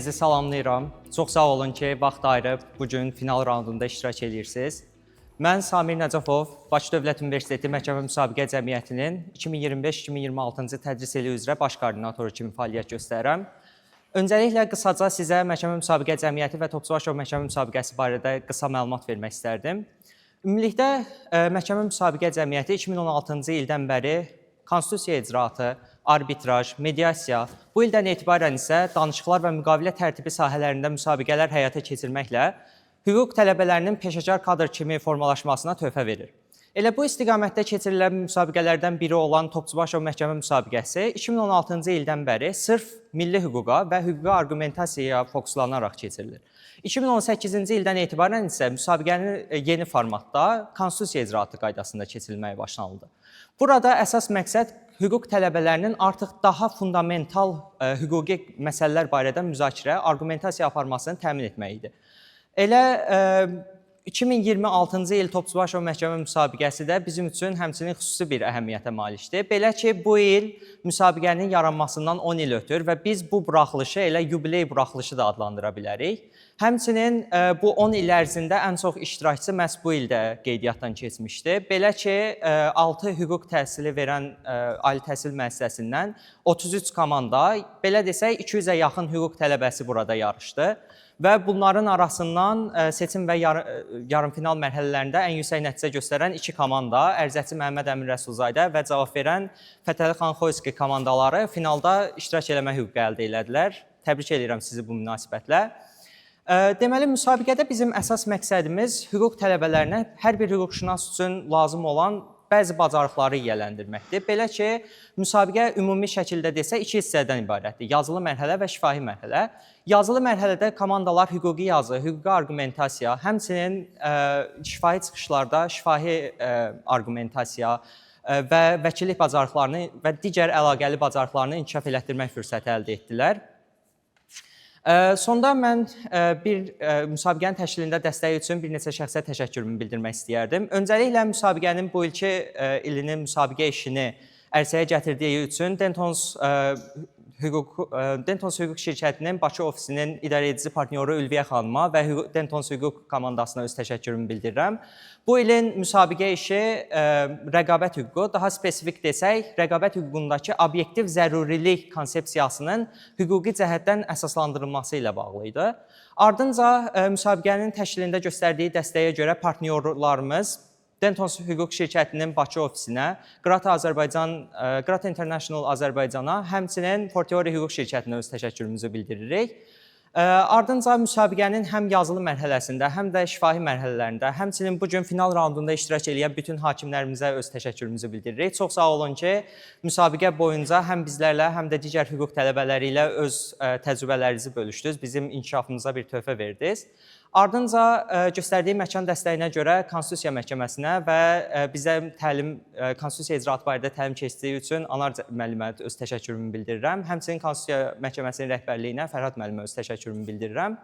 birinizi salamlayıram. Çox sağ olun ki, vaxt ayırıb bu gün final raundunda iştirak edirsiniz. Mən Samir Nəcəfov, Bakı Dövlət Universiteti Məhkəmə Müsabiqə Cəmiyyətinin 2025-2026-cı tədris ili üzrə baş koordinatoru kimi fəaliyyət göstərirəm. Öncəliklə qısaca sizə Məhkəmə Müsabiqə Cəmiyyəti və Topçubaşov Məhkəmə Müsabiqəsi barədə qısa məlumat vermək istərdim. Ümumilikdə Məhkəmə Müsabiqə Cəmiyyəti 2016-cı ildən bəri konstitusiya icraatı, arbitraj, mediasiya, bu ildən etibarən isə danışıqlar və müqavilə tərtibi sahələrində müsabiqələr həyata keçirməklə hüquq tələbələrinin peşəkar kadr kimi formalaşmasına töhfə verir. Elə bu istiqamətdə keçirilən müsabiqələrdən biri olan Topçubaşov Məhkəmə Müsabiqəsi 2016-cı ildən bəri sırf milli hüquqa və hüquqi arqumentasiyaya fokuslanaraq keçirilir. 2018-ci ildən etibarən isə müsabiqənin yeni formatda konstitusiya icraatı qaydasında keçirilməyə başlanıldı. Burada əsas məqsəd hüquq tələbələrinin artıq daha fundamental hüquqi məsələlər barədə müzakirə, arqumentasiya aparmasını təmin etmək idi. Elə 2026-cı il Topçubaşov Məhkəmə Müsabiqəsi də bizim üçün həmçinin xüsusi bir əhəmiyyətə malikdir. Belə ki, bu il müsabiqənin yaranmasından 10 il ötür və biz bu buraxılışı elə yubiley buraxılışı da adlandıra bilərik. Həmçinin bu 10 il ərzində ən çox iştirakçı məhz bu ildə qeydiyyatdan keçmişdi. Belə ki, 6 hüquq təhsili verən ali təhsil müəssisəsindən 33 komanda, belə desək 200-ə yaxın hüquq tələbəsi burada yarışdı. Və bunların arasından seçim və yarımfinal mərhələlərində ən yüksək nəticə göstərən iki komanda, Ərzəçi Məhəmməd Əmin Rəsulzadə və cavab verən Fətəli xan Xoyski komandaları finalda iştirak eləmə hüququ əldə elədilər. Təbrik edirəm sizi bu münasibətlə. Deməli, müsabiqədə bizim əsas məqsədimiz hüquq tələbələrinə hər bir hüquqşünas üçün lazım olan bəzi bacarıqları yiyələndirməkdir. Belə ki, müsabiqə ümumi şəkildə desək iki hissədən ibarətdir. Yazılı mərhələ və şifahi mərhələ. Yazılı mərhələdə komandalar hüquqi yazı, hüquqi arqumentasiya, həmçinin şifahi çıxışlarda şifahi arqumentasiya və vəkillik bacarıqlarını və digər əlaqəli bacarıqlarını inkişaf elətdirmək fürsəti əldə etdilər. Sonda mən bir müsabiqənin təşkilində dəstəyi üçün bir neçə şəxsə təşəkkürümü bildirmək istəyərdim. Öncəliklə müsabiqənin bu ilki ilinin müsabiqə işini ərsəyə gətirdiyi üçün Dentons hüquq şirkətinin Bakı ofisinin idarəedici partnyoru Ülviyə xanıma və Dentons hüquq komandasına öz təşəkkürümü bildirirəm. Bu ilin müsabiqə işi rəqabət hüququ, daha spesifik desək, rəqabət hüququndakı obyektiv zərurilik konsepsiyasının hüquqi cəhətdən əsaslandırılması ilə bağlı idi. Ardınca müsabiqənin təşkilində göstərdiyi dəstəyə görə partnyorlarımız Dentons hüquq şirkətinin Bakı ofisinə, Grata Azərbaycan, Grata International Azərbaycana, həmçinin Fortiori hüquq şirkətinə öz təşəkkürümüzü bildiririk. Ardınca müsabiqənin həm yazılı mərhələsində, həm də şifahi mərhələlərində, həmçinin bu gün final raundunda iştirak edən bütün hakimlərimizə öz təşəkkürümüzü bildiririk. Çox sağ olun ki, müsabiqə boyunca həm bizlərlə, həm də digər hüquq tələbələri ilə öz təcrübələrinizi bölüşdünüz, bizim inkişafımıza bir töhfə verdiniz. Ardınca göstərdiyi məkan dəstəyinə görə Konstitusiya Məhkəməsinə və bizə təlim Konstitusiya icraatı barədə təlim keçdiyi üçün Anar müəllimə öz təşəkkürümü bildirirəm. Həmçinin Konstitusiya Məhkəməsinin rəhbərliyinə Fərhad müəllimə öz təşəkkürümü bildirirəm.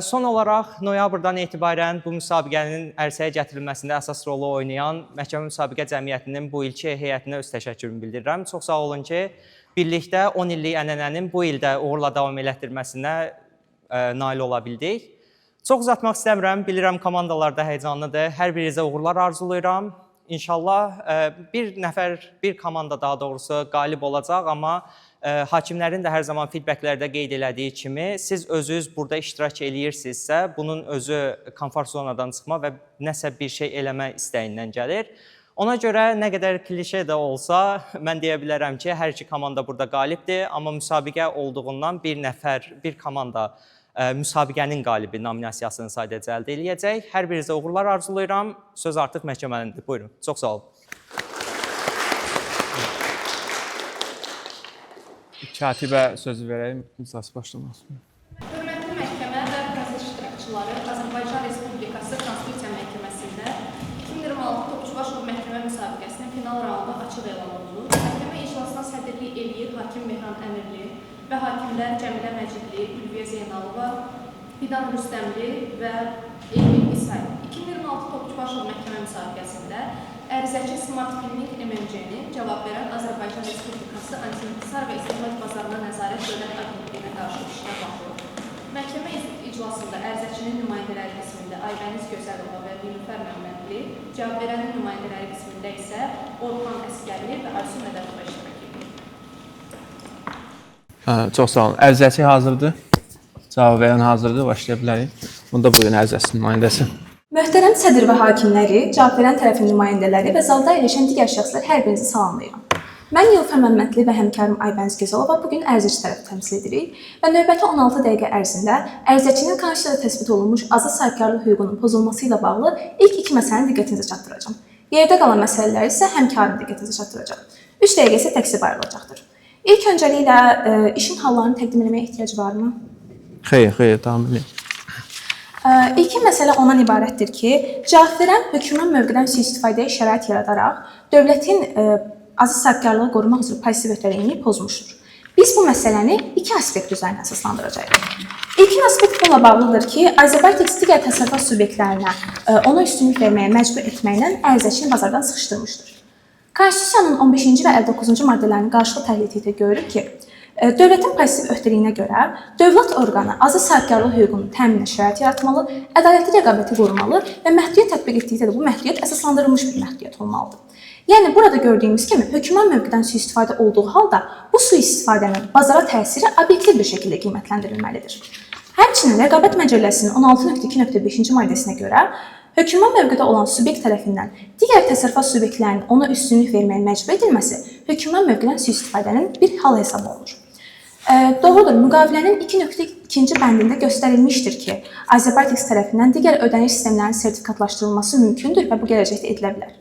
Son olaraq noyabrdan etibarən bu müsabiqənin ərsəyə gətirilməsində əsas rolu oynayan Məhkəmə Müsabiqə Cəmiyyətinin bu ilki heyətinə öz təşəkkürümü bildirirəm. Çox sağ olun ki, birlikdə 10 illik ənənənin bu ildə uğurla davam elətdirməsinə nail ola bildik. Çox uzatmaq istəmirəm. Bilirəm komandalar da həyəcanlıdır. Hər birinizə uğurlar arzulayıram. İnşallah bir nəfər, bir komanda daha doğrusu qalib olacaq, amma hakimlərin də hər zaman feedbacklərdə qeyd elədiyi kimi, siz özünüz burada iştirak eləyirsinizsə, bunun özü komfort zonadan çıxma və nəsə bir şey eləmə istəyindən gəlir. Ona görə nə qədər klişe də olsa, mən deyə bilərəm ki, hər iki komanda burada qalibdir, amma müsabiqə olduğundan bir nəfər, bir komanda müsabiqənin qalibi nominasiyasını sadəcə əldə eləyəcək. Hər birinizə uğurlar arzulayıram. Söz artıq məhkəmənindir. Buyurun. Çox sağ olun. Katibə sözü verəyim, iclas başlamasın. Hörmətli məhkəmə və proses iştirakçıları, Azərbaycan Respublikası Konstitusiya Məhkəməsində 2026 Topçubaşov Məhkəmə Müsabiqəsinin final raundu açıq elan olunur. Məhkəmə iclasına sədrlik eləyir hakim Mehran Əmirli və hakimlər Cəmilə Məcidli, Ülviyə Zeynalova, Fidan Rüstəmli və Elmin İsayev. 2026 Topçubaşov Məhkəmə Müsabiqəsində Ərizəçi Smart Filming MMC-nin, cavab verən Azərbaycan Respublikası Antinhisar və İstehlak Bazarına Nəzarət Dövlət Agentliyinə qarşı işinə bağlıdır. Məhkəmə iclasında ərizəçinin nümayəndələri qismində Aybəniz Gözəlova və Nilüfər Məmmədli, cavab verənin nümayəndələri qismində isə Orxan Əsgərli və Aysu Mədətova iştirak edir. Çox sağ olun. Ərizəçi hazırdır. Cavab verən hazırdır. Başlaya bilərik. Bunda buyurun ərizəçinin nümayəndəsi. Möhtərəm sədr və hakimləri, cavab verən tərəfin nümayəndələri və zalda əyləşən digər şəxslər hər birinizi salamlayıram. Mən Nilüfər Məmmədli və həmkarım Aybəniz Gözəlova bu gün ərizəçi tərəfi təmsil edirik və növbəti 16 dəqiqə ərzində ərizəçinin konstitusiyada təsbit olunmuş azad sahibkarlıq hüququnun pozulması ilə bağlı ilk iki məsələni diqqətinizə çatdıracağam. Yerdə qalan məsələləri isə həmkarım diqqətinizə çatdıracaq. 3 dəqiqə isə təqsir ayrılacaqdır. İlk öncəliklə işin hallarını təqdim etməyə ehtiyac varmı? Xeyr, xeyr, davam edin. İlkin məsələ ondan ibarətdir ki, cavab verən hökmran mövqedən sui-istifadəyə şərait yaradaraq dövlətin azad sahibkarlığı qorumaq üzrə pozitiv öhdəliyini pozmuşdur. Biz bu məsələni iki aspekt üzərinə əsaslandıracağıq. İlkin aspekt bununla bağlıdır ki, Azerbaytex digər təsərrüfat subyektlərinə ona üstünlük verməyə məcbur etməklə ərizəçini bazardan sıxışdırmışdır. Konstitusiyanın 15-ci və 59-cu maddələrinin qarşılıqlı təhlil etdikdə görürük ki, dövlətin pozitiv öhdəliyinə görə dövlət orqanı azad sahibkarlıq hüququnun təmininə şərait yaratmalı, ədalətli rəqabəti qorumalı və məhdudiyyət tətbiq etdikdə də bu məhdudiyyət əsaslandırılmış bir məhdudiyyət olmalıdır. Yəni burada gördüyümüz kimi hökmran mövqedən sui-istifadə olduğu halda bu sui-istifadənin bazara təsiri obyektiv bir şəkildə qiymətləndirilməlidir. Həmçinin Rəqabət Məcəlləsinin 16.2.5-ci maddəsinə görə hökmran mövqedə olan subyekt tərəfindən digər təsərrüfat subyektlərinin ona üstünlük verməyə məcbur edilməsi hökmran mövqedən sui-istifadənin bir hal hesab olunur. Doğrudur, müqavilənin 2.2-ci bəndində göstərilmişdir ki, Azerbaytex tərəfindən digər ödəniş sistemlərinin sertifikatlaşdırılması mümkündür və bu gələcəkdə edilə bilər.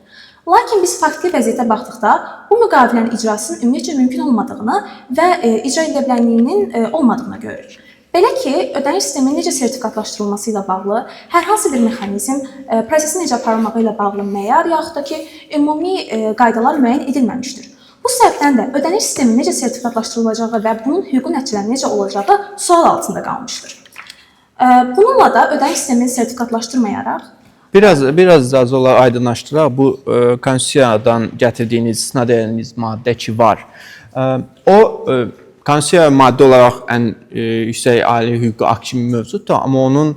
Lakin biz faktiki vəziyyətə baxdıqda bu müqavilənin icrasının ümumiyyətcə mümkün olmadığını və icra edilə bilənliyinin olmadığını görürük. Belə ki, ödəniş sisteminin necə sertifikatlaşdırılması ilə bağlı hər hansı bir mexanizm, prosesin necə aparılmağı ilə bağlı meyar yaxud da ki, ümumi qaydalar müəyyən edilməmişdir. Bu səbəbdən də ödəniş sisteminin necə sertifikatlaşdırılacağı və bunun hüquqi nəticələri necə olacağı sual altında qalmışdır. Bununla da ödəniş sistemini sertifikatlaşdırmayaraq Biraz icazə olar aydınlaşdıraq. Bu konstitusiyadan gətirdiyiniz, istinad etdiyiniz maddə ki var. O konstitusiya maddə olaraq ən yüksək ali hüquqi akt kimi mövcuddur, amma onun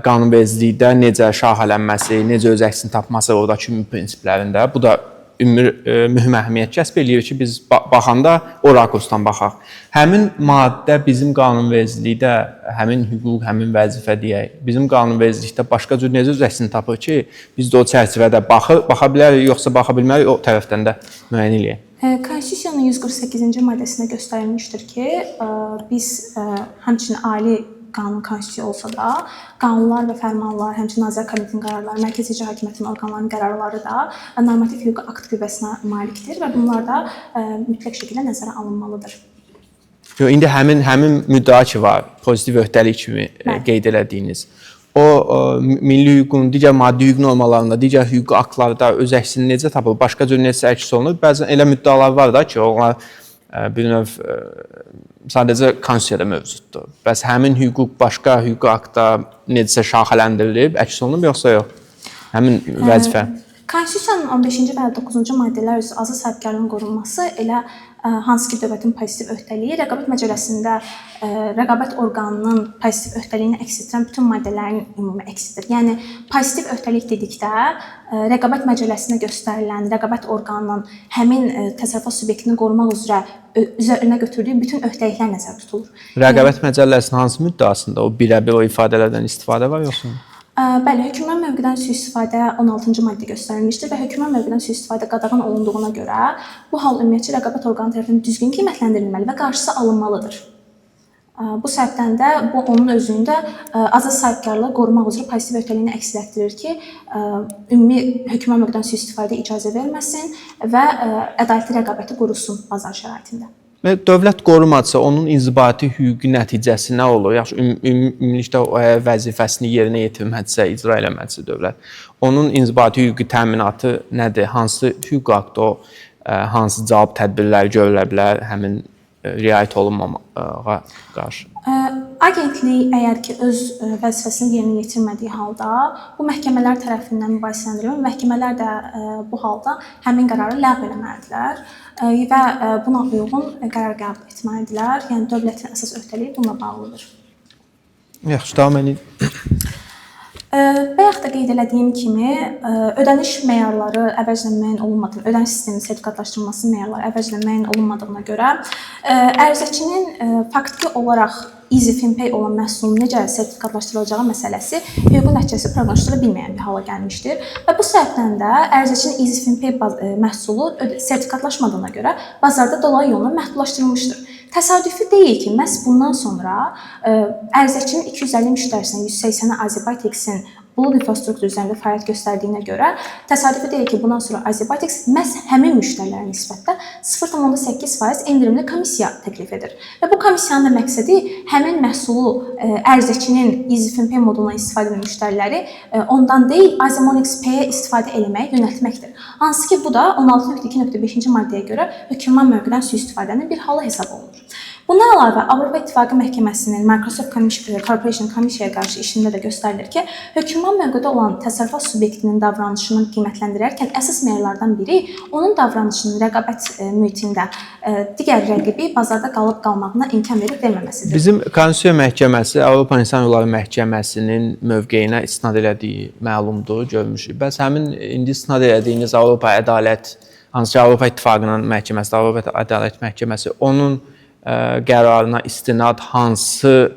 qanunvericilikdə necə şaxələnməsi, necə öz əksini tapması oradakı ümumi prinsiplərində bu da ümumi mühüm əhəmiyyət kəsb eləyir ki, biz baxanda o rakursdan baxaq. Həmin maddə bizim qanunvericilikdə həmin hüquq, həmin vəzifə deyək, bizim qanunvericilikdə başqa cür necə öz əksini tapır ki, biz də o çərçivədə baxa bilərik, yoxsa baxa bilmərik, o tərəfdən də müəyyən eləyək. Konstitusiyanın 148-ci maddəsində göstərilmişdir ki, biz həmçinin ali qanun konstitusiya olsa da, qanunlar və fərmanlar, həmçinin Nazirlər Kabinetinin qərarları, Mərkəzi İcra Hakimiyyətinin orqanlarının qərarları da normativ hüquqi akt qüvvəsinə malikdir və bunlar da mütləq şəkildə nəzərə alınmalıdır. Yox, indi həmin müddəa ki var, pozitiv öhdəlik kimi qeyd elədiyiniz. O milli hüququn digər maddi hüquq normalarında, digər hüquqi aktlarda öz əksini necə tapır, başqa cür necə əks olunur? Bəzən elə müddəalar var da ki, onlar bir növ sadəcə konstitusiyada mövcuddur. Bəs həmin hüquq başqa hüquqi aktda necəsə şaxələndirilib, əks olunub yoxsa yox? Həmin vəzifə. Konstitusiyanın 15-ci və 59-cu maddələr üzrə azad sahibkarlığın qorunması elə hansı ki dövlətin pozitiv öhdəliyi, Rəqabət Məcəlləsində rəqabət orqanının pozitiv öhdəliyini əks etdirən bütün maddələrin ümumi əksidir. Yəni pozitiv öhdəlik dedikdə Rəqabət Məcəlləsində göstərilən rəqabət orqanının həmin təsərrüfat subyektini qorumaq üzrə üzərinə götürdüyü bütün öhdəliklər nəzərdə tutulur. Rəqabət Məcəlləsinin hansı müddəasında o birəbir o ifadələrdən istifadə var yoxsa? Bəli, hökmran mövqedən sui-istifadə 16-cı maddə göstərilmişdir və hökmran mövqedən sui-istifadə qadağan olunduğuna görə bu hal ümumiyyətcə rəqabət orqanı tərəfindən düzgün qiymətləndirilməli və qarşısı alınmalıdır. Bu səbəbdən də bu onun özündə azad sahibkarlığı qorumaq üzrə pozitiv öhdəliyini əks etdirir ki, ümumi hökmran mövqedən sui-istifadə icazə verməsin və ədalətli rəqabəti qorusun bazar şəraitində. Və dövlət qorumadısa, onun inzibati hüquqi nəticəsi nə olur? Yaxşı, ümumilikdə o vəzifəsini yerinə yetirmədisə, icra eləmədisə dövlət, onun inzibati hüquqi təminatı nədir? Hansı hüquqi aktda o hansı cavab tədbirləri görülə bilər həmin riayət olunmamağa qarşı? Agentlik əgər ki öz vəzifəsini yerinə yetirmədiyi halda bu məhkəmələr tərəfindən mübahisələndirilir. Məhkəmələr də bu halda həmin qərarı ləğv eləməlidirlər və buna uyğun qərar qəbul etməlidirlər. Yəni dövlətin əsas öhdəliyi bununla bağlıdır. Yaxşı, davam edin. Bayaq da qeyd elədiyim kimi, ödəniş meyarları əvvəlcədən müəyyən olunmadığına, ödəniş sisteminin sertifikatlaşdırılması meyarları əvvəlcədən müəyyən olunmadığına görə ərizəçinin faktiki olaraq EasyFinPay olan məhsulun necə sertifikatlaşdırılacağı məsələsi hüquqi nəticəsi proqnozlaşdıra bilməyən bir hala gəlmişdir. Və bu səbəbdən də ərizəçinin EasyFinPay məhsulu sertifikatlaşmadığına görə bazarda dolayı yolla məhdudlaşdırılmışdır. Təsadüfi deyil ki, məhz bundan sonra ərizəçinin 250 müştərisinin 180-i Azerbaytex-in bulud infrastrukturu üzərində fəaliyyət göstərdiyinə görə təsadüfi deyil ki, bundan sonra Azerbaytex məhz həmin müştərilərə nisbətdə 0,8% endirimli komissiya təklif edir. Və bu komissiyanın da məqsədi həmin məhsulu ərizəçinin EasyFinPay modulundan istifadə edən müştəriləri ondan deyil, Azemonix Pay-ə istifadə eləməyə yönəltməkdir. Hansı ki, bu da 16.2.5-ci maddəyə görə hökmran mövqedən sui-istifadənin bir halı hesab olunur. Bundan əlavə Avropa İttifaqı Məhkəməsinin Microsoft Corporation Komissiyaya qarşı işində də göstərilir ki, hökmran mövqedə olan təsərrüfat subyektinin davranışını qiymətləndirərkən əsas meyarlardan biri onun davranışının rəqabət mühitində digər rəqibi bazarda qalıb qalmağına imkan verib verməməsidir. Bizim Konstitusiya Məhkəməsi Avropa İnsan Hüquqları Məhkəməsinin mövqeyinə istinad elədiyi məlumdur, görmüşük. Bəs həmin indi istinad elədiyiniz Avropa Ədalət, hansı ki Avropa İttifaqının məhkəməsi, Avropa Ədalət Məhkəməsi, onun qərarına istinad hansı,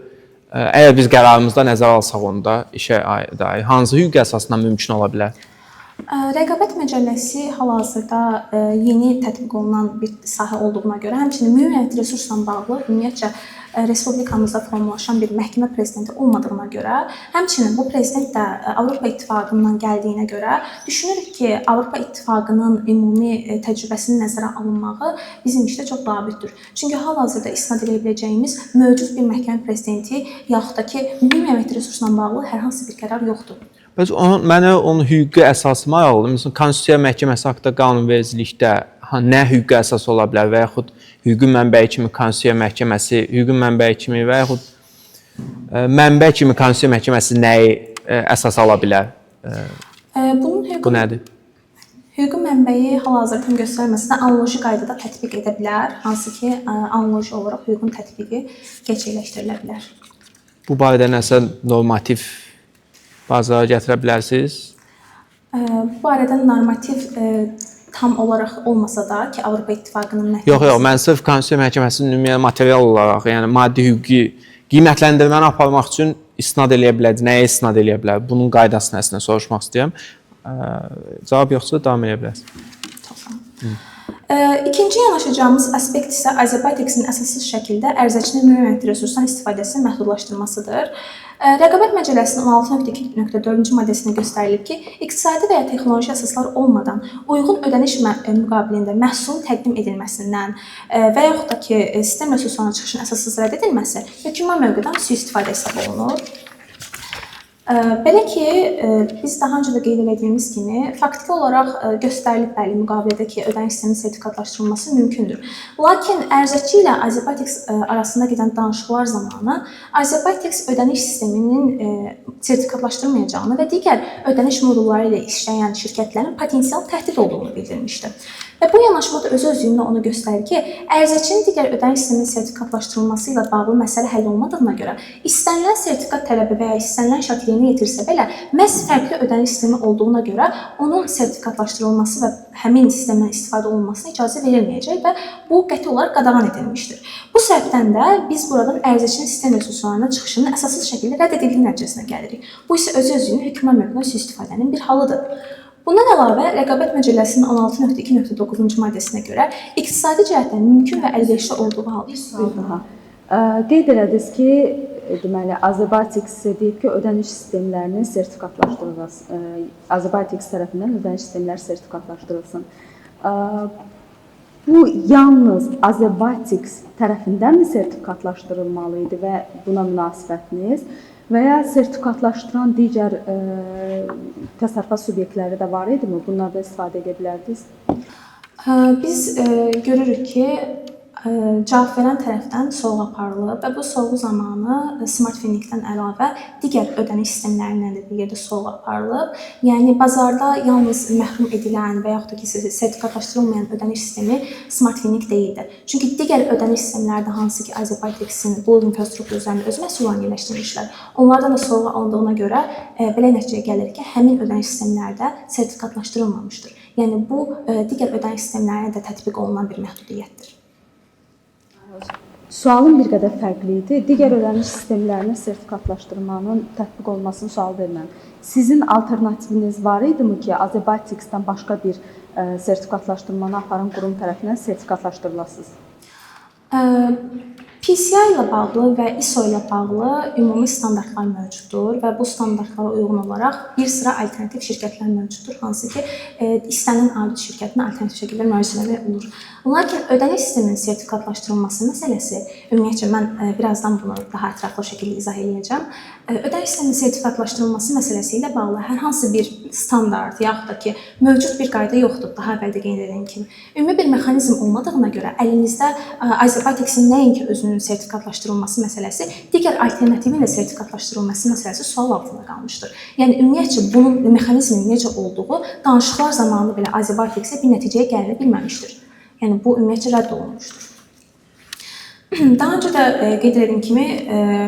əgər biz qərarımızda nəzərə alsaq onda işə dair hansı hüquq əsasından mümkün ola bilər? Rəqabət məcəlləsi hal-hazırda yeni tətbiq olunan bir sahə olduğuna görə, həmçinin mühüm resursla bağlı ümumiyyətcə respublikamızda formalaşan bir məhkəmə prezidenti olmadığına görə, həmçinin bu prezident də Avropa İttifaqından gəldiyinə görə düşünürük ki, Avropa İttifaqının ümumi təcrübəsinin nəzərə alınmağı bizim işdə çox labüddür. Çünki hal-hazırda istinad edə biləcəyimiz mövcud bir məhkəmə prezidenti yaxud da ki, mühüm əməkli resursla bağlı hər hansı bir qərar yoxdur. Bəs onun mənə onun hüquqi əsası maraqlıdır. Məsələn, Konstitusiya Məhkəməsi haqqında qanunvericilikdə nə hüquqi əsas ola bilər və yaxud hüquqi mənbəyi kimi Konstitusiya Məhkəməsi, hüquqi mənbəyi kimi və yaxud mənbə kimi Konstitusiya Məhkəməsi nəyi əsas ala bilər? Bunun hüquqi, bu nədir? Hüquqi mənbəyi hal-hazırda tam göstərilməsə də analoji qaydada tətbiq edə bilər, hansı ki, analoji olaraq hüququn tətbiqi gerçəkləşdirilə bilər. Bu barədə nəsə normativ bazara gətirə bilərsiniz? Bu barədə normativ tam olaraq olmasa da ki, Avropa İttifaqının məhkəməsi... Yox, yox, mən sırf Konstitusiya Məhkəməsinin ümumi material olaraq, yəni maddi hüquqi qiymətləndirməni aparmaq üçün istinad eləyə bilər, nəyə istinad eləyə bilər? Bunun qaydası nəsinə soruşmaq istəyirəm. Cavab yoxsa davam eləyə bilərsiniz. Çox sağ olun. İkinci yanaşacağımız aspekt isə Azerbaytexin əsassız şəkildə ərizəçinin mühüm resursdan istifadəsini məhdudlaşdırmasıdır. Rəqabət məcəlləsinin 16.2.4-cü maddəsində göstərilib ki, iqtisadi və ya texnoloji əsaslar olmadan uyğun ödəniş müqabilində məhsulun təqdim edilməsindən və yaxud da ki, sistem resurslarına çıxışın əsassız rədd edilməsi hökmran mövqedən sui-istifadə hesab olunur. Belə ki, biz daha öncə də qeyd elədiyimiz kimi, faktiki olaraq göstərilib bəli müqavilədə ki, ödəniş sisteminin sertifikatlaşdırılması mümkündür. Lakin ərizəçi ilə Azerbaytex arasında gedən danışıqlar zamanı Azerbaytex ödəniş sisteminin sertifikatlaşdırmayacağını və digər ödəniş modulları ilə işləyən şirkətlərin potensial təhdid olduğunu bildirmişdi. Və bu yanaşma da özü-özlüyündə onu göstərir ki, ərizəçinin digər ödəniş sisteminin sertifikatlaşdırılması ilə bağlı məsələ həll olunmadığına görə istənilən sertifikat tələbi və ya istənilən şərt yerinə yetirsə belə, məhz fərqli ödəniş sistemi olduğuna görə onun sertifikatlaşdırılması və həmin sistemdən istifadə olunmasına icazə verilməyəcək və bu qəti olaraq qadağan edilmişdir. Bu səbəbdən də biz buradan ərizəçinin sistem resurslarına çıxışının əsassız şəkildə rədd edildiyi nəticəsinə gəlirik. Bu isə özü-özlüyünə hökmran mövqedən sui-istifadənin bir halıdır. Bundan əlavə, Rəqabət Məcəlləsinin 16.2.9-cu maddəsinə görə iqtisadi cəhətdən mümkün və əlverişli olduğu halda... Bir sual daha. Qeyd elədiniz ki, deməli, Azerbaytex deyib ki, ödəniş sistemlərinin sertifikatlaşdırılması, Azerbaytex tərəfindən ödəniş sistemləri sertifikatlaşdırılsın. Bu yalnız Azerbaytex tərəfindənmi sertifikatlaşdırılmalı idi və buna münasibətiniz? Və ya sertifikatlaşdıran digər təsərrüfat subyektləri də var idimi? Bunlardan istifadə edə bilərdiniz? Biz görürük ki, Cavab verən tərəfdən sorğu aparılıb və bu sorğu zamanı Smart Finning-dən əlavə digər ödəniş sistemlərindən də bir yerdə sorğu aparılıb. Yəni bazarda yalnız məhrum edilən və yaxud da ki, sertifikatlaşdırılmayan ödəniş sistemi Smart Finning deyildi. Çünki digər ödəniş sistemləri də hansı ki, Azerbaytexin bu infrastruktur üzərində öz məhsullarını yerləşdirmişlər. Onlardan da sorğu alındığına görə belə nəticəyə gəlir ki, həmin ödəniş sistemləri də sertifikatlaşdırılmamışdır. Yəni bu digər ödəniş sistemlərinə də tətbiq olunan bir məhdudiyyətdir. Sualım bir qədər fərqli idi. Digər ödəniş sistemlərinin sertifikatlaşdırmanın tətbiq olunmasını sual vermirəm. Sizin alternativiniz var idimi ki, Azerbaytexdən başqa bir sertifikatlaşdırmanı aparan qurum tərəfindən sertifikatlaşdırılasınız? PCI ilə bağlı və ISO ilə bağlı ümumi standartlar mövcuddur və bu standartlara uyğun olaraq bir sıra alternativ şirkətlər mövcuddur, hansı ki, istənilən audit şirkətinə alternativ şəkildə müraciət etmək olur. Lakin ödəniş sisteminin sertifikatlaşdırılması məsələsi, ümumiyyətcə mən birazdan bunu daha ətraflı şəkildə izah eləyəcəm. Ödəniş sisteminin sertifikatlaşdırılması məsələsi ilə bağlı hər hansı bir standart yaxud da ki, mövcud bir qayda yoxdur, daha əvvəl də qeyd etdiyim kimi. Ümumi bir mexanizm olmadığına görə əlimizdə Azerbaytexin nəinki özünün sertifikatlaşdırılması məsələsi, digər alternativin də sertifikatlaşdırılması məsələsi sual altında qalmışdır. Yəni ümumiyyətcə bunun mexanizminin necə olduğu danışıqlar zamanı belə Azerbaytexə bir nəticəyə gəlinə bilməmişdir. Yəni bu ümumiyyətcə rədd olunmuşdur. Daha öncə də qeyd etdiyim kimi,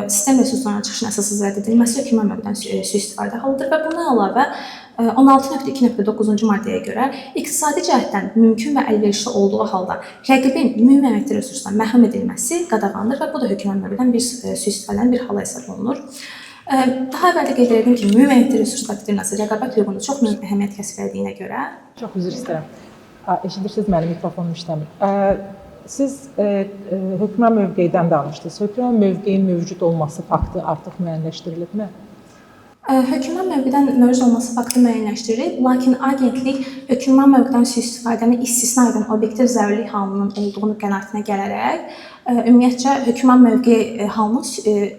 sistem resurslarına çıxışın əsassız rədd edilməsi hökmən mövqedən sui-istifadə halıdır və bundan əlavə 16.2.9-cu maddəyə görə iqtisadi cəhətdən mümkün və əlverişli olduğu halda rəqibin mühüm əməkli resursdan məhrum edilməsi qadağandır və bu da hökmən mövqedən bir sui-istifadənin bir halı hesab olunur. Daha əvvəl də qeyd etdiyim kimi, mühüm əməkli resurs doktrinası rəqabət hüququnda çox mühüm əhəmiyyət kəsb etdiyinə görə. Çox üzr istəyirəm. Eşidirsiniz, mənim mikrofonum işləmir. Siz hökmən mövqedən danışdınız. Hökmən mövqeyin mövcud olması faktı artıq müəyyənləşdirilibmi? Hökmən mövqedən mövcud olması faktı müəyyənləşdirilib, lakin agentlik hökmən mövqedən sui-istifadəni istisna edən obyektiv zərurilik halının olduğunu qənaətinə gələrək ümumiyyətcə hökmən mövqe halının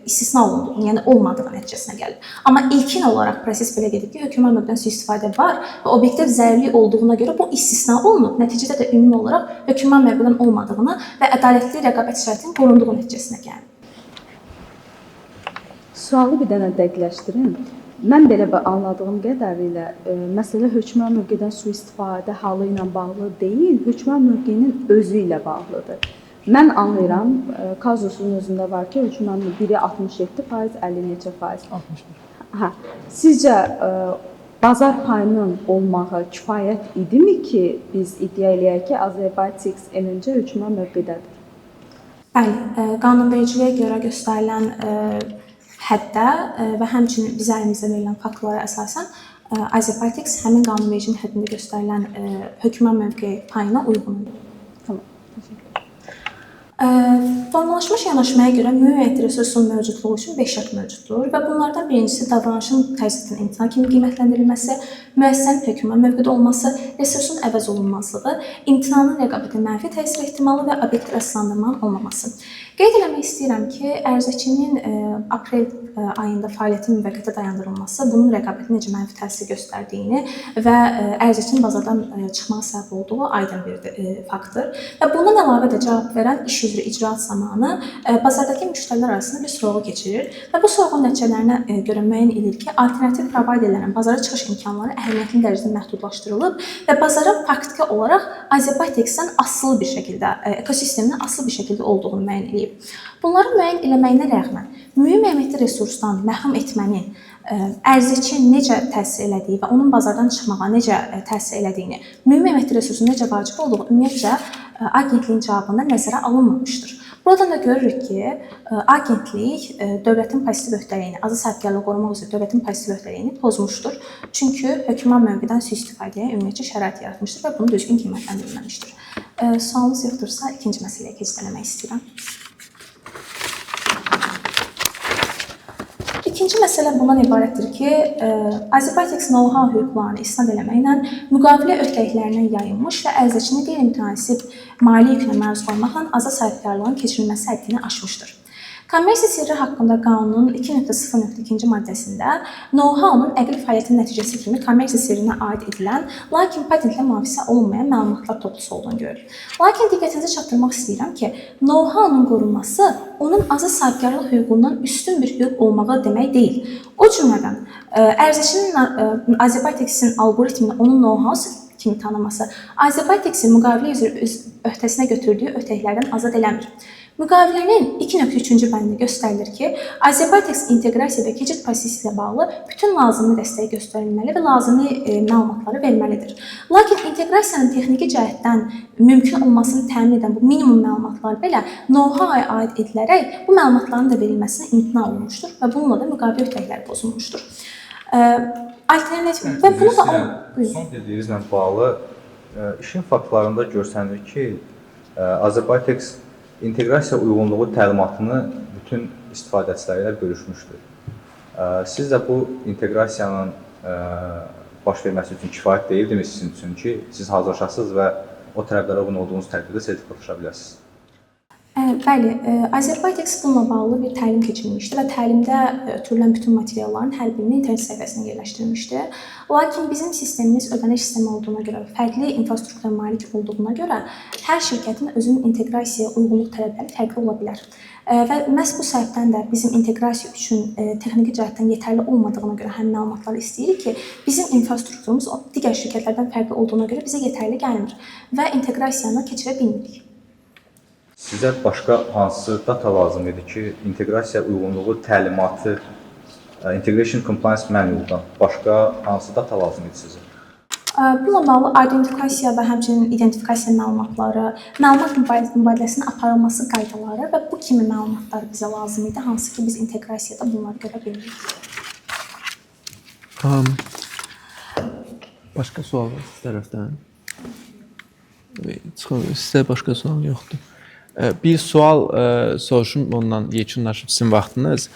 istisna olunduğunu, yəni olmadığı nəticəsinə gəlib. Amma ilkin olaraq proses belə gedib ki, hökmən mövqedən sui-istifadə var və obyektiv zərurilik olduğuna görə bu istisna olunub. Nəticədə də ümumi olaraq hökmən mövqedən olmadığını və ədalətli rəqabət şəraitinin qorunduğu nəticəsinə gəlib. Sualı bir dənə dəqiqləşdirin. Mən belə anladığım qədərilə məsələ hökmən mövqedən sui-istifadə halı ilə bağlı deyil, hökmən mövqenin özü ilə bağlıdır. Mən anlayıram, kazusun özündə var ki, hökmən biri 67%, 50 neçə faiz? 61. Hə. Sizcə bazar payının olmağı kifayət idimi ki, biz iddia eləyək ki, Azerbaytex LNG hökmən mövqedədir? Bəli, qanunvericiliyə görə göstərilən həddə və həmçinin bizə əlimizdə verilən faktlara əsasən Azerbaytex həmin qanunvericinin həddində göstərilən hökmən mövqe payına uyğun idi. Tamam. Təşəkkür. Formalaşmış yanaşmaya görə mühüm əməkli resursun mövcudluğu üçün 5 şərt mövcuddur və bunlardan birincisi davranışın təzyiqdən imtina kimi qiymətləndirilməsi, müəssisənin hökmən mövqedə olması, resursun əvəz olunmazlığı, imtinanın rəqabətə mənfi təsir ehtimalı və obyektiv əsaslandırmanın olmaması. Qeyd eləmək istəyirəm ki, ərzəçinin aprel ayında fəaliyyətin müvəqqəti dayandırılması bunun rəqabətə necə mənfi təsir göstərdiyini və ərzəçinin bazardan çıxmağa səbəb olduğu aydın bir faktdır. Və bundan əlavə də cavab verən iş üzrə icraat zamanı bazardakı müştərilər arasında bir sorğu keçirir və bu sorğunun nəticələrinə görə müəyyən edilir ki, alternativ provayderlərin bazara çıxış imkanları əhəmiyyətli dərəcədə məhdudlaşdırılıb və bazara faktiki olaraq Azerbaytexdən asılı bir şəkildə, ekosistemdən asılı bir şəkildə olduğunu müəyyən edib. Bunları müəyyən eləməyinə rəğmən mühüm əməkli resursdan məhrum etmənin ərzəçiyə necə təsir elədiyi və onun bazardan çıxmağa necə təsir elədiyini, mühüm əməkli resursun necə vacib olduğu ümumiyyətcə agentliyin cavabında nəzərə alınmamışdır. Buradan da görürük ki, agentlik dövlətin pozitiv öhdəliyini, azad sahibkarlığı qorumaq üzrə dövlətin pozitiv öhdəliyini pozmuşdur. Çünki hökmən mövqedən sui-istifadəyə ümumiyyətcə şərait yaratmışdır və bunu düzgün qiymətləndirilməmişdir. Sualınız yoxdursa, ikinci məsələyə keçid eləmək istəyirəm. İkinci məsələ bundan ibarətdir ki, Azerbaytex know-how hüquqlarını isnad eləməklə müqavilə öhdəliklərindən yayınmış və ərzəçini qeyri-mütənasib maliyyə yükünə məruz qoymaqla azad sahibkarlığın keçirilməsi həddini aşmışdır. Kommersiya sirri haqqında qanunun 2.0.2-ci maddəsində know-how-nun əqli fəaliyyətin nəticəsi kimi kommersiya sirrinə aid edilən, lakin patentlə mühafizə olunmayan məlumatlar toplusu olduğunu görürük. Lakin diqqətinizə çatdırmaq istəyirəm ki, know-how-nun qorunması onun azad sahibkarlıq hüququndan üstün bir hüquq olmağı demək deyil. O cümlədən ərizəçinin Azerbaytexin alqoritmini onun know-how kimi tanıması Azerbaytexin müqavilə üzrə öz öhdəsinə götürdüyü öhdəliklərdən azad eləmir. Müqavilənin 2.3-cü bəndində göstərilir ki, Azerbaytex inteqrasiya və keçid prosesi ilə bağlı bütün lazımi dəstəyi göstərilməli və lazımi məlumatları verməlidir. Lakin inteqrasiyanın texniki cəhətdən mümkün olmasını təmin edən bu minimum məlumatlar belə know-how-ya aid edilərək bu məlumatların da verilməsinə imtina olunmuşdur və bununla da müqavilə öhdəlikləri pozulmuşdur. Alternativ və bunu da son dediyinizlə bağlı işin faktlarında görsənir ki, Azerbaytex inteqrasiya uyğunluğu təlimatını bütün istifadəçiləri ilə bölüşmüşdür. Siz də bu inteqrasiyanın baş verməsi üçün kifayət deyildimi sizin üçün ki, siz hazırlaşasınız və o tələblərə uyğun olduğunuz təqdirdə sertifikatlaşa biləsiniz? Bəli, Azerbaytex bununla bağlı bir təlim keçirmişdi və təlimdə ötürülən bütün materialların hər birini internet səhifəsinə yerləşdirmişdi. Lakin bizim sistemimiz ödəniş sistemi olduğuna görə, fərqli infrastruktura malik olduğuna görə hər şirkətin özünün inteqrasiyaya uyğunluq tələbləri fərqli ola bilər. Və məhz bu səbəbdən də bizim inteqrasiya üçün texniki cəhətdən yetərli olmadığına görə həm məlumatları istəyirik ki, bizim infrastrukturumuz digər şirkətlərdən fərqli olduğuna görə bizə yetərli gəlmir və inteqrasiyanı keçirə bilmirik. Sizə başqa hansı data lazım idi ki, inteqrasiya uyğunluğu təlimatı, Integration Compliance Manual-dan başqa hansı data lazım idi sizə? Bununla bağlı identifikasiya və həmçinin identifikasiya məlumatları, məlumat mübadiləsinin aparılması qaydaları və bu kimi məlumatlar bizə lazım idi, hansı ki biz inteqrasiyada bunları görə bilmirik. Başqa sual var siz tərəfdən? Çıxın, sizdə başqa sual yoxdur. Bir sual soruşum, ondan yekunlaşıb sizin vaxtınız.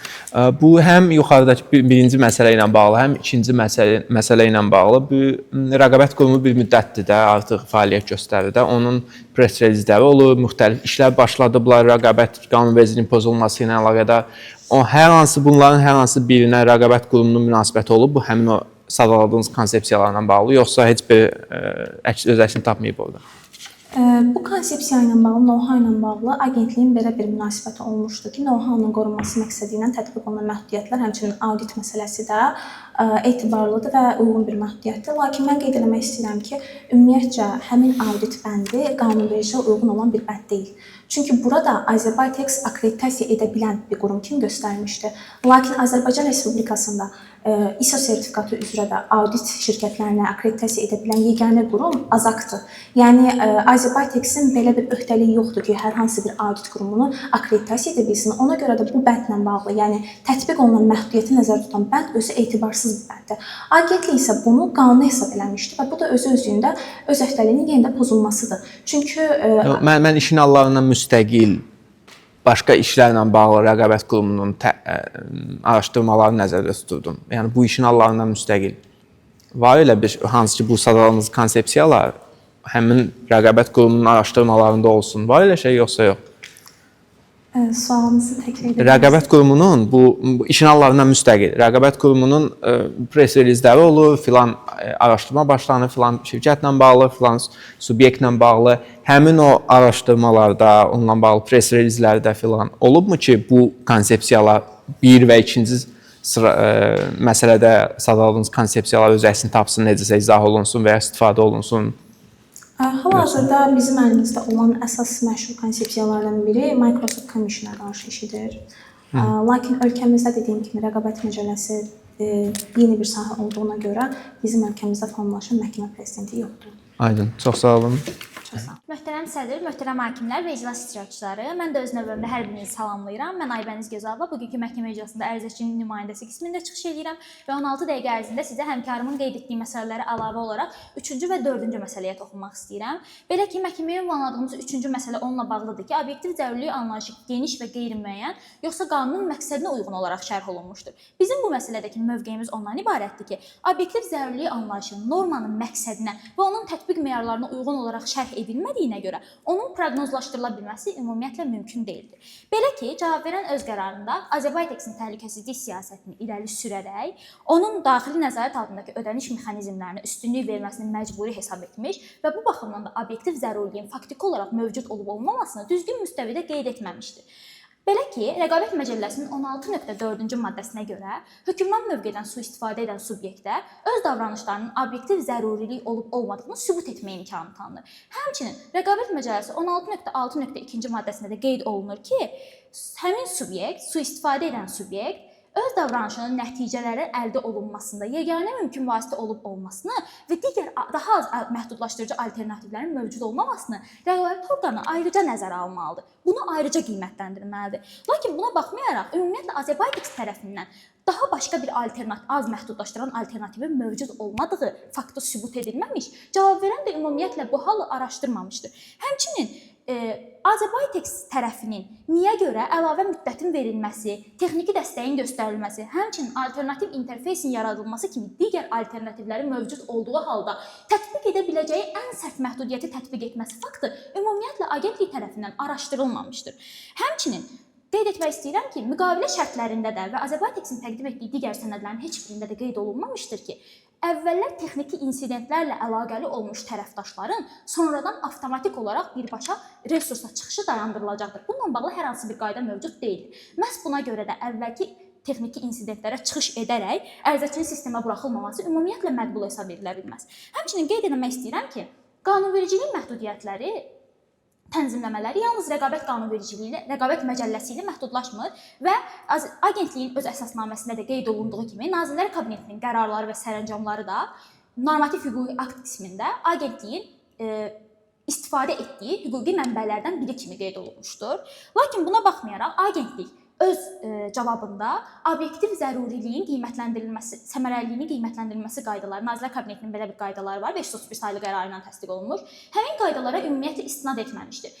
Bu həm yuxarıdakı birinci məsələ ilə bağlı, həm ikinci məsələ ilə bağlı. Bu rəqabət qurumu bir müddətdir də artıq fəaliyyət göstərir də. Onun press release-ləri olur, müxtəlif işlər başladıblar rəqabət qanunvericiliyinin pozulması ilə əlaqədar. O hər hansı bunların hər hansı birinə rəqabət qurumunun münasibəti olub, bu həmin o sadaladığınız konsepsiyalarla bağlı, yoxsa heç bir öz əksini tapmayıb orada? Bu konsepsiya ilə bağlı, know-how ilə bağlı agentliyin belə bir münasibəti olmuşdu ki, know-how-nun qorunması məqsədi ilə tətbiq olunan məhdudiyyətlər, həmçinin audit məsələsi də etibarlıdır və uyğun bir məhdudiyyətdir. Lakin mən qeyd eləmək istəyirəm ki, ümumiyyətcə həmin audit bəndi qanunvericiliyə uyğun olan bir bənd deyil. Çünki burada Azerbaytex akkreditasiya edə bilən bir qurum kimi göstərmişdi. Lakin Azərbaycan Respublikasında ISO sertifikatı üzrə də audit şirkətlərinə akkreditasiya edə bilən yeganə qurum AZAK-dır. Yəni Azerbaytexin belə bir öhdəliyi yoxdur ki, hər hansı bir audit qurumunu akkreditasiya edə bilsin. Ona görə də bu bəndlə bağlı, yəni tətbiq olunan məhdudiyyəti nəzərdə tutan bənd özü etibarsız bir bənddir. Agentlik isə bunu qanuni hesab eləmişdi və bu da özü özlüyündə öz öhdəliyinin yenə də pozulmasıdır. Çünki mən işin hallarından müstəqil başqa işlərlə bağlı rəqabət qurumunun araşdırmalarını nəzərdə tuturdum. Yəni bu işin hallarından müstəqil. Var elə bir hansı ki bu sadaladığınız konsepsiyalar həmin rəqabət qurumunun araşdırmalarında olsun. Var elə şey yoxsa yox? Sualınızı təkrar edə bilərsiniz? Rəqabət qurumunun bu işin hallarından müstəqil. Rəqabət qurumunun press release-ləri olur, filan araşdırma başlanır, filan şirkətlə bağlı, filan subyektlə bağlı. Həmin o araşdırmalarda, onunla bağlı press release-lərdə filan olubmu ki, bu konsepsiyalar bir və ikinci sıra məsələdə sadaladığınız konsepsiyalar öz əksini tapsın, necəsə izah olunsun və ya istifadə olunsun? Hal-hazırda bizim əlimizdə olan əsas məşhur konsepsiyalardan biri Microsoft Commission-a qarşı işidir. Lakin ölkəmizdə dediyim kimi rəqabət məcəlləsi yeni bir sahə olduğuna görə bizim ölkəmizdə formalaşan məhkəmə prezidenti yoxdur. Aydın. Çox sağ olun. Çox sağ olun. Möhtərəm sədr, möhtərəm hakimlər və iclas iştirakçıları, mən də öz növbəmdə hər birinizi salamlayıram. Mən Aybəniz Gözəlova, bugünkü məhkəmə iclasında ərizəçinin nümayəndəsi qismində çıxış edirəm və 16 dəqiqə ərzində sizə həmkarımın qeyd etdiyi məsələlərə əlavə olaraq 3-cü və 4-cü məsələyə toxunmaq istəyirəm. Belə ki, məhkəməyə ünvanladığımız 3-cü məsələ onunla bağlıdır ki, obyektiv zəruriliyi anlayışı geniş və qeyri-müəyyən, yoxsa qanunun məqsədinə uyğun olaraq şərh olunmuşdur. Bizim bu məsələdəki mövqeyimiz ondan ibarətdir ki, obyektiv zəruriliyi anlayışı normanın məqsədinə və onun tətbiq meyarlarına uyğun olaraq şərh edilmədiyinə görə onun proqnozlaşdırıla bilməsi ümumiyyətlə mümkün deyildir. Belə ki, cavab verən öz qərarında Azerbayteksin təhlükəsizlik siyasətini irəli sürərək onun daxili nəzarət altındakı ödəniş mexanizmlərinə üstünlük verməsini məcburi hesab etmiş və bu baxımdan da obyektiv zəruriliyin faktiki olaraq mövcud olub-olmamasını düzgün müstəvidə qeyd etməmişdir. Belə ki, Rəqabət Məcəlləsinin 16.4-cü maddəsinə görə hökmran mövqedən sui-istifadə edən subyektə öz davranışlarının obyektiv zərurilik olub-olmadığını sübut etmə imkanı tanınır. Həmçinin Rəqabət Məcəlləsi 16.6.2-ci maddəsində də qeyd olunur ki, həmin subyekt, sui-istifadə edən subyekt öz davranışının nəticələri əldə olunmasında yeganə mümkün vasitə olub-olmasını və digər daha az məhdudlaşdırıcı alternativlərin mövcud olmamasını rəqabət orqanı ayrıca nəzərə almalıdır. Bunu ayrıca qiymətləndirməlidir. Lakin buna baxmayaraq, ümumiyyətlə Azerbayteks tərəfindən daha başqa bir alternativ, az məhdudlaşdıran alternativin mövcud olmadığı faktı sübut edilməmiş, cavab verən də ümumiyyətlə bu halı araşdırmamışdır. Həmçinin Azerbayteks tərəfinin niyə görə əlavə müddətin verilməsi, texniki dəstəyin göstərilməsi, həmçinin alternativ interfeysin yaradılması kimi digər alternativlərin mövcud olduğu halda tətbiq edə biləcəyi ən sərt məhdudiyyəti tətbiq etməsi faktı ümumiyyətlə agentlik tərəfindən araşdırılmamışdır. Həmçinin qeyd etmək istəyirəm ki, müqavilə şərtlərində də və Azerbayteksin təqdim etdiyi digər sənədlərin heç birində də qeyd olunmamışdır ki, əvvəllər texniki insidentlərlə əlaqəli olmuş tərəfdaşların sonradan avtomatik olaraq birbaşa resursa çıxışı dayandırılacaqdır. Bununla bağlı hər hansı bir qayda mövcud deyildir. Məhz buna görə də əvvəlki texniki insidentlərə çıxış edərək ərizəçinin sistemə buraxılmaması ümumiyyətlə məqbul hesab edilə bilməz. Həmçinin qeyd etmək istəyirəm ki, qanunvericilik məhdudiyyətləri tənzimləmələri yalnız rəqabət qanunvericiliyi ilə, rəqabət məcəlləsi ilə məhdudlaşmır və agentliyin öz əsasnaməsində də qeyd olunduğu kimi Nazirlər Kabinetinin qərarları və sərəncamları da normativ hüquqi akt qismində agentliyin istifadə etdiyi hüquqi mənbələrdən biri kimi qeyd olunmuşdur. Lakin buna baxmayaraq agentlik öz cavabında obyektiv zəruriliyin qiymətləndirilməsi, səmərəliliyinin qiymətləndirilməsi qaydaları, Nazirlər Kabinetinin belə bir qaydaları var, 531 saylı qərarı ilə təsdiq olunmuş. Həmin qaydalara ümumiyyətlə istinad etməmişdir.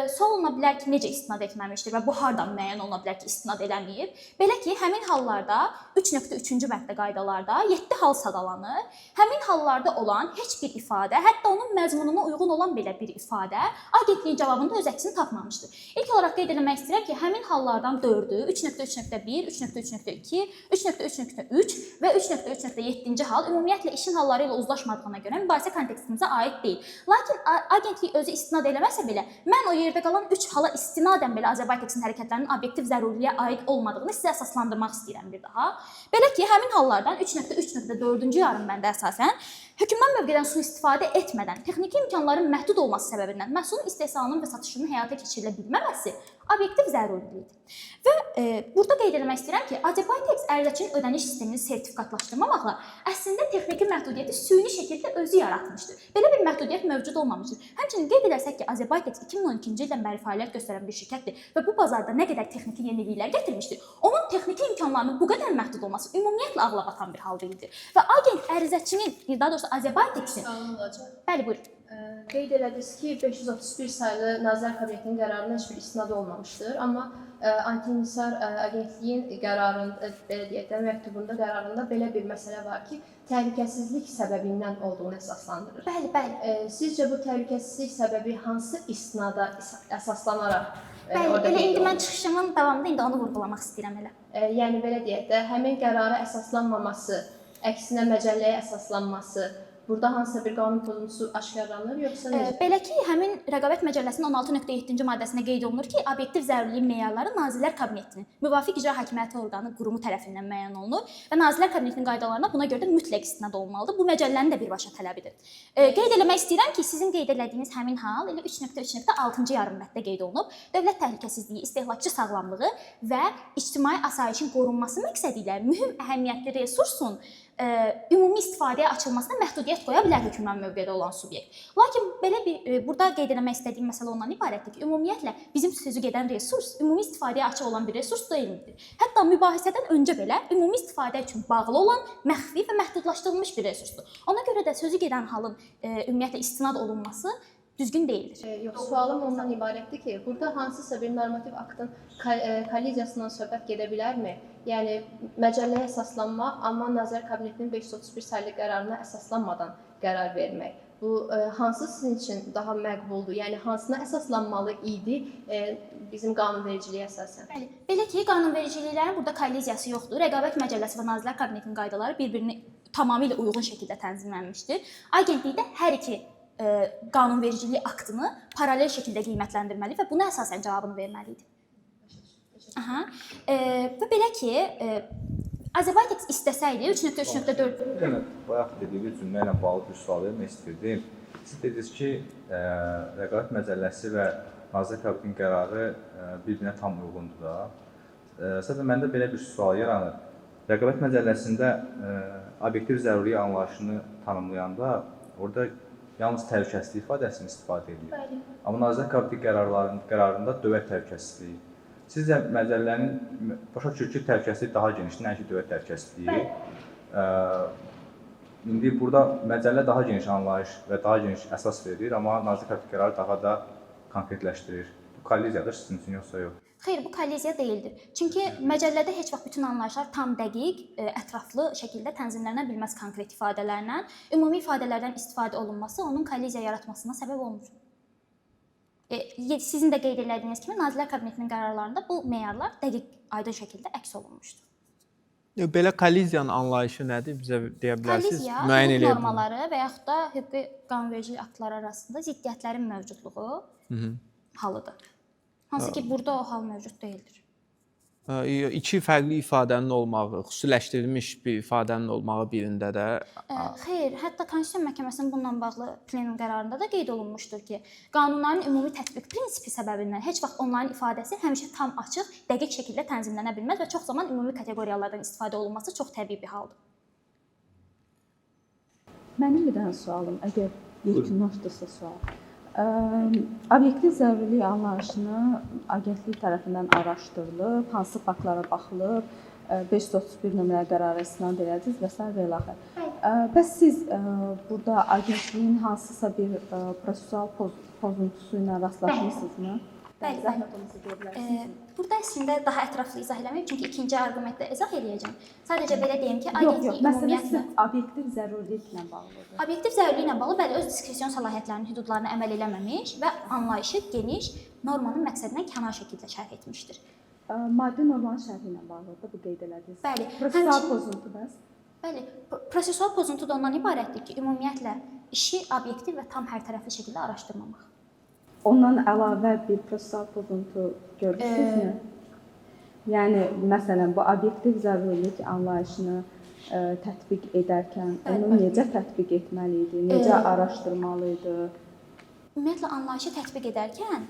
Sual oluna bilər ki, necə istinad etməmişdir və bu hardan müəyyən oluna bilər ki, istinad eləməyib. Belə ki, həmin hallarda 3.3-cü bənddə qaydalarda 7 hal sadalanır. Həmin hallarda olan heç bir ifadə, hətta onun məzmununa uyğun olan belə bir ifadə agentliyin cavabında öz əksini tapmamışdır. İlk olaraq qeyd etmək istəyirəm ki, həmin hallardan 4-ü 3.3.1, 3.3.2, 3.3.3 və 3.3.7-ci hal ümumiyyətlə işin halları ilə uzlaşmadığına görə mübahisə kontekstimizə aid deyil. Lakin agentlik özü istinad eləməsə belə, mən o yerdə qalan 3 hala istinadən belə Azerbayteksin hərəkətlərinin obyektiv zəruriliyə aid olmadığını sizə əsaslandırmaq istəyirəm bir daha. Belə ki, həmin hallardan 3.3.4-cü yarım bəndə əsasən hökmran mövqedən sui-istifadə etmədən texniki imkanların məhdud olması səbəbindən məhsulun istehsalının və satışının həyata keçirilə bilməməsi obyektiv zərurilikdir. Və burada qeyd etmək istəyirəm ki, Azerbayteks ərizəçinin ödəniş sistemini sertifikatlaşdırmamaqla əslində texniki məhdudiyyəti süni şəkildə özü yaratmışdır. Belə bir məhdudiyyət mövcud olmamışdır. Həmçinin qeyd edərsək ki, Azerbayteks 2012-ci ildən bəri fəaliyyət göstərən bir şirkətdir və bu bazarda nə qədər texniki yeniliklər gətirmişdir. Onun texniki imkanlarının bu qədər məhdud olması ümumiyyətlə ağla batan bir hal deyildir. Və agent ərizəçinin, daha doğrusu Azerbayteksin. Bəli, buyurun. Qeyd elədiniz ki, 531 saylı Nazirlər Kabinetinin qərarına heç bir istinad olmamışdır. Amma Anti-İnhisar Agentliyin qərarında, belə deyək də, məktubunda, qərarında belə bir məsələ var ki, təhlükəsizlik səbəbindən olduğunu əsaslandırır. Bəli, bəli. Sizcə bu təhlükəsizlik səbəbi hansı istinada əsaslanaraq? Bəli, elə indi mən çıxışımın davamında indi onu vurğulamaq istəyirəm elə. Yəni belə deyək də, həmin qərara əsaslanmaması, əksinə məcəlləyə əsaslanması, burada hansısa bir qanun pozuntusu aşkarlanır, yoxsa necə? Belə ki, həmin Rəqabət Məcəlləsinin 16.7-ci maddəsində qeyd olunur ki, obyektiv zəruriliyin meyarları Nazirlər Kabinetinin müvafiq icra hakimiyyəti orqanı qurumu tərəfindən müəyyən olunur və Nazirlər Kabinetinin qaydalarına buna görə də mütləq istinad olunmalıdır. Bu məcəllənin də birbaşa tələbidir. Qeyd eləmək istəyirəm ki, sizin qeyd elədiyiniz həmin hal elə 3.3.6-cı yarım bənddə qeyd olunub. Dövlət təhlükəsizliyi, istehlakçı sağlamlığı və ictimai asayişin qorunması məqsədi ilə mühüm əhəmiyyətli resursun ümumi istifadəyə açılmasına məhdudiyyət qoya bilər hökmran mövqedə olan subyekt. Lakin belə bir burada qeyd etmək istədiyim məsələ ondan ibarətdir ki, ümumiyyətlə bizim sözü gedən resurs ümumi istifadəyə açıq olan bir resurs deyildir. Hətta mübahisədən öncə belə ümumi istifadə üçün bağlı olan məxfi və məhdudlaşdırılmış bir resursdur. Ona görə də sözü gedən halın ümumiyyətlə istinad olunması düzgün deyildir. Yox, sualım ondan ibarətdir ki, burada hansısa bir normativ aktın kolliziyasından söhbət gedə bilərmi? Yəni, məcəlləyə əsaslanmaq, amma Nazirlər Kabinetinin 531 saylı qərarına əsaslanmadan qərar vermək. Bu hansı sizin üçün daha məqbuldur? Yəni hansına əsaslanmalı idi bizim qanunvericiliyə əsasən? Bəli. Belə ki, qanunvericiliklərin burada kolliziyası yoxdur. Rəqabət Məcəlləsi və Nazirlər Kabinetinin qaydaları bir-birinə tamamilə uyğun şəkildə tənzimlənmişdir. Agentlik də hər iki qanunvericilik aktını paralel şəkildə qiymətləndirməli və buna əsasən cavabını verməli idi. Aha. Və belə ki, Azerbaytex istəsəydi 3.3.4 Bir dənə bayaq dediyiniz cümlə ilə bağlı bir sual vermək istirdim. Siz dediniz ki, Rəqabət Məcəlləsi və Nazirlər Kabinetinin qərarı bir-birinə tam uyğundur da. Sadəcə məndə belə bir sual yaranır. Rəqabət Məcəlləsində obyektiv zəruri anlayışını tanımlayanda orada yalnız təhlükəsizlik ifadəsini istifadə edir. Bəli. Amma Nazirlər Kabineti qərarında dövlət təhlükəsizliyi. Sizcə məcəllənin başa düşürük ki, təhlükəsizlik daha genişdir, nəinki dövlət təhlükəsizliyi. İndi burada məcəllə daha geniş anlayış və daha geniş əsas verir, amma Nazirlər Kabineti qərarı daha da konkretləşdirir. Bu kolliziyadır sizin üçün yoxsa yox? Xeyr, bu kolliziya deyildir. Çünki məcəllədə heç vaxt bütün anlayışlar tam dəqiq, ətraflı şəkildə tənzimlənə bilməz konkret ifadələrlə. Ümumi ifadələrdən istifadə olunması onun kolliziya yaratmasına səbəb olmur. Sizin də qeyd elədiyiniz kimi Nazirlər Kabinetinin qərarlarında bu meyarlar dəqiq, aydın şəkildə əks olunmuşdur. Belə kolliziyanın anlayışı nədir? Bizə deyə bilərsiniz? Kolliziya Müəyyən hüquq eləyə normaları və yaxud da hüquqi qanunvericilik aktları arasında ziddiyyətlərin mövcudluğu halıdır. Hansı ki, burada o hal mövcud deyildir. İki fərqli ifadənin olmağı, xüsusiləşdirilmiş bir ifadənin olmağı birində də Xeyr, hətta Konstitusiya Məhkəməsinin bununla bağlı plenum qərarında da qeyd olunmuşdur ki, qanunların ümumi tətbiq prinsipi səbəbindən heç vaxt onların ifadəsi həmişə tam açıq, dəqiq şəkildə tənzimlənə bilməz və çox zaman ümumi kateqoriyalardan istifadə olunması çox təbii bir haldır. Mənim bir dənə sualım, əgər yekunlaşdırsa sual. Obyektiv zərurilik anlayışını agentlik tərəfindən araşdırılıb, hansı faktlara baxılıb, 531 nömrəli qərara istinad elədiniz və sair və ilaxır. Bəs siz burada agentliyin hansısa bir prosessual pozuntusu ilə rastlaşmısınızmı? Bəli, Zəhmət olmasa deyə bilərsiniz. Burada əslində daha ətraflı izah eləməyim, çünki ikinci arqumentdə izah eləyəcəm. Sadəcə belə deyim ki, Yox, yox, agentlik məsələ ümumiyyətlə sırf obyektiv zəruriliklə bağlıdır. Obyektiv zəruriliklə bağlı bəli öz diskresion səlahiyyətlərinin hüdudlarına əməl eləməmiş və anlayışı geniş, normanın məqsədindən kənar şəkildə şərh etmişdir. Maddi normanın şərhi ilə bağlıdır bu qeyd elədiniz. Bəli, Prosessual pozuntu bəs? Bəli, prosessual pozuntu da ondan ibarətdir ki, ümumiyyətlə işi obyektiv və tam hərtərəfli şəkildə araşdırmamaq. Ondan əlavə bir prosessual pozuntu görürsünüzmü? Yəni məsələn bu obyektiv zərurilik anlayışını tətbiq edərkən onu necə tətbiq etməli idi, necə araşdırmalı idi? Ümumiyyətlə anlayışı tətbiq edərkən,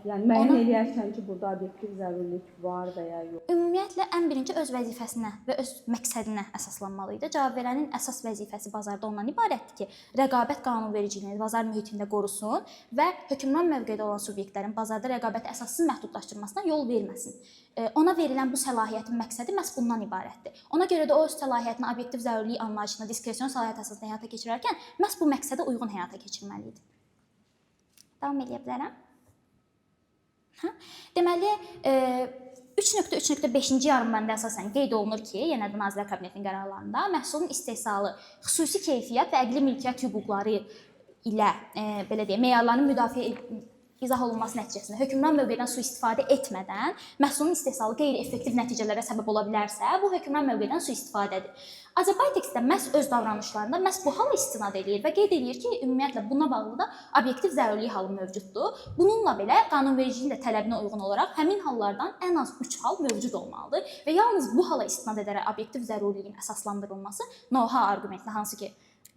yəni müəyyən eləyərkən ki, burada obyektiv zərurilik var və ya yox. Ümumiyyətlə ən birinci öz vəzifəsinə və öz məqsədinə əsaslanmalı idi. Cavab verənin əsas vəzifəsi bazarda ondan ibarətdir ki, rəqabət qanunvericiliyini bazar mühitində qorusun və hökmran mövqedə olan subyektlərin bazarda rəqabəti əsassız məhdudlaşdırmasına yol verməsin. Ona verilən bu səlahiyyətin məqsədi məhz bundan ibarətdir. Ona görə də o öz səlahiyyətini obyektiv zərurilik anlayışına, diskresion səlahiyyət əsasında həyata keçirərkən məhz bu məqsədə uyğun həyata keçirməli idi. Davam eləyə bilərəm. Hə? Deməli, 3.3.5-ci yarımbəndə əsasən qeyd olunur ki, yenə də Nazirlər Kabinetinin qərarlarında məhsulun istehsalı xüsusi keyfiyyət və əqli mülkiyyət hüquqları ilə, belə deyək, meyarlarının müdafiə izah olunması nəticəsində hökmran mövqedən sui-istifadə etmədən məhsulun istehsalı qeyri-effektiv nəticələrə səbəb ola bilərsə, bu hökmran mövqedən sui-istifadədir. Azerbaytex də məhz öz davranışlarında məhz bu hala istinad eləyir və qeyd eləyir ki, ümumiyyətlə buna bağlı da obyektiv zərurilik halı mövcuddur. Bununla belə qanunvericiliyin də tələbinə uyğun olaraq həmin hallardan ən az 3 hal mövcud olmalıdır və yalnız bu hala istinad edərək obyektiv zəruriliyin əsaslandırılması know-how arqumentinə, hansı ki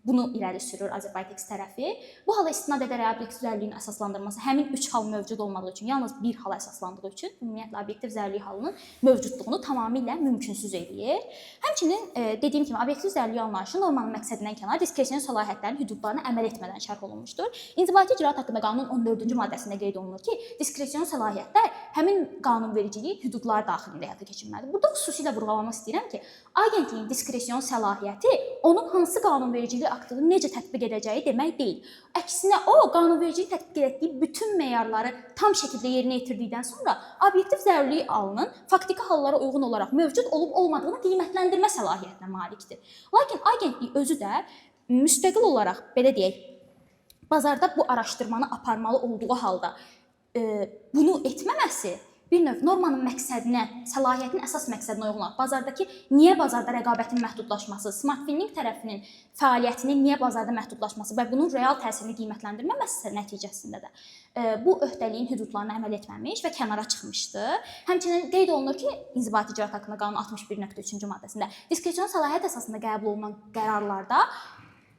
bunu irəli sürür Azerbaytex tərəfi. Bu hala istinad edərək obyektiv zəruriliyin əsaslandırılması həmin 3 hal mövcud olmadığı üçün, yalnız bir hala əsaslandığı üçün ümumiyyətlə obyektiv zərurilik halının mövcudluğunu tamamilə mümkünsüz eləyir. Həmçinin dediyim kimi obyektiv zərurilik anlayışı normanın məqsədindən kənar diskresion səlahiyyətlərin hüdudlarına əməl etmədən şərh olunmuşdur. İnzibati icraat haqqında qanunun 14-cü maddəsində qeyd olunur ki, diskresion səlahiyyətlər həmin qanunvericiliyin hüdudları daxilində həyata keçirilməlidir. Burada xüsusilə vurğulamaq istəyirəm ki, agentliyin diskresion səlahiyyəti onun hansı qanunvericilik aktını necə tətbiq edəcəyi demək deyil. Əksinə o, qanunvericiliyin tətbiq etdiyi bütün meyarları tam şəkildə yerinə yetirdikdən sonra obyektiv zərurilik halının faktiki hallara uyğun olaraq mövcud olub olmadığını qiymətləndirmə səlahiyyətinə malikdir. Lakin agentlik özü də müstəqil olaraq, belə deyək, bazarda bu araşdırmanı aparmalı olduğu halda bunu etməməsi bir növ normanın məqsədinə, səlahiyyətin əsas məqsədinə uyğun olaraq bazardakı niyə bazarda rəqabətin məhdudlaşması, Smart Finning tərəfinin fəaliyyətinin niyə bazarda məhdudlaşması və bunun real təsirini qiymətləndirməməsi nəticəsində də bu öhdəliyin hüdudlarına əməl etməmiş və kənara çıxmışdı. Həmçinin qeyd olunur ki, İnzibati İcraat haqqında qanun 61.3-cü maddəsində diskresion səlahiyyət əsasında qəbul olunan qərarlarda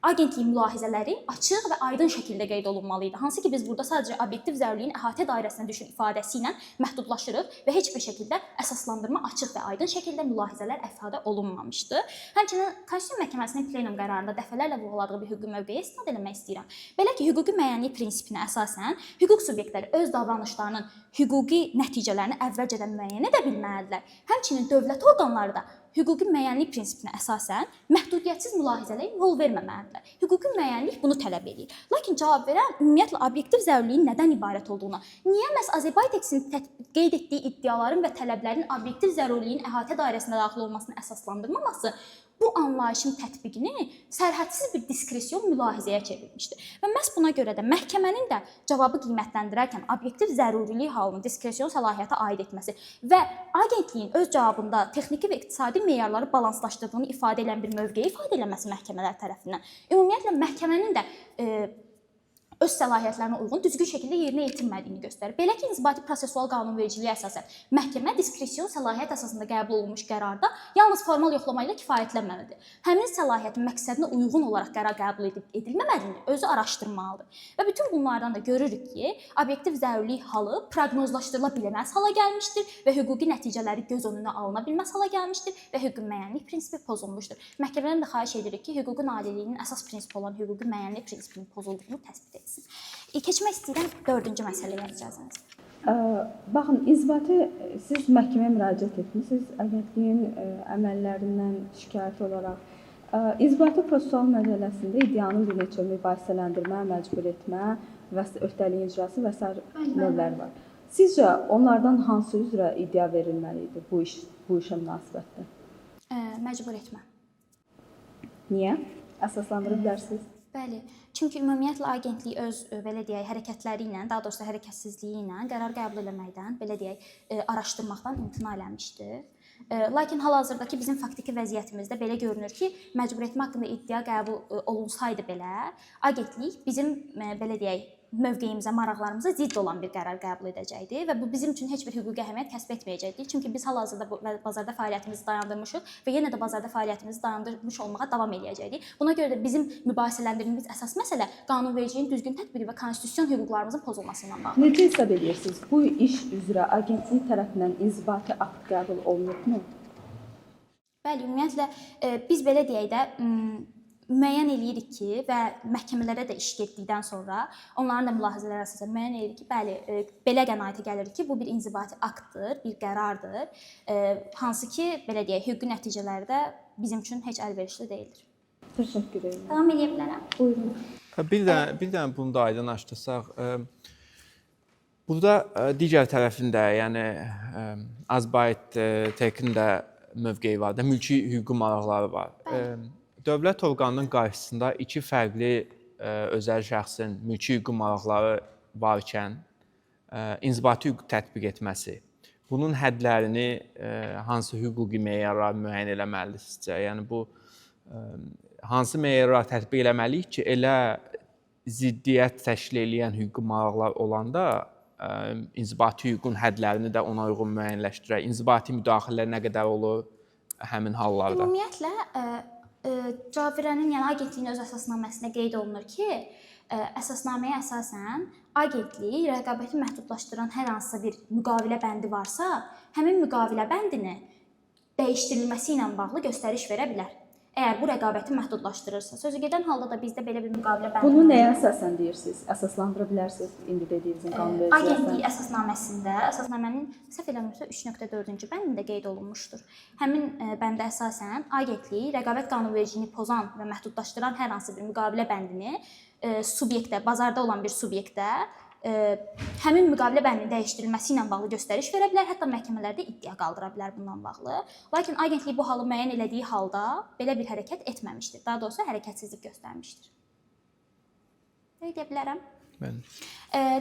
agentliyin mülahizələri açıq və aydın şəkildə qeyd olunmalı idi. Hansı ki biz burada sadəcə obyektiv zəruriliyin əhatə dairəsinə düşür ifadəsi ilə məhdudlaşırıq və heç bir şəkildə əsaslandırma açıq və aydın şəkildə mülahizələr əfadə olunmamışdı. Həmçinin Konstitusiya Məhkəməsinin plenum qərarında dəfələrlə vurğuladığı bir hüquqi mövqeyə istinad eləmək istəyirəm. Belə ki, hüquqi müəyyənlik prinsipinə əsasən hüquq subyektləri öz davranışlarının hüquqi nəticələrini əvvəlcədən müəyyən edə bilməlidirlər. Həmçinin dövlət orqanları da hüquqi müəyyənlik prinsipinə əsasən məhdudiyyətsiz mülahizələrə yol verməməlidirlər. Hüquqi müəyyənlik bunu tələb eləyir. Lakin cavab verən ümumiyyətlə obyektiv zəruriliyin nədən ibarət olduğuna, niyə məhz Azerbayteksin qeyd etdiyi iddiaların və tələblərin obyektiv zəruriliyin əhatə dairəsinə daxil olmasını əsaslandırmaması bu anlayışın tətbiqini sərhədsiz bir diskresion mülahizəyə çevirmişdi. Və məhz buna görə də məhkəmənin də cavabı qiymətləndirərkən obyektiv zərurilik halını diskresion səlahiyyətə aid etməsi və agentliyin öz cavabında texniki və iqtisadi meyarları balanslaşdırdığını ifadə edən bir mövqeyi ifadə eləməsi məhkəmələr tərəfindən ümumiyyətlə məhkəmənin də öz səlahiyyətlərinə uyğun düzgün şəkildə yerinə yetirmədiyini göstərir. Belə ki, inzibati prosessual qanunvericiliyə əsasən məhkəmə diskresion səlahiyyət əsasında qəbul olunmuş qərarda yalnız formal yoxlama ilə kifayətlənməməlidir. Həmin səlahiyyətin məqsədinə uyğun olaraq qərar qəbul edib edilməməliyini özü araşdırmalıdır. Və bütün bunlardan da görürük ki, obyektiv zərurilik halı proqnozlaşdırıla bilməz hala gəlmişdir və hüquqi nəticələri göz önünə alına bilməz hala gəlmişdir və hüquqi müəyyənlik prinsipi pozulmuşdur. Məhkəmədən də xahiş edirik ki, hüquqi nailiyyinin əsas prinsipi olan hüquqi müəyyənlik prinsipinin pozulduğunu təsbit etsin. Keçmək istəyirəm dördüncü məsələyə icazənizlə. Baxın, inzibati siz məhkəməyə müraciət etmisiniz agentliyin əməllərindən şikayət olaraq. İnzibati prosessual məcəlləsində iddianın bir neçə mübahisələndirmə, məcbur etmə və öhdəliyin icrası və sair növləri var. Sizcə onlardan hansı üzrə iddia verilməli idi bu işə münasibətdə? Məcbur etmə. Niyə? Əsaslandıra bilərsiniz? Bəli, çünki ümumiyyətlə agentlik öz belə deyək hərəkətləri ilə, daha doğrusu hərəkətsizliyi ilə qərar qəbul eləməkdən, belə deyək, araşdırmaqdan imtina eləmişdi. Lakin hal-hazırdakı bizim faktiki vəziyyətimizdə belə görünür ki, məcbur etmə haqqında iddia qəbul olunsaydı belə, agentlik bizim belə deyək mövqeyimizə, maraqlarımıza zidd olan bir qərar qəbul edəcəkdi və bu bizim üçün heç bir hüquqi əhəmiyyət kəsb etməyəcəkdi. Çünki biz hal-hazırda bazarda fəaliyyətimizi dayandırmışıq və yenə də bazarda fəaliyyətimizi dayandırmış olmağa davam eləyəcəkdik. Buna görə də bizim mübahisələndirdiyimiz əsas məsələ qanunvericiliyin düzgün tətbiqi və konstitusion hüquqlarımızın pozulması ilə bağlıdır. Necə hesab edirsiniz? Bu iş üzrə agentlik tərəfindən inzibati akt qəbul olunubmu? Bəli, ümumiyyətlə biz belə deyək də müəyyən eləyirik ki, və məhkəmələrə də iş getdikdən sonra onların da mülahizələri əsasən müəyyən eləyirik ki, bəli, belə qənaətə gəlirik ki, bu bir inzibati aktdır, bir qərardır, hansı ki, belə deyək, hüquqi nəticələri də bizim üçün heç əlverişli deyildir. Təşəkkür edirəm. Davam eləyə bilərəm. Buyurun. Bir dənə bunu da aydınlaşdırsaq, burada digər tərəfində, yəni Azbayt-Tekin də mövqeyi var da, mülki hüquqi maraqları var. Bəli. Dövlət orqanının qarşısında iki fərqli özəl şəxsin mülki hüquqi maraqları varkən inzibati hüquq tətbiq etməsi, bunun hədlərini hansı hüquqi meyarlar müəyyən eləməlidir sizcə? Yəni bu hansı meyarlar tətbiq eləməliyik ki, elə ziddiyyət təşkil eləyən hüquqi maraqlar olanda inzibati hüququn hədlərini də ona uyğun müəyyənləşdirək. İnzibati müdaxilə nə qədər olur həmin hallarda? Ümumiyyətlə cavab verənin, yəni agentliyin öz əsasnaməsində qeyd olunur ki, əsasnaməyə əsasən agentlik rəqabəti məhdudlaşdıran hər hansısa bir müqavilə bəndi varsa, həmin müqavilə bəndini dəyişdirilməsi ilə bağlı göstəriş verə bilər. Əgər bu rəqabəti məhdudlaşdırırsa, sözü gedən halda da bizdə belə bir müqavilə bəndi. Bunu nəyə əsasən deyirsiniz? Əsaslandıra bilərsiniz indi dediyinizin qanunvericiliyə? Agentlik əsasnaməsində, əsasnamənin səhv eləmirəmsə 3.4-cü bəndində qeyd olunmuşdur. Həmin bəndə əsasən agentlik rəqabət qanunvericiliyini pozan və məhdudlaşdıran hər hansı bir müqavilə bəndini subyektə, bazarda olan bir subyektə həmin müqavilə bəndinin dəyişdirilməsi ilə bağlı göstəriş verə bilər, hətta məhkəmələrdə iddia qaldıra bilər bundan bağlı. Lakin agentlik bu halı müəyyən elədiyi halda belə bir hərəkət etməmişdir. Daha doğrusu hərəkətsizlik göstərmişdir. Nə deyə bilərəm? Bəli.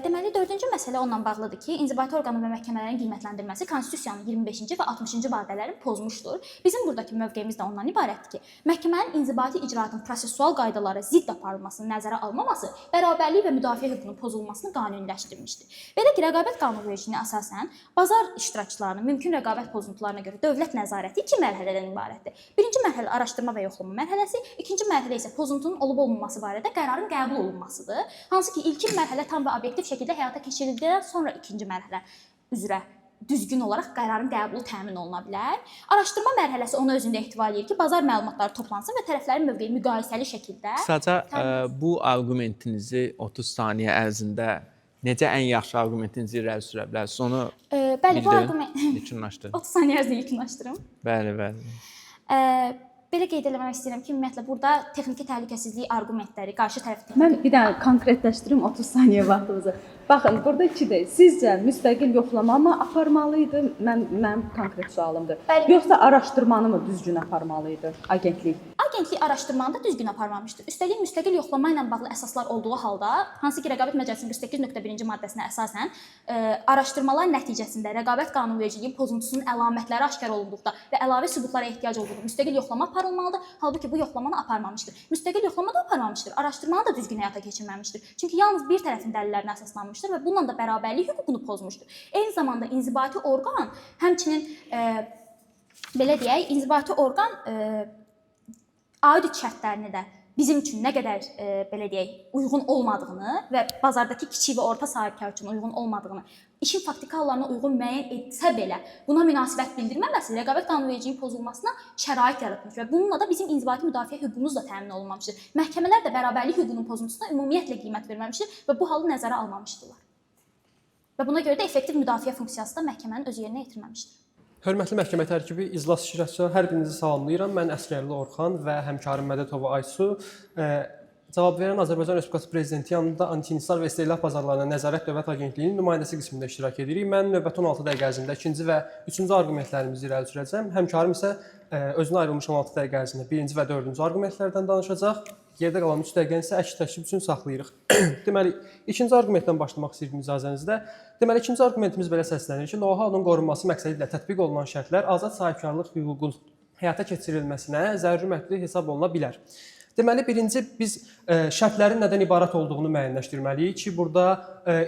Deməli, dördüncü məsələ onunla bağlıdır ki, inzibati orqanı və məhkəmələrin qiymətləndirməsi Konstitusiyanın 25-ci və 60-cı maddələrini pozmuşdur. Bizim buradakı mövqeyimiz də ondan ibarətdir ki, məhkəmənin inzibati icraatın prosessual qaydalara zidd aparılmasını nəzərə almaması bərabərlik və müdafiə hüququnun pozulmasını qanuniləşdirmişdir. Belə ki, rəqabət qanunvericiliyinə əsasən bazar iştirakçılarının mümkün rəqabət pozuntularına görə dövlət nəzarəti iki mərhələdən ibarətdir. Birinci mərhələ araşdırma və yoxlama mərhələsi, ikinci mərhələ isə pozuntunun olub-olmaması barədə qərarın qəbul olunmasıdır. Hansı ki, ilkin mərhələ tam və obyektiv şəkildə həyata keçirildikdən sonra ikinci mərhələ üzrə düzgün olaraq qərarın qəbulu təmin oluna bilər. Araşdırma mərhələsi onu özündə ehtiva eləyir ki, bazar məlumatları toplansın və tərəflərin mövqeyi müqayisəli şəkildə. Qısaca bu arqumentinizi 30 saniyə ərzində necə ən yaxşı arqumentinizi irəli sürə bilərsiniz? Onu bəli, bu arqument yekunlaşdırın. 30 saniyə ərzində yekunlaşdırım. Bəli, bəli. Belə qeyd eləmək istəyirəm ki, ümumiyyətlə burada texniki təhlükəsizlik arqumentləri qarşı tərəf Mən bir dənə konkretləşdirim 30 saniyə vaxtımızı. Baxın, burada ikidir. Sizcə müstəqil yoxlama mı aparmalı idi? Mənim konkret sualımdır. Bəli. Yoxsa araşdırmanı mı düzgün aparmalı idi agentlik? Agentlik araşdırmanı da düzgün aparmamışdır. Üstəlik müstəqil yoxlama ilə bağlı əsaslar olduğu halda, hansı ki Rəqabət Məcəlləsinin 48.1-ci maddəsinə əsasən araşdırmalar nəticəsində rəqabət qanunvericiliyinin pozuntusunun əlamətləri aşkar olunduqda və əlavə sübutlara ehtiyac olduqda müstəqil yoxlama aparılmalıdır. Halbuki bu yoxlamanı aparmamışdır. Müstəqil yoxlama da aparmamışdır. Araşdırmanı da düzgün həyata keçirməmişdir. Çünki yalnız bir tərəfin dəlillərinə əsaslanmışdır və bununla da bərabərlik hüququnu pozmuşdur. Eyni zamanda inzibati orqan həmçinin belə deyək, inzibati orqan audit şərtlərini də bizim üçün nə qədər belə deyək, uyğun olmadığını və bazardakı kiçik və orta sahibkar üçün uyğun olmadığını, işin faktiki hallarına uyğun müəyyən etsə belə buna münasibət bildirməməsi rəqabət qanunvericiliyinin pozulmasına şərait yaratmış və bununla da bizim inzibati müdafiə hüququmuz da təmin olunmamışdır. Məhkəmələr də bərabərlik hüququnun pozuntusuna ümumiyyətlə qiymət verməmişdir və bu halı nəzərə almamışdılar. Və buna görə də effektiv müdafiə funksiyası da məhkəmənin öz yerinə yetirməmişdir. Hörmətli məhkəmə tərkibi, iclas iştirakçıları, hər birinizi salamlayıram. Mən Əsgərli Orxan və həmkarım Mədətova Aysu. Cavab verən Azərbaycan Respublikası Prezidenti yanında anti-inhisar və istehlak bazarlarına nəzarət Dövlət Agentliyinin nümayəndəsi qismində iştirak edirik. Mən növbəti 16 dəqiqə ərzində ikinci və üçüncü arqumentlərimizi irəli sürəcəm. Həmkarım isə özünə ayrılmış 16 dəqiqə ərzində birinci və dördüncü arqumentlərdən danışacaq. Yerdə qalan 3 dəqiqəni isə əks təklif üçün saxlayırıq. Deməli, ikinci arqumentdən başlamaq istəyirdim icazənizlə. Deməli, ikinci arqumentimiz belə səslənir ki, know-how-nun qorunması məqsədi ilə tətbiq olunan şərtlər azad sahibkarlıq hüququnun həyata keçirilməsinə zəruri məhdud hesab oluna bilər. Deməli, birinci biz şərtlərin nədən ibarət olduğunu müəyyənləşdirməliyik ki, burada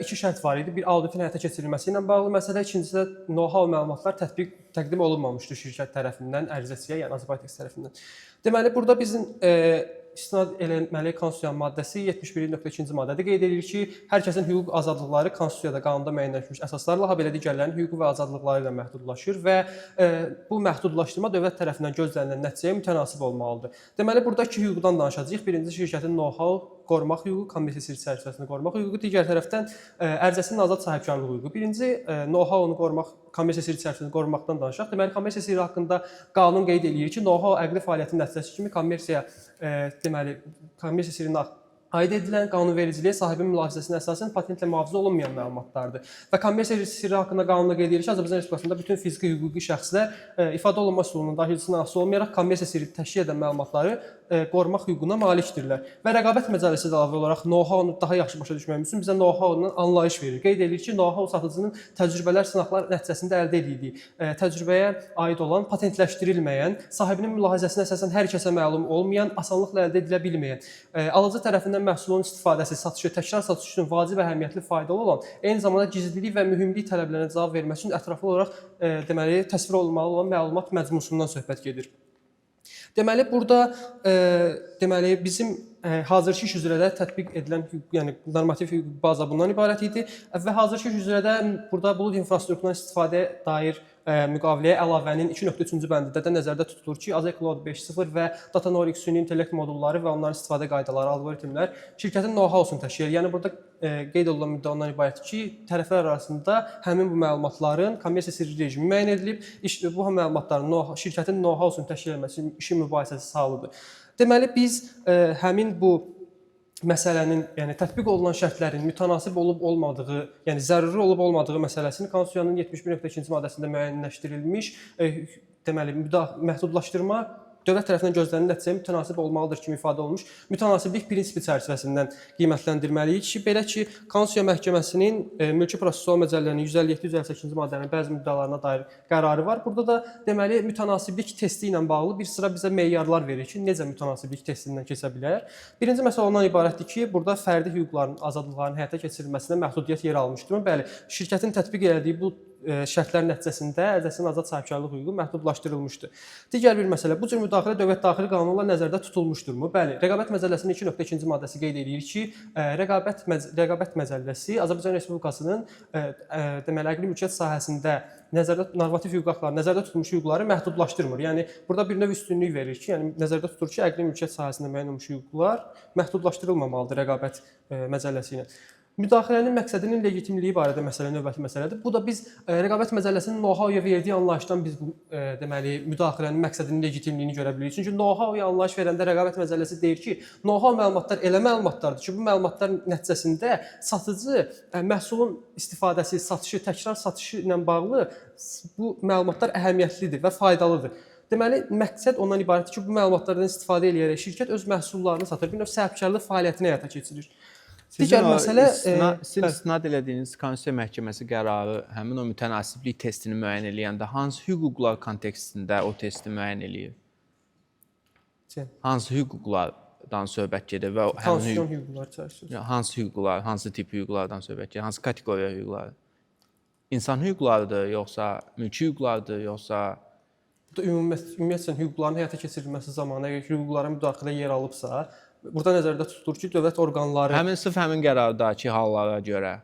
iki şərt var idi. Bir, auditin həyata keçirilməsi ilə bağlı məsələ, ikincisi də know-how məlumatlar təqdim olunmamışdır şirkət tərəfindən, ərizəçiyə, yəni Azerbaytex tərəfindən. Deməli, burada bizim istinad eləməli Konstitusiyanın maddəsi 71.2-ci maddədə qeyd edilir ki, hər kəsin hüquq azadlıqları Konstitusiyada, qanunda müəyyənləşmiş əsaslarla, ha belə digərlərinin hüququ və azadlıqları ilə məhdudlaşır və bu məhdudlaşdırma dövlət tərəfindən gözlənilən nəticəyə mütənasib olmalıdır. Deməli, burada iki hüquqdan danışacağıq. Birinci, şirkətin know-how qorumaq hüququ, kommersiya sirri çərçivəsində qorumaq hüququ, digər tərəfdən ərizəsinin azad sahibkarlıq hüququ. Birinci, know-how-onu qorumaq, kommersiya sirri çərçivəsində qorunmaqdan danışaq. Deməli, kommersiya sirri haqqında qanun qeyd eləyir ki, know-how əqli fəaliyyətin nəticəsi kimi kommersiya deməli, kommersiya sirrinə aid edilən qanunvericiliyə sahibin mülahizəsinə əsasən patentlə mühafizə olunmayan məlumatlardır. Və kommersiya sirri haqqında qanunda qeyd edilir ki, Azərbaycan Respublikasında bütün fiziki hüquqi şəxslər ifadə olunma üsulunun daxilçisindən asılı olmayaraq kommersiya sirri təşkil edən məlumatları qorumaq hüququna malikdirlər. Və rəqabət məcəlləsi də əlavə olaraq know-how-nu daha yaxşı başa düşməyimiz üçün bizə know-how-dan anlayış verir. Qeyd edilir ki, know-how satıcının təcrübələr, sınaqlar nəticəsində əldə etdiyi təcrübəyə aid olan, patentləşdirilməyən, sahibinin mülahizəsinə əsasən hər kəsə məlum olmayan, asanlıqla əldə edilə bilməyən, alıcı tərəfindən məhsulun istifadəsi, satışı, təkrar satış üçün vacib əhəmiyyətli faydalı olan, eyni zamanda gizlilik və mühümlük tələblərinə cavab verməsi üçün ətraflı olaraq deməli təsvir olunmalı olan məlumat məcmusundan söhbət gedir. Deməli, burada deməli bizim hazırki iş üzrə də tətbiq edilən hüquq, yəni normativ hüquq baza bundan ibarət idi və hazırki iş üzrə də burada bulud infrastrukturundan istifadəyə dair müqaviləyə əlavənin 2.3-cü bəndində də nəzərdə tutulur ki, AzerCloud 5.0 və Data Norix süni intellekt modulları və onların istifadə qaydaları, alqoritmlər şirkətin know-how-sunu təşkil edir. Yəni burada qeyd olunan müddəa ondan ibarətdir ki, tərəflər arasında həmin bu məlumatların kommersiya sirri rejimi müəyyən edilib, bu məlumatların şirkətin know-how-sunu təşkil etməsi işin mübahisəsi salıdır. Deməli, biz həmin bu məsələnin, yəni tətbiq olunan şərtlərin mütənasib olub olmadığı, yəni zəruri olub olmadığı məsələsini Konstitusiyanın 71.2-ci maddəsində müəyyənləşdirilmiş deməli məhdudlaşdırma dövlət tərəfindən gözlənilən nəticəyə mütənasib olmalıdır kimi ifadə olunmuş mütənasiblik prinsipi çərçivəsindən qiymətləndirməliyik ki, belə ki, Konstitusiya Məhkəməsinin Mülki Prosessual Məcəllənin 157-158-ci maddələrinin bəzi müddəalarına dair qərarı var. Burada da deməli mütənasiblik testi ilə bağlı bir sıra bizə meyarlar verir ki, necə mütənasiblik testindən keçə bilər. Birinci məsələ ondan ibarətdir ki, burada fərdi hüquqların, azadlıqların həyata keçirilməsinə məhdudiyyət yer almışdırmı? Bəli, şirkətin tətbiq elədiyi bu şərtlər nəticəsində ərizəçinin azad sahibkarlıq hüququ məhdudlaşdırılmışdır. Digər bir məsələ, bu cür müdaxilə dövlət daxili qanunla nəzərdə tutulmuşdurmu? Bəli, Rəqabət Məcəlləsinin 2.2-ci maddəsi qeyd eləyir ki, Rəqabət Məcəlləsi Azərbaycan Respublikasının deməli əqli mülkiyyət sahəsində nəzərdə normativ hüquq aktları nəzərdə tutulmuş hüquqları məhdudlaşdırmır. Yəni burada bir növ üstünlük verir ki, yəni nəzərdə tutur ki, əqli mülkiyyət sahəsində müəyyən olunmuş hüquqlar məhdudlaşdırılmamalıdır Rəqabət Məcəlləsi ilə. Müdaxilənin məqsədinin legitimliyi barədə məsələ növbəti məsələdir. Bu da biz Rəqabət Məcəlləsinin know-how-ya verdiyi anlayışdan biz bu deməli müdaxilənin məqsədinin legitimliyini görə bilirik. Çünki know-how-ya anlayış verəndə Rəqabət Məcəlləsi deyir ki, know-how məlumatlar elə məlumatlardır ki, bu məlumatlar nəticəsində satıcı məhsulun istifadəsi, satışı, təkrar satışı ilə bağlı bu məlumatlar əhəmiyyətlidir və faydalıdır. Deməli, məqsəd ondan ibarətdir ki, bu məlumatlardan istifadə eləyərək şirkət öz məhsullarını satır, bir növ sahibkarlıq fəaliyyətini həyata keçirir. Digər məsələ sizin istinad elədiyiniz Konstitusiya Məhkəməsi qərarı həmin o mütənasiblik testini müəyyən eləyəndə hansı hüquqlar kontekstində o testi müəyyən eləyir? Hansı hüquqlardan söhbət gedir və həmin hüquqlar çərçivəsində. Hansı hüquqlar, hansı tip hüquqlardan söhbət gedir? Hansı kateqoriya hüquqları? İnsan hüquqlarıdır, yoxsa mülki hüquqlardır, yoxsa Burada ümumiyyətlə hüquqların həyata keçirilməsi zamanı əgər hüquqlara müdaxilə yer alıbsa, burada nəzərdə tutulur ki, dövlət orqanları həmin sırf həmin qərardakı hallara görə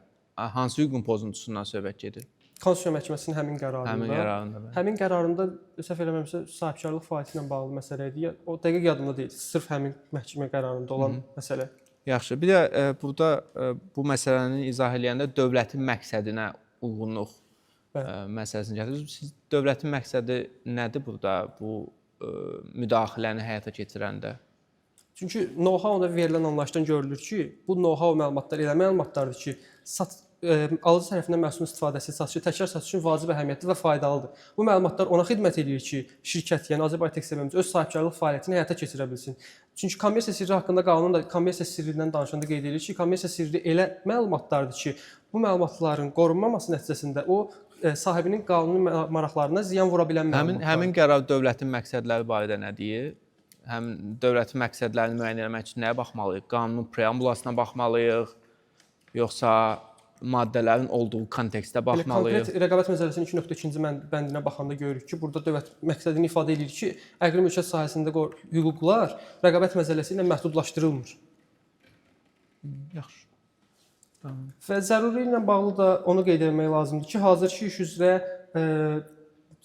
hansı hüququn pozuntusundan söhbət gedir? Konstitusiya Məhkəməsinin həmin qərarında, Həmin qərarında. Bəli. Həmin qərarında səhv eləmirəmsə sahibkarlıq fəaliyyəti ilə bağlı məsələ idi. O dəqiq yadımda deyil. Sırf həmin məhkəmə qərarında olan məsələ. Yaxşı. Bir də burada bu məsələni izah eləyəndə dövlətin məqsədinə uyğunluq məsələsini gətirirsiniz. Siz dövlətin məqsədi nədir burada bu müdaxiləni həyata keçirəndə? Çünki know-how-da verilən anlayışdan görülür ki, bu know-how məlumatlar elə məlumatlardır ki, alıcı tərəfindən məhsulun istifadəsi, satışı, təkrar satış üçün vacib əhəmiyyətli və faydalıdır. Bu məlumatlar ona xidmət eləyir ki, şirkət, yəni Azerbaytex SMM öz sahibkarlıq fəaliyyətini həyata keçirə bilsin. Çünki kommersiya sirri haqqında qanun da kommersiya sirrindən danışanda qeyd edir ki, kommersiya sirri elə məlumatlardır ki, bu məlumatların qorunmaması nəticəsində o sahibinin qanuni maraqlarına ziyan vura bilən məlumatlardır. Həmin qərar dövlətin məqsədləri barədə nə deyir? Həm dövlətin məqsədlərini müəyyən etmək üçün nəyə baxmalıyıq? Qanunun preambulasına baxmalıyıq, yoxsa maddələrin olduğu kontekstə baxmalıyıq? Konkret Rəqabət Məcəlləsinin 2.2-ci bəndinə baxanda görürük ki, burada dövlət məqsədini ifadə edir ki, əqli mülkiyyət sahəsində hüquqlar Rəqabət Məcəlləsi ilə məhdudlaşdırılmır. Yaxşı. Tamam. Və zəruri ilə bağlı da onu qeyd etmək lazımdır ki, hazırki iş üzrə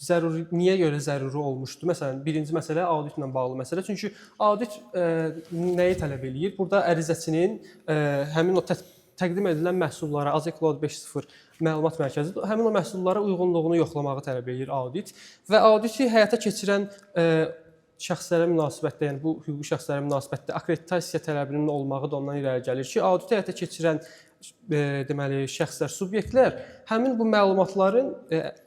zəruri niyə görə zəruri olmuşdu? Məsələn, birinci məsələ auditlə bağlı məsələ. Çünki audit nəyi tələb eləyir? Burada ərizəçinin həmin o təqdim edilən məhsullara AzCloud 5.0 məlumat mərkəzi həmin o məhsullara uyğunluğunu yoxlamağı tələb eləyir audit və auditi həyata keçirən şəxslərə münasibətdə, yəni bu hüquqi şəxslərə münasibətdə akkreditasiya tələbinin olmağı da ondan irəli gəlir ki, auditi həyata keçirən deməli şəxslər, subyektlər həmin bu məlumatların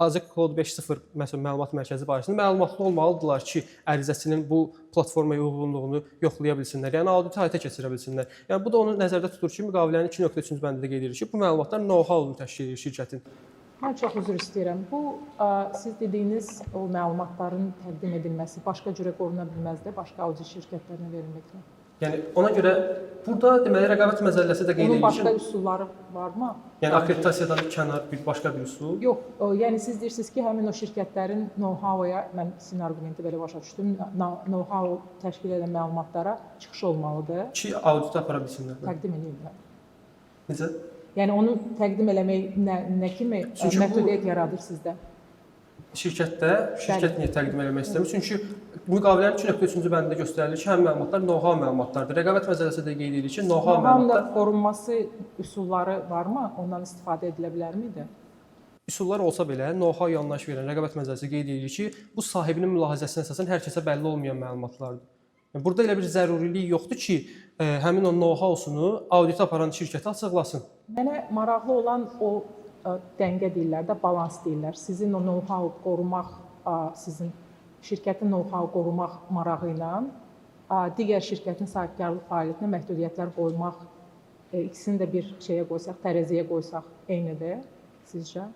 AzCloud 5.0 məsələn məlumat mərkəzi barəsində məlumatlı olmalıdırlar ki, ərizəçinin bu platformaya uyğunluğunu yoxlaya bilsinlər. Yəni auditi həyata keçirə bilsinlər. Yəni bu da onu nəzərdə tutur ki, müqavilənin 2.3-cü bəndində qeyd edilir ki, bu məlumatlar know-how-unu təşkil edir şirkətin. Mən çox üzr istəyirəm. Bu siz dediyiniz o məlumatların təqdim edilməsi başqa cürə qoruna bilməz də, başqa audit şirkətlərinə verilməklə. Yəni ona görə burada deməli Rəqabət Məcəlləsi də qeyd edir ki, onun başqa üsulları varmı? Yəni akkreditasiyadan kənar bir başqa bir üsul? Yox, yəni siz deyirsiniz ki, həmin o şirkətlərin know-how-ya, mən sizin arqumenti belə başa düşdüm, know-how təşkil edən məlumatlara çıxış olmalıdır. Ki audit apara bilsinlər. Təqdim eləyirlər. Necə? Yəni onu təqdim eləmək nə kimi məhdudiyyət yaradır sizdə? Şirkətdə, şirkət niyə təqdim eləmək istəmir? Çünki müqavilənin 2.3-cü bəndində göstərilir ki, həmin məlumatlar know-how məlumatlardır. Rəqabət Məcəlləsi də qeyd edir ki, know-how məlumatlar... Qorunması üsulları varmı? Ondan istifadə edilə bilərmiydi? Üsullar olsa belə, know-how yanlaş verən Rəqabət Məcəlləsi qeyd edir ki, bu sahibinin mülahizəsinə əsasən hər kəsə bəlli olmayan məlumatlardır. Yəni, burada elə bir zərurilik yoxdur ki, həmin o know-how-sunu auditə aparan şirkətə açıqlasın. Mənə maraqlı olan o dəngə deyirlər də, balans deyirlər. Sizin o know-how qorumaq sizin Şirkətin know-how qorumaq marağı ilə digər şirkətin sahibkarlıq fəaliyyətinə məhdudiyyətlər qoymaq, ikisini də bir şeyə qoysaq, tərəziyə qoysaq eynidir sizcə?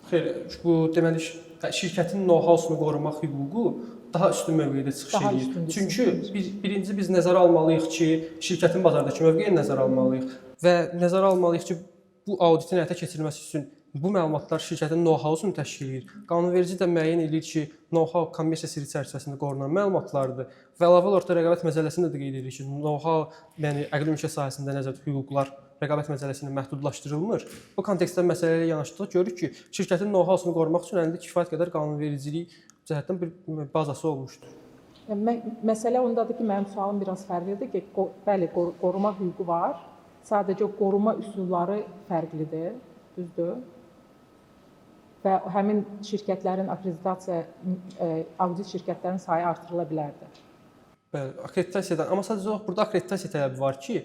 Xeyr, bu deməli şirkətin know-how-sunu qorumaq hüququ daha üstün mövqedə çıxış edir. Çünki birinci biz nəzərə almalıyıq ki, şirkətin bazardakı mövqeyini nəzərə almalıyıq və nəzərə almalıyıq ki, bu auditin həyata keçirilməsi üçün bu məlumatlar şirkətin know-how-sunu təşkil edir. Qanunverici də müəyyən edir ki, know-how kommersiya sirri çərçivəsində qorunan məlumatlardır və əlavə olaraq da rəqabət məcəlləsində də qeyd edilir ki, know-how, yəni əqli mülkiyyət sahəsində nəzərdə hüquqlar rəqabət məcəlləsi ilə məhdudlaşdırılmır. Bu kontekstdə məsələyə yanaşdıqda görürük ki, şirkətin know-how-sunu qorumaq üçün əlində kifayət qədər qanunvericilik cəhətdən bir bazası olmuşdur. Məsələ ondadır ki, mənim sualım biraz fərqlidir ki, bəli, qoruma hüququ var. Sadəcə qoruma üsulları fərqlidir, düzdür? Və həmin şirkətlərin akkreditasiya, audit şirkətlərin sayı artırıla bilərdi. Bəli, akkreditasiyadan, amma sadəcə olaraq burada akkreditasiya tələbi var ki,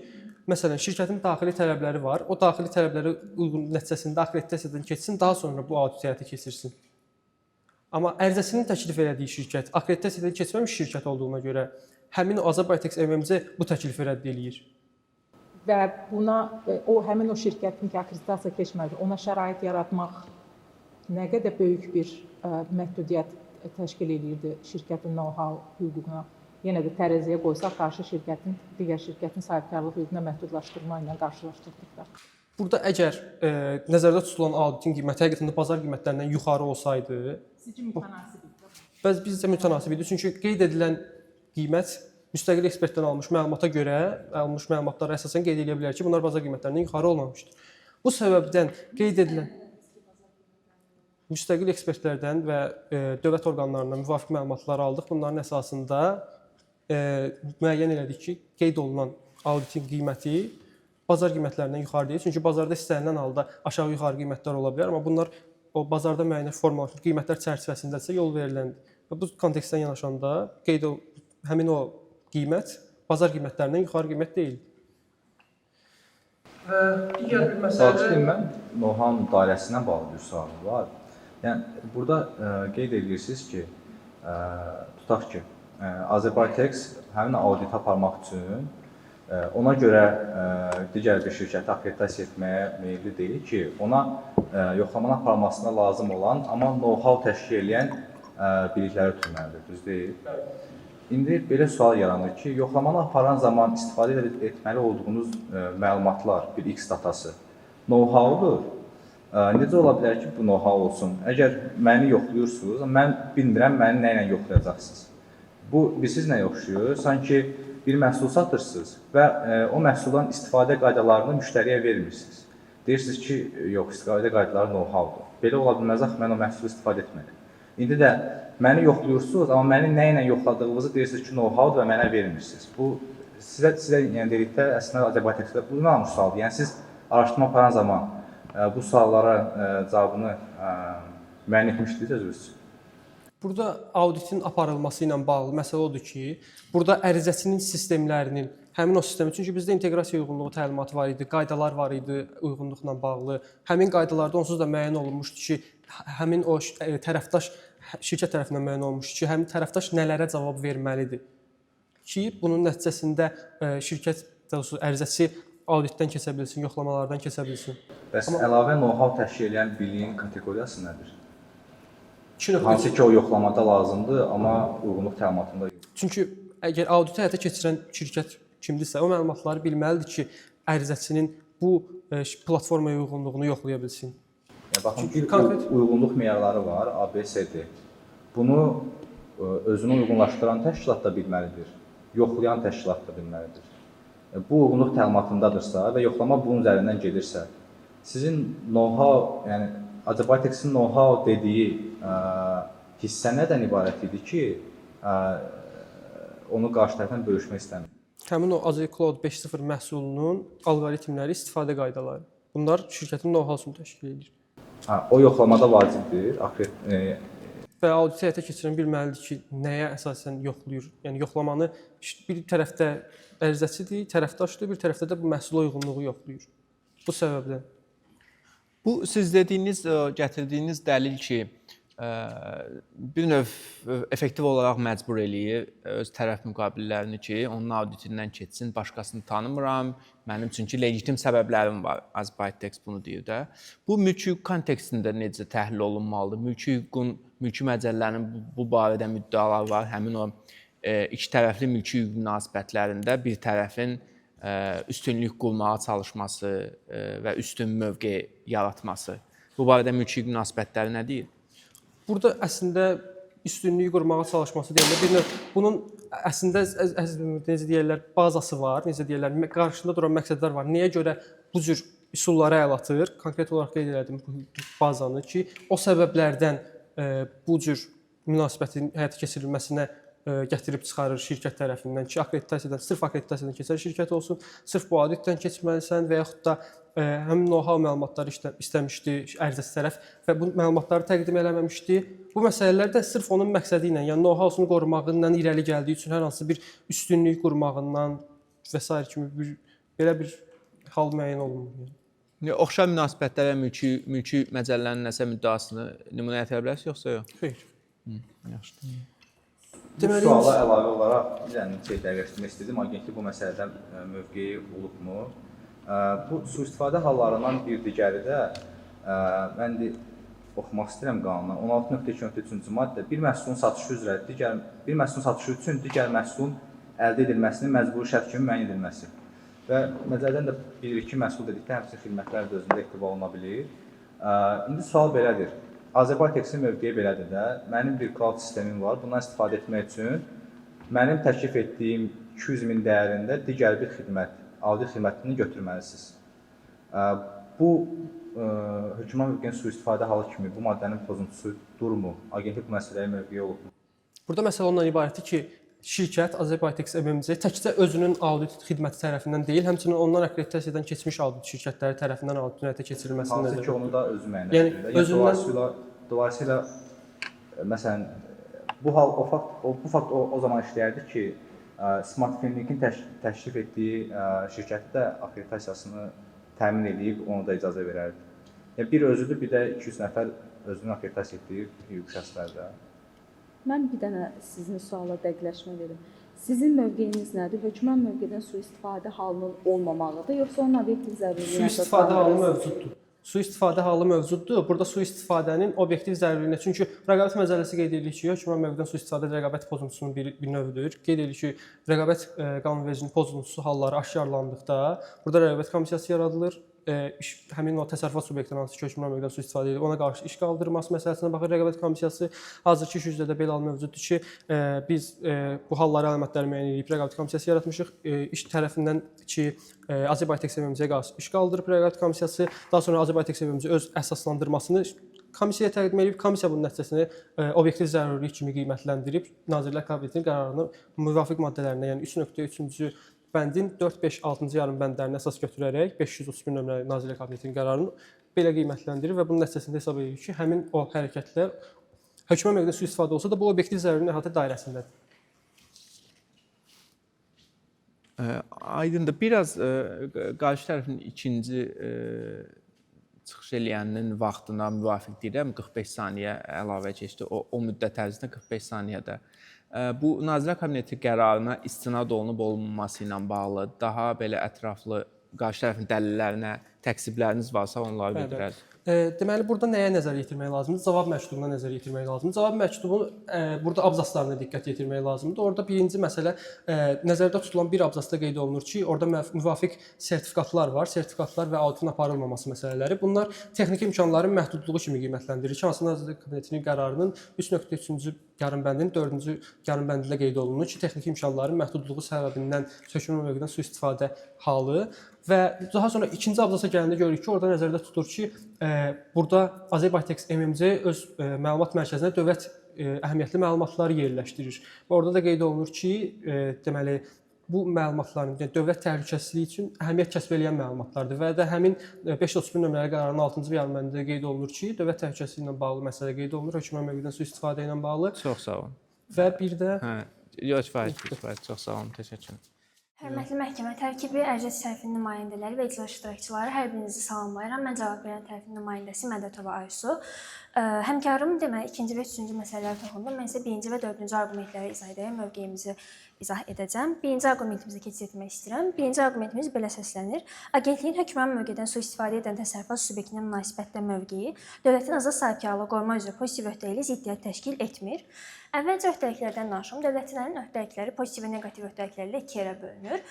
məsələn, şirkətin daxili tələbləri var. O daxili tələblərə uyğun nəticəsində akkreditasiyadan keçsin, daha sonra bu audit həyata keçirsin. Amma ərizəsinin təklif elədiyi şirkət akkreditasiyadan keçməmiş şirkət olduğuna görə həmin o Azerbaytex MMC bu təklifi rədd eləyir. Və buna o həmin o şirkətin ki, akkreditasiya keçmədi, ona şərait yaratmaq nə qədər böyük bir məhdudiyyət təşkil eləyirdi şirkətin know-how hüququna. Yenə də tərəziyə qoysaq, qarşı şirkətin, digər şirkətin sahibkarlıq hüququna məhdudlaşdırma ilə qarşılaşdırdıqda. Burada əgər nəzərdə tutulan auditin qiyməti həqiqətən də bazar qiymətlərindən yuxarı olsaydı, sizcə mütənasib idi? Bəs bizcə mütənasib idi. Çünki qeyd edilən qiymət müstəqil ekspertdən alınmış məlumata görə, alınmış məlumatlara əsasən qeyd edə bilər ki, bunlar bazar qiymətlərindən yuxarı olmamışdır. Bu səbəbdən qeyd edilən müstəqil ekspertlərdən və dövlət orqanlarından müvafiq məlumatlar aldıq. Bunların əsasında müəyyən elədik ki, qeyd olunan auditin qiyməti bazar qiymətlərindən yuxarı deyil. Çünki bazarda istənilən halda aşağı-yuxarı qiymətlər ola bilər, amma bunlar o bazarda müəyyən formalaşmış qiymətlər çərçivəsindədirsə yol veriləndir. Və bu kontekstdən yanaşanda həmin o qiymət bazar qiymətlərindən yuxarı qiymət deyil. Və digər bir məsələ... Bağışlayın, mən know-how dairəsinə bağlı bir sualım var. Yəni burada qeyd edirsiniz ki, tutaq ki, Azerbaytex həmin audit aparmaq üçün ona görə digər bir şirkəti akkreditasiya etməyə meyilli deyil ki, ona yoxlamanı aparmasına lazım olan, amma know-how təşkil eləyən bilikləri ötürməlidir, düz deyil? İndi belə sual yaranır ki, yoxlamanı aparan zaman istifadə etməli olduğunuz məlumatlar, bir X datası know-howdur. Necə ola bilər ki, bu know-how olsun? Əgər məni yoxlayırsınız, mən bilmirəm, məni nə ilə yoxlayacaqsınız. Bu, bilirsiniz nəyə oxşayır? Sanki bir məhsul satırsınız və o məhsuldan istifadə qaydalarını müştəriyə vermirsiniz. Deyirsiniz ki, yox, istifadə qaydaları know-howdur. Belə ola bilməz, axı mən o məhsulu istifadə etmədim. İndi də məni yoxlayırsınız, amma məni nə ilə yoxladığınızı deyirsiniz ki, know-howdur və mənə vermirsiniz. Bu, sizə yəni dedikdə, əslində Azərbaycan bu nə almış sualdır? Yəni siz araşdırma aparan zaman bu suallara cavabını müəyyən etmişdiniz özünüz üçün? Burada auditin aparılması ilə bağlı məsələ odur ki, burada ərizəçinin sistemlərinin, həmin o sistemi, çünki bizdə inteqrasiya uyğunluğu təlimatı var idi, qaydalar var idi uyğunluqla bağlı. Həmin qaydalarda onsuz da müəyyən olunmuşdu ki, həmin o tərəfdaş şirkət tərəfindən müəyyən olunmuşdu ki, həmin tərəfdaş nələrə cavab verməlidir ki, bunun nəticəsində şirkət, daha doğrusu ərizəçi auditdən keçə bilsin, yoxlamalardan keçə bilsin. Bəs əlavə know-how təşkil edən biliyin kateqoriyası nədir? 2.3. Hansı ki o yoxlamada lazımdır, amma uyğunluq təlimatında yox. Çünki əgər auditi həyata keçirən şirkət kimdirsə, o məlumatları bilməlidir ki, ərizəçinin bu platformaya uyğunluğunu yoxlaya bilsin. Yəni baxın, Çünki bir konkret uyğunluq meyarları var, A, B, C, D. Bunu özünü uyğunlaşdıran təşkilat da bilməlidir, yoxlayan təşkilat da bilməlidir. Bu uyğunluq təlimatındadırsa və yoxlama bunun üzərindən gedirsə, sizin know-how, yəni Azerbaytexin know-how dediyi hissə nədən ibarət idi ki, onu qarşı tərəfdən bölüşmək istəmir? Həmin o AzerCloud 5.0 məhsulunun alqoritmləri, istifadə qaydaları. Bunlar şirkətin know-how-sunu təşkil edir. Hə, o yoxlamada vacibdir. Və auditi həyata keçirən bilməlidir ki, nəyə əsasən yoxlayır. Yəni yoxlamanı bir tərəfdə ərizəçidir, tərəfdaşdır, bir tərəfdə də bu məhsula uyğunluğu yoxlayır. Bu səbəbdən. Bu siz dediyiniz, gətirdiyiniz dəlil ki, bir növ effektiv olaraq məcbur eləyir öz tərəf müqabillərini ki, onun auditindən keçsin, başqasını tanımıram. Mənim çünki legitim səbəblərim var. Azbaytex bunu deyir də. Bu mülki hüquq kontekstində necə təhlil olunmalıdır? Mülki hüququn, mülki məcəllənin bu barədə müddəaları var. Həmin o iki tərəfli mülki hüquq münasibətlərində bir tərəfin üstünlük qurmağa çalışması və üstün mövqe yaratması. Bu barədə mülki hüquq münasibətləri nə deyir? Burada əslində üstünlüyü qurmağa çalışması deyəndə bir növ bunun əslində necə deyirlər, bazası var, necə deyirlər, qarşısında duran məqsədlər var. Niyə görə bu cür üsullara əl atır? Konkret olaraq qeyd elədim bu bazanı ki, o səbəblərdən bu cür münasibətin həyata keçirilməsinə gətirib çıxarır şirkət tərəfindən ki, akkreditasiyadan, sırf akkreditasiyadan keçən şirkət olsun, sırf bu auditdən keçməlisən və yaxud da həmin know-how məlumatları istəmişdi ərizəçi tərəf və bu məlumatları təqdim eləməmişdi. Bu məsələlər də sırf onun məqsədi ilə, yəni know-how-sunu qorumağından irəli gəldiyi üçün hər hansı bir üstünlük qurmağından və sair kimi bir belə bir hal müəyyən olunmur. Yəni oxşar münasibətlərə mülki məcəllənin nəsə müddəasını nümunə gətirə bilərsiniz yoxsa yox? Xeyr. Yaxşı. Deməli, bu suala əlavə olaraq bir dənə şey dəqiqləşdirmək istədim. Agentlik bu məsələdə mövqeyi olubmu? Bu sui-istifadə hallarından bir digəri də mən indi oxumaq istəyirəm qanunu. 16.2.3-cü maddə bir məhsulun satışı üzrə digər bir məhsulun satışı üçün digər məhsulun əldə edilməsinin məcburi şərt kimi müəyyən edilməsi. Və məcəllədən də bilirik ki, məhsul dedikdə həmçinin xidmətlər də özündə ehtiva oluna bilir. İndi sual belədir. Azerbaytexin mövqeyi belədir də. Mənim bir cloud sistemim var. Bundan istifadə etmək üçün mənim təklif etdiyim 200 min dəyərində digər bir xidmət, audit xidmətini götürməlisiniz. Bu hökmran mövqeyin sui-istifadə halı kimi bu maddənin pozuntusu durmu? Agentlik bu məsələyə mövqeyi olubmu? Burada məsələ ondan ibarətdir ki, şirkət Azerbaytex MMC təkcə özünün audit xidməti tərəfindən deyil, həmçinin ondan akkreditasiyadan keçmiş audit şirkətləri tərəfindən auditin həyata keçirilməsini nəzərdə tutur. Hansı ki, onu da özü müəyyənləşdirir. Yəni özündən dolayısıyla məsələn bu hal o fakt o bu fakt o zaman işləyərdi ki, Smart Finlinkin təklif etdiyi şirkəti də akkreditasiyasını təmin edib onu da icazə verərdi. Yəni bir özüdür, bir də 200 nəfər özünün akkreditasiya etdiyi hüquqi şəxslər də. Mən bir dənə sizin suala dəqiqləşmə verim. Sizin mövqeyiniz nədir? Hökmən mövqedən sui-istifadə halının olmamağıdır, yoxsa onun obyektiv zərurliyinə? Sui-istifadə halı mövcuddur. Sui-istifadə halı mövcuddur. Burada sui-istifadənin obyektiv zərurliyinə, çünki rəqabət məcəlləsi qeyd edir ki, hökmən mövqedən sui-istifadə rəqabət pozuntusunun bir növüdür. Qeyd edir ki, rəqabət qanunvericinin pozuntusu halları aşkarlandıqda burada rəqabət komissiyası yaradılır. Həmin o təsərrüfat subyektinə hansı ki, hökmran mövqedən sui-istifadə edir, ona qarşı iş qaldırması məsələsinə baxır rəqabət komissiyası. Hazırki iş üzrə də belə hal mövcuddur ki, biz bu halları əlamətləri müəyyən edib rəqabət komissiyası yaratmışıq. İş tərəfindən ki, Azerbaytex MMC-yə qarşı iş qaldırıb rəqabət komissiyası. Daha sonra Azerbaytex MMC öz əsaslandırmasını komissiyaya təqdim edib, komissiya bunun nəticəsini obyektiv zərurilik kimi qiymətləndirib, Nazirlər Kabinetinin qərarını müvafiq maddələrinə, yəni 3.3-cü bəndin 4, 5, 6-cı yarım bəndlərini əsas götürərək 531 nömrəli Nazirlər Kabinetinin qərarını belə qiymətləndirir və bunun nəticəsində hesab edirik ki, həmin o hərəkətlər hökmən mövqedən sui-istifadə olsa da bu obyektiv zəruriliyin əhatə dairəsindədir. Aydındır. Biraz qarşı tərəfin ikinci çıxış eləyəninin vaxtına müvafiq deyirəm, 45 saniyə əlavə keçdi. O müddət ərzində 45 saniyədə. Bu Nazirlər Kabineti qərarına istinad olunub olunmaması ilə bağlı daha belə ətraflı qarşı tərəfin dəlillərinə təksibləriniz varsa onları bildirərsiniz. Deməli burada nəyə nəzər yetirmək lazımdır? Cavab məktubuna nəzər yetirmək lazımdır. Cavab məktubunun burada abzaslarına diqqət yetirmək lazımdır. Orada birinci məsələ nəzərdə tutulan bir abzasda qeyd olunur ki, orada müvafiq sertifikatlar var. Sertifikatlar və auditin aparılmaması məsələləri. Bunlar texniki imkanların məhdudluğu kimi qiymətləndirilir ki, hansı Nazirlər Kabinetinin qərarının 3.3-cü yarım bəndinin 4-cü yarım bəndində qeyd olunur ki, texniki imkanların məhdudluğu səbəbindən hökmran mövqedən sui-istifadə halı və daha sonra ikinci abzasa gələndə görürük ki, orada nəzərdə tutur ki, burada Azerbaytex MMC öz məlumat mərkəzinə dövlət əhəmiyyətli məlumatları yerləşdirir. Və orada da qeyd olunur ki, deməli bu məlumatların, yəni dövlət təhlükəsizliyi üçün əhəmiyyət kəsb eləyən məlumatlardır və də həmin 531 nömrəli qərarın 6-cı yarım bəndində qeyd olunur ki, dövlət təhlükəsizliyi ilə bağlı məsələ qeyd olunur, hökmran mövqedən sui-istifadə ilə bağlı. Çox sağ olun. Və bir də yox, kifayət, çox sağ olun, təşəkkür. Hörmətli məhkəmə tərkibi, ərizəçi tərəfinin nümayəndələri və iclas iştirakçıları, hər birinizi salamlayıram. Mən cavab verən tərəfin nümayəndəsi Mədətova Aysu. Həmkarım deməli ikinci və üçüncü məsələlərə toxundu. Mən isə birinci və dördüncü arqumentləri izah edərək mövqeyimizi izah edəcəm. Birinci arqumentimizə keçid etmək istəyirəm. Birinci arqumentimiz belə səslənir. Agentliyin hökmən mövqedən sui-istifadə edən təsərrüfat subyektinə münasibətdə mövqeyi dövlətin azad sahibkarlığı qoruma üzrə pozitiv öhdəliyi ilə ziddiyyət təşkil etmir. Əvvəlcə öhdəliklərdən danışım. Dövlətlərin öhdəlikləri pozitiv və neqativ öhdəliklərlə iki yerə bölünür.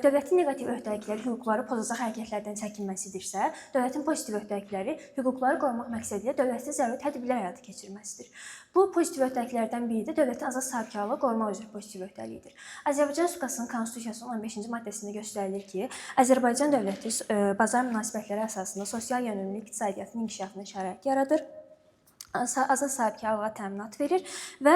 Dövlətin neqativ öhdəlikləri hüquqları pozacaq hərəkətlərdən çəkinməsidirsə, dövlətin pozitiv öhdəlikləri hüquqları qorumaq məqsədilə dövlətin zəruri tədbirlər həyata keçirməsidir. Bu pozitiv öhdəliklərdən biri də dövlətin azad sahibkarlığı qorumaq üzrə pozitiv öhdəliyidir. Azərbaycan Respublikasının Konstitusiyasının 15-ci maddəsində göstərilir ki, Azərbaycan dövləti bazar münasibətləri əsasında sosial yönümlü iqtisadiyyatın inkişafına şərait yaradır, azad sahibkarlığa təminat verir və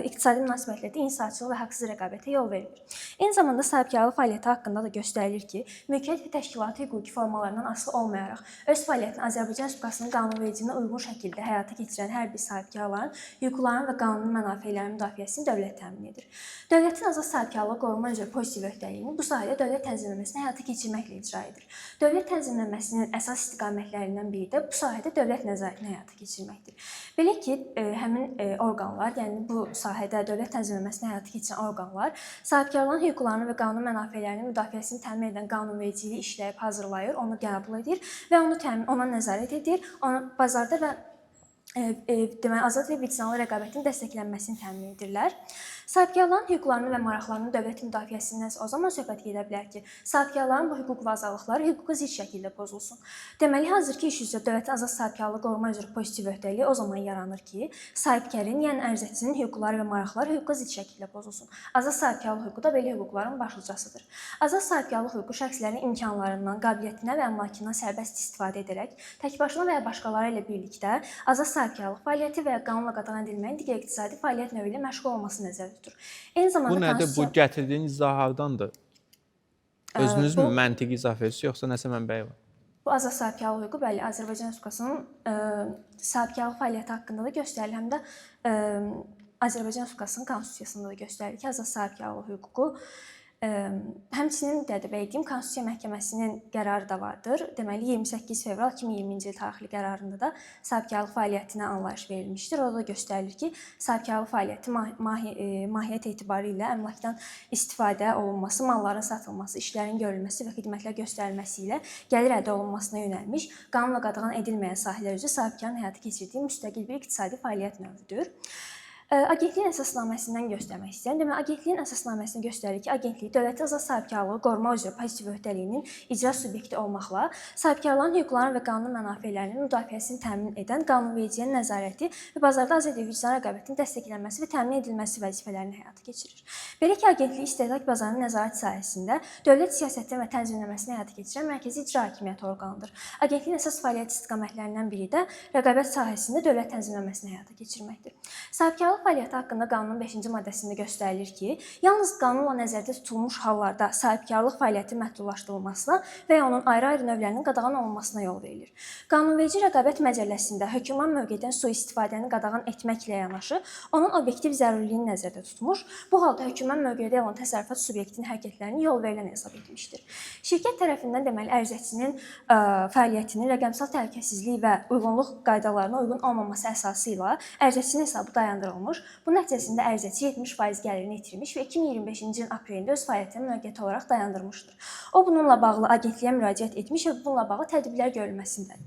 iqtisadi münasibətlərdə insaçılıq və haqsız rəqabətə yol vermir. Eyni zamanda sahibkarlıq fəaliyyəti haqqında da göstərilir ki, mülkiyyət və təşkilati hüquqi formalarından asılı olmayaraq öz fəaliyyətini Azərbaycan Respublikasının qanunvericiliyinə uyğun şəkildə həyata keçirən hər bir sahibkarların hüquqlarının və qanuni mənafelərinin müdafiəsini dövlət təmin edir. Dövlətin azad sahibkarlığı qoruma üzrə pozitiv öhdəliyini bu sahədə dövlət tənzimləməsini həyata keçirməklə icra edir. Dövlət tənzimləməsinin əsas istiqamətlərindən biri də bu sahədə dövlət nəzarətini həyata keçirməkdir. Belə ki, həmin orqanlar, yəni bu sahədə dövlət tənzimləməsini həyata keçirən orqanlar sahibkarların hüquqlarını və qanuni mənafelərinin müdafiəsini təmin edən qanunvericiliyi işləyib hazırlayır, onu qəbul edir və onu ona nəzarət edir, onu bazarda və deməli azad və vicdanlı rəqabətin dəstəklənməsini təmin edirlər. Sahibkarların hüquqlarını və maraqlarının dövlət müdafiəsindən o zaman söhbət gedə bilər ki, sahibkarların bu hüquq və azadlıqları hüquqa zidd şəkildə pozulsun. Deməli, hazırki iş üzrə dövlətin azad sahibkarlığı qoruma üzrə pozitiv öhdəliyi o zaman yaranır ki, sahibkarın, yəni ərizəçinin hüquqları və maraqları hüquqa zidd şəkildə pozulsun. Azad sahibkarlıq hüququ da belə hüquqların başlıcasıdır. Azad sahibkarlıq hüququ şəxslərin imkanlarından, qabiliyyətindən və əmlakından sərbəst istifadə edərək təkbaşına və ya başqaları ilə birlikdə azad sahibkarlıq fəaliyyəti və ya qanunla qadağan edilməyən digər iqtisadi fəaliyyət növü ilə məşğul olması nəzərdə tutur. Eyni zamanda Bu nədir? Bu gətirdiyin izah hardandır? Özünüz mü məntiqi izah verirsiniz, yoxsa nəsə mənbəyi var? Bu azad sahibkarlıq hüququ, bəli, Azərbaycan Respublikasının sahibkarlıq fəaliyyəti haqqında da göstərilir, həm də Azərbaycan Respublikasının Konstitusiyasında da göstərilir ki, azad sahibkarlıq hüququ. Həmçinin də deyim, Konstitusiya Məhkəməsinin qərarı da vardır. Deməli, 28 fevral 2020-ci il tarixli qərarında da sahibkarlıq fəaliyyətinə anlayış verilmişdir. Orada da göstərilir ki, sahibkarlıq fəaliyyəti mahiyyət etibarilə əmlakdan istifadə olunması, malların satılması, işlərin görülməsi və xidmətlər göstərilməsi ilə gəlir əldə olunmasına yönəlmiş, qanunla qadağan edilməyən sahələr üzrə sahibkarın həyata keçirdiyi müstəqil bir iqtisadi fəaliyyət növüdür. Agentliyin əsasnaməsindən göstərmək istəyirəm. Deməli, agentliyin əsasnaməsində göstərilir ki, agentlik dövlətin azad sahibkarlığı qoruma üzrə pozitiv öhdəliyinin icra subyekti olmaqla sahibkarların hüquqlarını və qanuni mənafelərinin müdafiəsini təmin edən qanunvericiliyə nəzarəti və bazarda azad vicdan rəqabətin dəstəklənməsi və təmin edilməsi vəzifələrini həyata keçirir. Belə ki, agentlik istehlak bazarının nəzarət sahəsində dövlət siyasətini və tənzimləməsini həyata keçirən mərkəzi icra hakimiyyəti orqanıdır. Agentliyin əsas fəaliyyət istiqamətlərindən biri də rəqabət sahəsində dövlət tənzimləməsini həyata keçirməkdir. Sahibkarlıq fəaliyyəti haqqında qanunun 5-ci maddəsində göstərilir ki, yalnız qanunla nəzərdə tutulmuş hallarda sahibkarlıq fəaliyyəti məhdudlaşdırılmasına və ya onun ayrı-ayrı növlərinin qadağan olunmasına yol verilir. Qanunverici rəqabət məcəlləsində hökmran mövqedən sui-istifadəni qadağan etməklə yanaşı, onun obyektiv zəruriliyini nəzərdə tutmuş, bu halda hökmran mövqedə olan təsərrüfat subyektinin hərəkətlərini yol verilən hesab etmişdir. Şirkət tərəfindən deməli ərizəçinin fəaliyyətinin rəqəmsal təhlükəsizlik və uyğunluq qaydalarına uyğun olmaması əsası ilə ərizəçinin hesabı dayandırılmış. Bu nəticəsində ərizəçi 70% gəlirini itirmiş və 2025-ci ilin aprelində öz fəaliyyətini müvəqqəti olaraq dayandırmışdır. O bununla bağlı agentliyə müraciət etmiş və bununla bağlı tədbirlər görülməsini də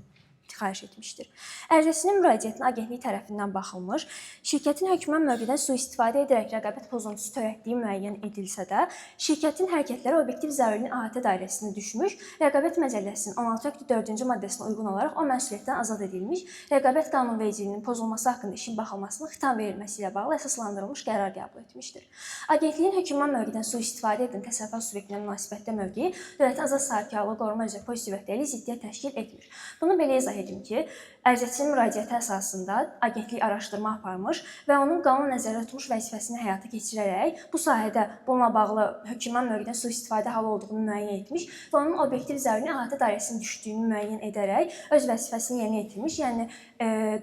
xahiş etmişdir. Ərizəçinin müraciətinə agentlik tərəfindən baxılmış, şirkətin hökmən mövqedən sui-istifadə edərək rəqabət pozuntusu törətdiyi müəyyən edilsə də, şirkətin hərəkətləri obyektiv zəruriliyin əhatə dairəsinə düşmüş, rəqabət məcəlləsinin 16.4-cü maddəsinə uyğun olaraq o məsuliyyətdən azad edilmiş, rəqabət qanunvericiliyinin pozulması haqqında işin baxılmasına xitam verilməsi ilə bağlı əsaslandırılmış qərar qəbul etmişdir. Agentliyin hökmən mövqedən sui-istifadə edən təsərrüfat subyektinə münasibətdə mövqeyi dövlətin azad sahibkarlığı qoruma üzrə pozitiv öhdəliyi ziddiyyət təşkil etmir. Bunu belə izah edim ki, ərizəçinin müraciəti əsasında agentlik araşdırma aparmış və onun qanun nəzərdə tutmuş vəzifəsini həyata keçirərək bu sahədə bununla bağlı hökmran mövqedən sui-istifadə halı olduğunu müəyyən etmiş və onun obyektiv zəruriliyin əhatə dairəsinə düşdüyünü müəyyən edərək öz vəzifəsini yerinə yetirmiş, yəni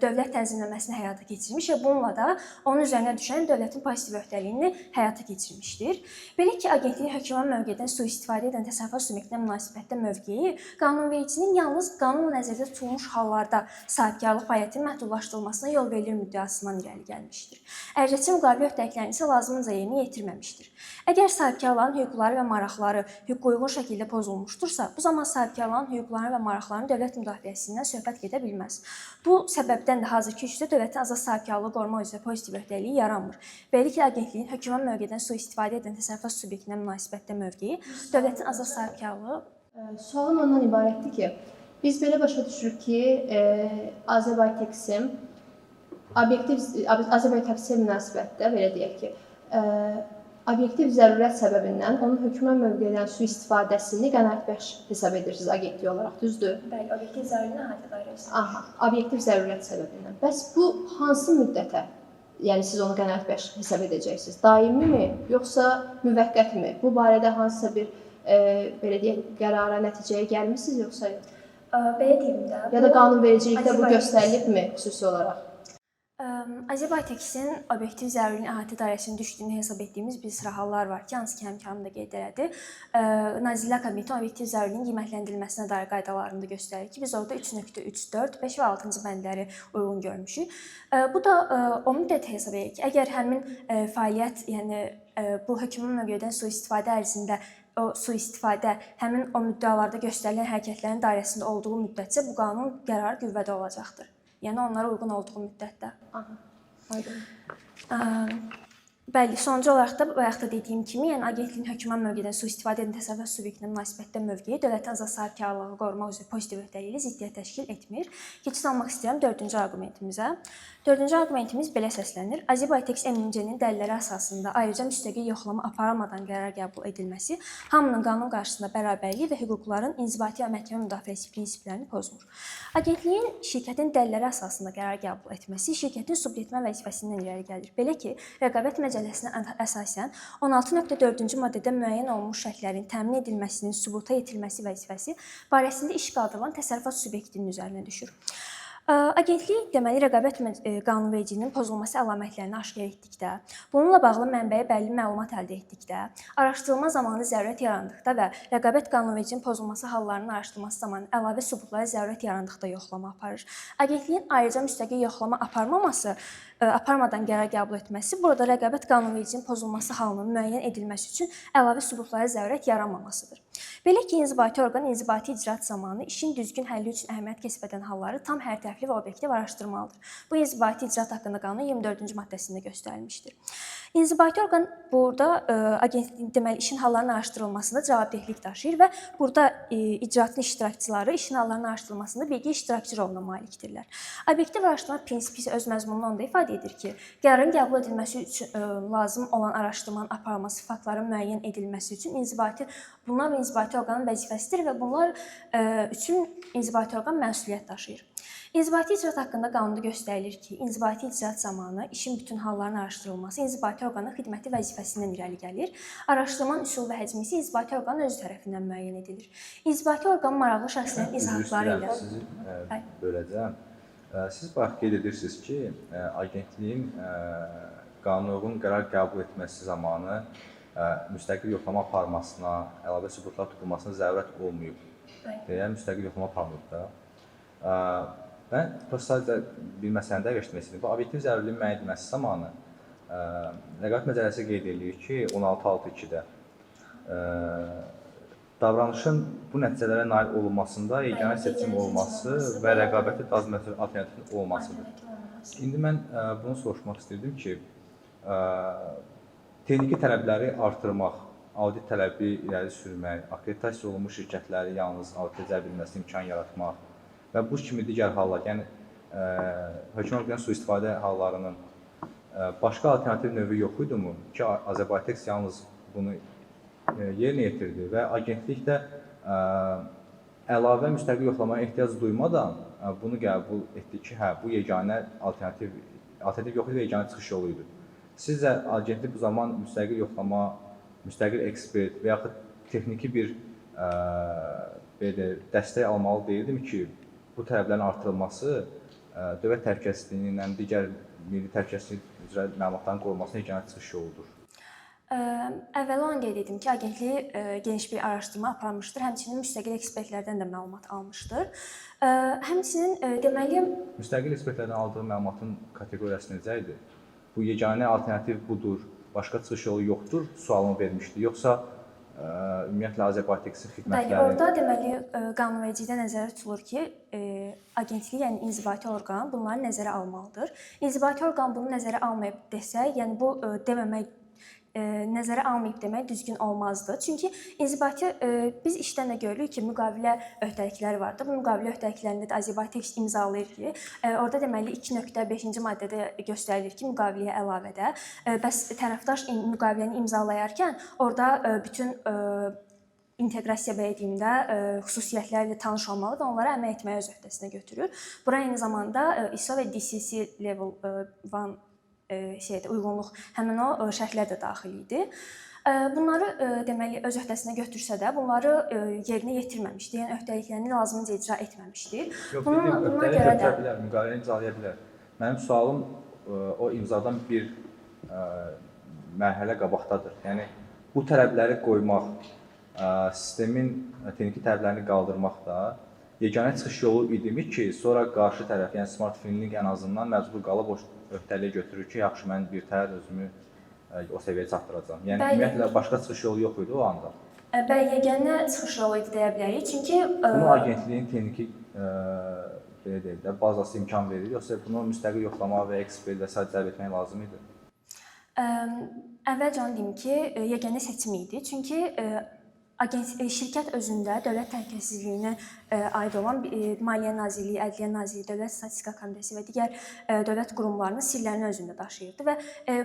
dövlət tənzimləməsini həyata keçirmiş və bununla da onun üzərinə düşən dövlətin pozitiv öhdəliyini həyata keçirmişdir. Belə ki, agentliyin hökmran mövqedən sui-istifadə edən təsərrüfat subyektinə münasibətdə mövqeyi qanunvericinin yalnız qanunla nəzərdə tutulmuş hallarda sahibkarlıq fəaliyyətinin məhdudlaşdırılmasına yol verilir müddəasından irəli gəlmişdir. Ərizəçi müqavilə öhdəliklərini isə lazımınca yerinə yetirməmişdir. Əgər sahibkarların hüquqları və maraqları hüquqa uyğun şəkildə pozulmuşdursa, bu zaman sahibkarların hüquqlarını və maraqlarını dövlət müdafiəsindən söhbət gedə bilməz. Bu səbəbdən də hazırki işdə dövlətin azad sahibkarlığı qorumaq üzrə pozitiv öhdəliyi yaranmır. Belə ki, agentliyin hökmran mövqedən sui-istifadə edən təsərrüfat subyektinə münasibətdə mövqeyi dövlətin azad sahibkarlığı. Sualım ondan ibarətdir ki, biz belə başa düşürük ki, Azerbayteksin obyektiv Azerbayteksə münasibətdə belə deyək ki, obyektiv zərurət səbəbindən onun hökmran mövqedən sui-istifadəsini qənaətbəxş hesab edirsiniz agentlik olaraq, düzdür? Bəli, obyektiv zərurətin əhatə dairəsində. Aha, obyektiv zərurət səbəbindən. Bəs bu hansı müddətə? Yəni siz onu qənaətbəxş hesab edəcəksiniz? Daimimi, yoxsa müvəqqətimi? Bu barədə hansısa bir belə deyək, qərara, nəticəyə gəlmisiniz yoxsa yox? Belə deyim də. Ya da qanunvericilikdə bu göstərilibmi xüsusi olaraq? Azerbayteksin obyektiv zəruriliyin əhatə dairəsinə düşdüyünü hesab etdiyimiz bir sıra hallar var ki, hansı ki həmkarım da qeyd elədi. Nazirlər Kabinetinin obyektiv zəruriliyin qiymətləndirilməsinə dair qaydalarında göstərir ki, biz orada 3.3, 4, 5 və 6-cı bəndləri uyğun görmüşük. Bu da o müddət hesab edir ki, əgər həmin fəaliyyət, yəni bu hökmran mövqedən sui-istifadə ərzində o sui-istifadə həmin o müddəalarda göstərilən hərəkətlərin dairəsində olduğu müddətcə bu qanun qərarı qüvvədə olacaqdır. Yəni onlara uyğun olduğu müddətdə. Aha, aydın. Bəli, sonuncu olaraq da bayaq da dediyim kimi, yəni agentliyin hökmran mövqedən sui-istifadə edən təsərrüfat subyektinə münasibətdə mövqeyi dövlətin azad sahibkarlığı qorumaq üzrə pozitiv öhdəliyi ilə ziddiyyət təşkil etmir. Keçid almaq istəyirəm dördüncü arqumentimizə. Dördüncü arqumentimiz belə səslənir. Azerbayteks MMC-nin dəlilləri əsasında ayrıca müstəqil yoxlama aparılmadan qərar qəbul edilməsi hamının qanun qarşısında bərabərliyi və hüquqların inzibati və məhkəmə müdafiəsi prinsiplərini pozmur. Agentliyin şirkətin dəlilləri əsasında qərar qəbul etməsi şirkətin sübut etmə vəzifəsindən irəli gəlir. Belə ki, rəqabət məcəlləsinə əsasən 16.4-cü maddədə müəyyən olunmuş şərtlərin təmin edilməsinin sübuta yetirilməsi vəzifəsi barəsində iş qaldırılan təsərrüfat subyektinin üzərinə düşür. Agentlik deməli rəqabət qanunvericiliyinin pozulması əlamətlərini aşkar etdikdə, bununla bağlı mənbəyə bəlli məlumat əldə etdikdə, araşdırılma zamanı zərurət yarandıqda və rəqabət qanunvericiliyinin pozulması hallarının araşdırılması zamanı əlavə sübutlara zərurət yarandıqda yoxlama aparır. Agentliyin ayrıca müstəqil yoxlama aparmadan qərar qəbul etməsi burada rəqabət qanunvericiliyinin pozulması halının müəyyən edilməsi üçün əlavə sübutlara zərurət yaranmamasıdır. Belə ki, inzibati orqan inzibati icraat zamanı işin düzgün həlli üçün əhəmiyyət kəsb edən halları tam hərtərəfli və obyektiv araşdırmalıdır. Bu inzibati icraat haqqında qanunun 24-cü maddəsində göstərilmişdir. İnzibati orqan burada agentlik deməli işin hallarının araşdırılmasında cavabdehlik daşıyır və burada icraatın iştirakçıları işin hallarının araşdırılmasında bilgi iştirakçı roluna malikdirlər. Obyektiv araşdırma prinsipi isə öz məzmununu onda ifadə edir ki, qərarın qəbul edilməsi üçün lazım olan araşdırmanın aparılması, faktların müəyyən edilməsi üçün inzibati bunlar inzibati orqanın vəzifəsidir və bunlar üçün inzibati orqan məsuliyyət daşıyır. İnzibati icraat haqqında qanunda göstərilir ki, inzibati icraat zamanı işin bütün hallarının araşdırılması inzibati orqanın xidməti vəzifəsindən irəli gəlir. Araşdırmanın üsulu və həcmi isə inzibati orqanın özü tərəfindən müəyyən edilir. İnzibati orqan maraqlı şəxslərin izahatları ilə sizi böləcəm. Siz bayaq qeyd edirsiniz ki, agentliyin qanunuyğun qərar qəbul etməsi zamanı müstəqil yoxlama aparmasına, əlavə sübutlar tutulmasına zərurət olmayıb. Deyə müstəqil yoxlama aparmayıb da. Mən sadəcə bir məsələni dəqiqləşdirmək istəyirəm. Bu obyektiv zəruriliyin müəyyən edilməsi zamanı rəqabət məcəlləsi qeyd eləyir ki, 16.6.2-də davranışın bu nəticələrə nail olunmasında yeganə seçim olması və rəqabətə davam alternativin olmasıdır. İndi mən bunu soruşmaq istəyirdim ki, texniki tələbləri artırmaq, audit tələbi irəli sürmək, akkreditasiya olunmuş şirkətləri yalnız auditə cəlb edilməsinə imkan yaratmaq və bu kimi digər hallar, yəni hökmran mövqedən sui-istifadə hallarının başqa alternativ növü yox idimu ki, Azerbayteks yalnız bunu yerinə yetirdi və agentlik də Əlavə müstəqil yoxlamaya ehtiyac duymadan bunu qəbul etdi ki, hə, bu yeganə alternativ yox idi, yeganə çıxış yolu idi. Sizcə agentlik bu zaman müstəqil yoxlama, müstəqil ekspert və yaxud texniki bir belə deyək, dəstək almalı deyildimi ki, bu tələblərin artırılması dövlət təhlükəsizliyinin, yəni digər milli təhlükəsizlik üzrə məlumatların qorunmasına yeganə çıxış yoludur? Əvvəla onu qeyd edim ki, agentlik geniş bir araşdırma aparmışdır. Həmçinin müstəqil ekspertlərdən də məlumat almışdır. Həmçinin deməli müstəqil ekspertlərdən aldığı məlumatın kateqoriyası necə idi? Bu yeganə alternativ budur, başqa çıxış yolu yoxdur sualını vermişdi. Yoxsa ümumiyyətlə Azerbayteksin xidmətləri? Bəli, orada deməli qanunvericilikdə nəzərdə tutulur ki, agentlik, yəni inzibati orqan bunları nəzərə almalıdır. İnzibati orqan bunu nəzərə almayıb desək, yəni bu deməmək nəzərə almayıb demək düzgün olmazdı. Çünki inzibati biz işdən də görürük ki, müqavilə öhdəlikləri vardır. Bu müqavilə öhdəliklərində də Azerbayteks imzalayır ki, orada deməli 2.5-ci maddədə göstərilir ki, müqaviləyə əlavədə bəs tərəfdaş müqaviləni imzalayarkən orada bütün inteqrasiya belə deyim də xüsusiyyətlərlə tanış olmalı və onlara əməl etməyi öz öhdəsinə götürür. Bura eyni zamanda ISO və DCC level 1 uyğunluq həmin o şərtlər də daxil idi. Bunları deməli öz öhdəsinə götürsə də bunları yerinə yetirməmişdi. Yəni öhdəliklərini lazımınca icra etməmişdi. Yox, buna görə də bilər, müqaviləni imzalaya bilər. Mənim sualım o imzadan bir mərhələ qabaqdadır. Yəni bu tələbləri qoymaq, sistemin texniki tələblərini qaldırmaq da yeganə çıxış yolu idimi ki, sonra qarşı tərəf, yəni Smart Finlink ən azından məcbur qalıb o öhdəliyə götürür ki, yaxşı, mən birtəhər özümü o səviyyəyə çatdıracağam. Yəni ümumiyyətlə başqa çıxış yolu yox idi o anda. Bəli, yeganə çıxış yolu idi deyə bilərik. Çünki bunu agentliyin texniki belə deyək də bazası imkan verir, yoxsa bunu müstəqil yoxlama və ekspert və sair cəlb etmək lazım idi? Əvvəlcə onu deyim ki, yeganə seçim idi. Çünki şirkət özündə dövlət təhlükəsizliyinə aid olan Maliyyə Nazirliyi, Ədliyyə Nazirliyi, Dövlət Statistika Komitəsi və digər dövlət qurumlarının sirlərini özündə daşıyırdı və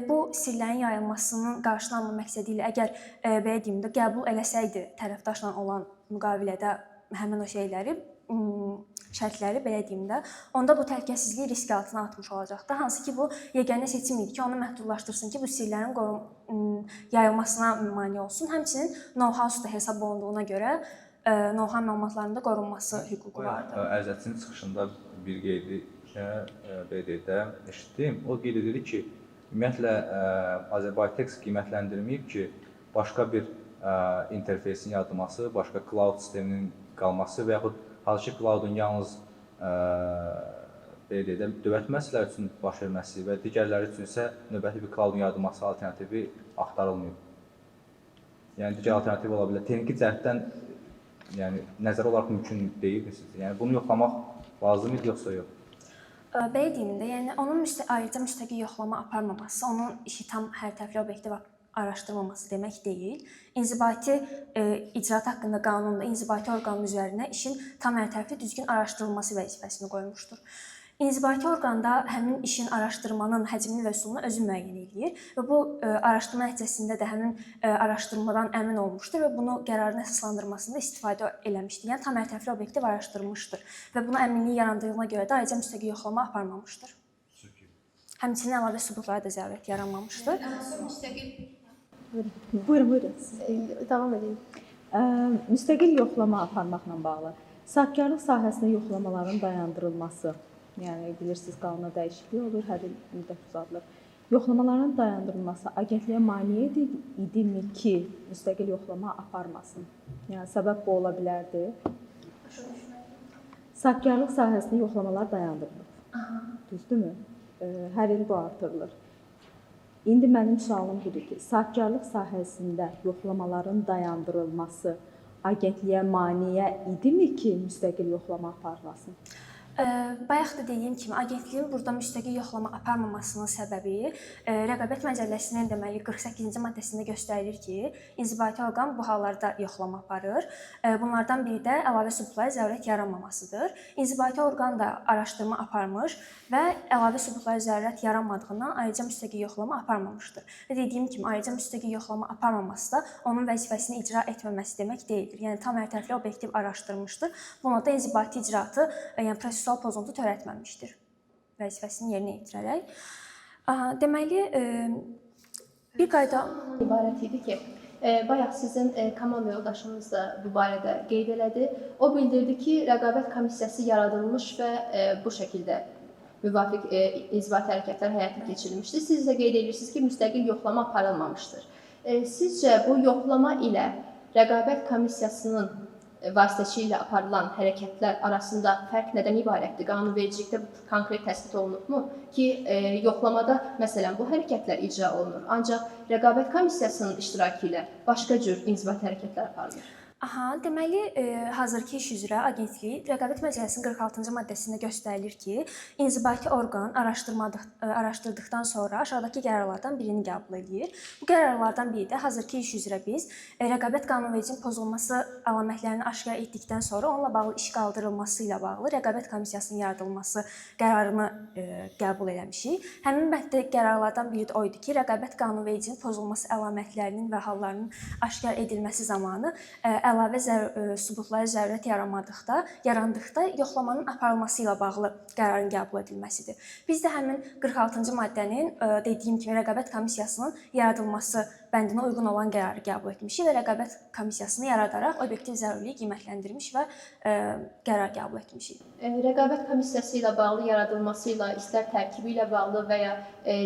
bu sirlərin yayılmasının qarşısını alma məqsədi ilə əgər belə deyim də qəbul eləsəydi tərəfdaşla olan müqavilədə həmin o şeyləri, şərtləri belə deyim də, onda bu təhlükəsizliyi risk altına atmış olacaqdı. Hansı ki, bu yeganə seçim idi ki, onu məhdudlaşdırsın ki, bu sirlərin yayılmasına mane olsun. Həmçinin know-how da hesab olunduğuna görə know-how məlumatlarının da qorunması hüququ vardı. Ərizəçinin çıxışında bir qeydi belə deyək də eşitdim. O qeyd edirdi ki, ümumiyyətlə Azerbayteks qiymətləndirməyib ki, başqa bir interfeysin yaradılması, başqa cloud sisteminin qalması və yaxud hazırki cloudun yalnız belə deyək də dövlət müəssisələri üçün baş verməsi və digərləri üçün isə növbəti bir cloudun yaradılması alternativi axtarılmayıb. Yəni digər alternativ ola bilər. Texniki cəhətdən yəni nəzəri olaraq mümkün deyil sizcə? Yəni bunu yoxlamaq lazım idi yoxsa yox? Belə deyim də, yəni onun ayrıca müstəqil yoxlama aparmaması, onun işi tam hər tərəfli obyektiv araşdırmaması demək deyil. İnzibati icraat haqqında qanunda inzibati orqanın üzərinə işin tam hər tərəfli düzgün araşdırılması vəzifəsini qoymuşdur. İnzibati orqanda həmin işin araşdırmanın həcmini və üsulunu özü müəyyən eləyir və bu araşdırma nəticəsində də həmin araşdırmadan əmin olmuşdur və bunu qərarın əsaslandırmasında istifadə eləmişdir. Yəni tam hər tərəfli obyektiv araşdırmışdır və buna əminlik yarandığına görə də ayrıca müstəqil yoxlama aparmamışdır. Həmçinin əlavə sübutlara da zərurət yaranmamışdır. Müstəqil Buyurun, buyurun. Davam edin. Müstəqil yoxlama aparmaqla bağlı. Sahibkarlıq sahəsində yoxlamaların dayandırılması, yəni bilirsiniz, qanuna dəyişiklik olur, hər il müddət uzadılır. Yoxlamaların dayandırılması agentliyə maneə idimi ki, müstəqil yoxlama aparmasın? Yəni səbəb bu ola bilərdi. Sahibkarlıq sahəsində yoxlamalar dayandırılır. Düzdürmü? Hər il bu artırılır. İndi mənim sualım budur ki, sahibkarlıq sahəsində yoxlamaların dayandırılması agentliyə maneə idimi ki, müstəqil yoxlama aparmasın? Bayaq da dediyim kimi, agentliyin burada müstəqil yoxlama aparmamasının səbəbi Rəqabət Məcəlləsinin deməli 48-ci maddəsində göstərilir ki, inzibati orqan bu hallarda yoxlama aparır. Bunlardan biri də əlavə sübutlara zərurət yaranmamasıdır. İnzibati orqan da araşdırma aparmış və əlavə sübutlara zərurət yaranmadığından ayrıca müstəqil yoxlama aparmamışdır. Və dediyim kimi, ayrıca müstəqil yoxlama aparmaması da onun vəzifəsini icra etməməsi demək deyildir. Yəni tam hərtərəfli obyektiv araşdırmışdır. Buna da inzibati icraatı, yəni prosessual pozuntu törətməmişdir vəzifəsini yerinə yetirərək. Deməli, bir qayda ibarət idi ki, bayaq sizin komanda yoldaşınız da bu barədə qeyd elədi. O bildirdi ki, rəqabət komissiyası yaradılmış və bu şəkildə müvafiq inzibati hərəkətlər həyata keçirilmişdir. Siz də qeyd edirsiniz ki, müstəqil yoxlama aparılmamışdır. Sizcə bu yoxlama ilə rəqabət komissiyasının vasitəçiliyi ilə aparılan hərəkətlər arasında fərq nədən ibarətdir? Qanunvericilikdə bu konkret təsbit olunubmu ki, yoxlamada məsələn bu hərəkətlər icra olunur, ancaq rəqabət komissiyasının iştirakı ilə başqa cür inzibati hərəkətlər aparılır? Aha, deməli, hazırki iş üzrə agentlik Rəqabət Məcəlləsinin 46-cı maddəsində göstərilir ki, inzibati orqan araşdırdıqdan sonra aşağıdakı qərarlardan birini qəbul eləyir. Bu qərarlardan biri də hazırki iş üzrə biz rəqabət qanunvericiliyinin pozulması əlamətlərini aşkar etdikdən sonra onunla bağlı iş qaldırılması ilə bağlı rəqabət komissiyasının yaradılması qərarını qəbul eləmişik. Həmin bənddə qərarlardan biri də o idi ki, rəqabət qanunvericiliyinin pozulması əlamətlərinin və hallarının aşkar edilməsi zamanı əlavə sübutlara zərurət yarandıqda yoxlamanın aparılması ilə bağlı qərarın qəbul edilməsidir. Biz də həmin 46-cı maddənin dediyim kimi rəqabət komissiyasının yaradılması bəndinə uyğun olan qərarı qəbul etmişik və rəqabət komissiyasını yaradaraq obyektiv zəruriliyi qiymətləndirmiş və qərar qəbul etmişik. Rəqabət komissiyası ilə bağlı yaradılması ilə, istər tərkibi ilə bağlı və ya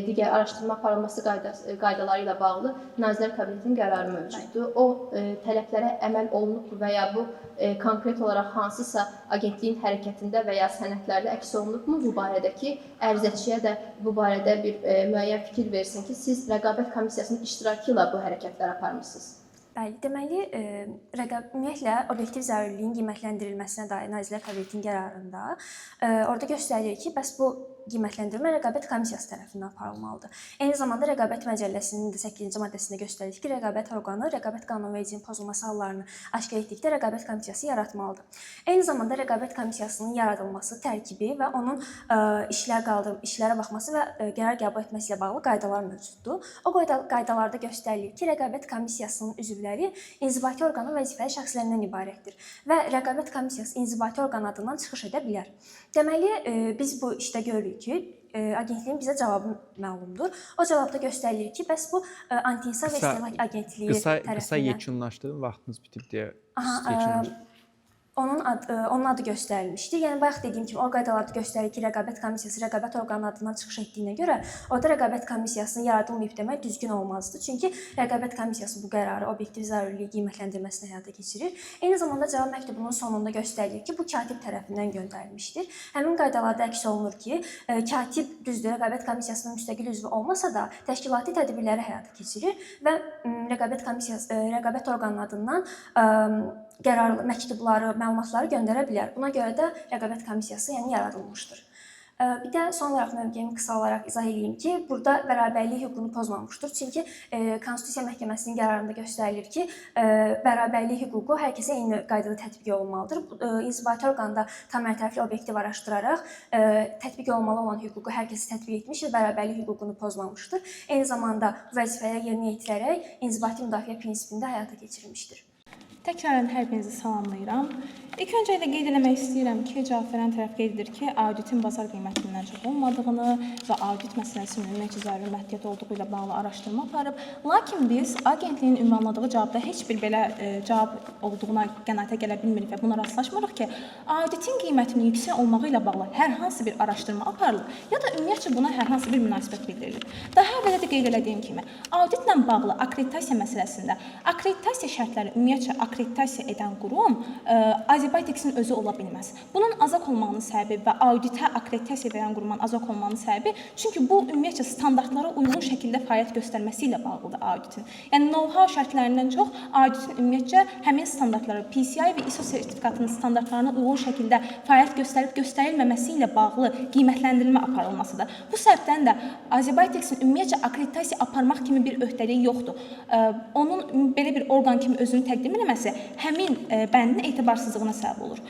digər araşdırma aparılması qaydaları ilə bağlı Nazirlər Kabinetinin qərarı mövcuddur. O tələblərə əməl olunub və ya bu konkret olaraq hansısa agentliyin hərəkətində və ya sənədlərdə əks olunubmu bu barədə ki, ərizəçiyə də bu barədə bir müəyyən fikir versin ki, siz rəqabət komissiyasının iştirakı ilə bu hərəkətlər aparmısınız? Bəli, deməli, ümumiyyətlə obyektiv zəruriliyin qiymətləndirilməsinə dair Nazirlər Kabinetinin qərarında orada göstərilir ki, bəs bu qiymətləndirmə rəqabət komissiyası tərəfindən aparılmalıdır. Eyni zamanda Rəqabət Məcəlləsinin də 8-ci maddəsində göstərilir ki, rəqabət orqanı rəqabət qanunvericiliyinin pozulması hallarını aşkar etdikdə rəqabət komissiyası yaratmalıdır. Eyni zamanda rəqabət komissiyasının yaradılması, tərkibi və onun işlərə baxması və qərar qəbul etməsi ilə bağlı qaydalar mövcuddur. O qaydalarda göstərilir ki, rəqabət komissiyasının üzvləri inzibati orqanın vəzifəli şəxslərindən ibarətdir və rəqabət komissiyası inzibati orqan adından çıxış edə bilər. Deməli, biz bu işdə görürük ki, agentliyin bizə cavabı məlumdur. O cavabda göstərilir ki, bəs bu Anti-İnhisar və İstehlak Agentliyi tərəfindən qısa yekunlaşdırın, vaxtınız bitib deyə. Onun adı göstərilmişdir. Yəni bayaq dediyim kimi o qaydalarda göstərir ki, rəqabət komissiyası rəqabət orqanı adından çıxış etdiyinə görə orada rəqabət komissiyasının yaradılmayıb demək düzgün olmazdı. Çünki rəqabət komissiyası bu qərarı obyektiv zəruriliyi qiymətləndirməsini həyata keçirir. Eyni zamanda cavab məktubunun sonunda göstərilir ki, bu katib tərəfindən göndərilmişdir. Həmin qaydalarda əks olunur ki, katib düzdür, rəqabət komissiyasının müstəqil üzvü olmasa da təşkilati tədbirləri həyata keçirir və rəqabət komissiyası rəqabət orqanı adından qərar məktubları, məlumatları göndərə bilər. Buna görə də rəqabət komissiyası yəni yaradılmışdır. Bir də son olaraq mövqeyimi qısa olaraq izah edeyim ki, burada bərabərlik hüququnu pozmamışdır. Çünki Konstitusiya Məhkəməsinin qərarında göstərilir ki, bərabərlik hüququ hər kəsə eyni qaydada tətbiq olunmalıdır. İnzibati orqanda tam hərtərəfli obyektiv araşdıraraq tətbiq olunmalı olan hüququ hər kəsə tətbiq etmiş və bərabərlik hüququnu pozmamışdır. Eyni zamanda bu vəzifələri yerinə yetirərək inzibati müdafiə prinsipini də həyata keçirmişdir. Təkrarən hər birinizi salamlayıram. İlk öncə də qeyd eləmək istəyirəm ki, cavab verən tərəf qeyd edir ki, auditin bazar qiymətindən çox olmadığını və audit məsələsinin ümumiyyətcə zəruri məhdudiyyət olduğu ilə bağlı araşdırma aparıb. Lakin biz agentliyin ünvanladığı cavabda heç bir belə cavab olduğuna qənaətə gələ bilmirik və buna rastlaşmırıq ki, auditin qiymətinin yüksək olmağı ilə bağlı hər hansı bir araşdırma aparılıb ya da ümumiyyətcə buna hər hansı bir münasibət bildirilib. Daha əvvəl də qeyd elədiyim kimi, auditlə bağlı akkreditasiya məsələsində akkreditasiya şərtləri ümumiyyətcə akkreditasiya edən qurum Azerbaytexin özü ola bilməz. Bunun azaq olmağının səbəbi və auditə akkreditasiya verən qurumun azaq olmağının səbəbi, çünki bu ümumiyyətcə standartlara uyğun şəkildə fəaliyyət göstərməsi ilə bağlıdır auditin. Yəni know-how şərtlərindən çox auditin ümumiyyətcə həmin standartlara, PCI və ISO sertifikatının standartlarına uyğun şəkildə fəaliyyət göstərib göstərilməməsi ilə bağlı qiymətləndirilmə aparılmasıdır. Bu səbəbdən də Azerbaytexin ümumiyyətcə akkreditasiya aparmaq kimi bir öhdəliyi yoxdur. Onun belə bir orqan kimi özünü təqdim eləməsi həmin bəndin etibarsızlığına səbəb olur.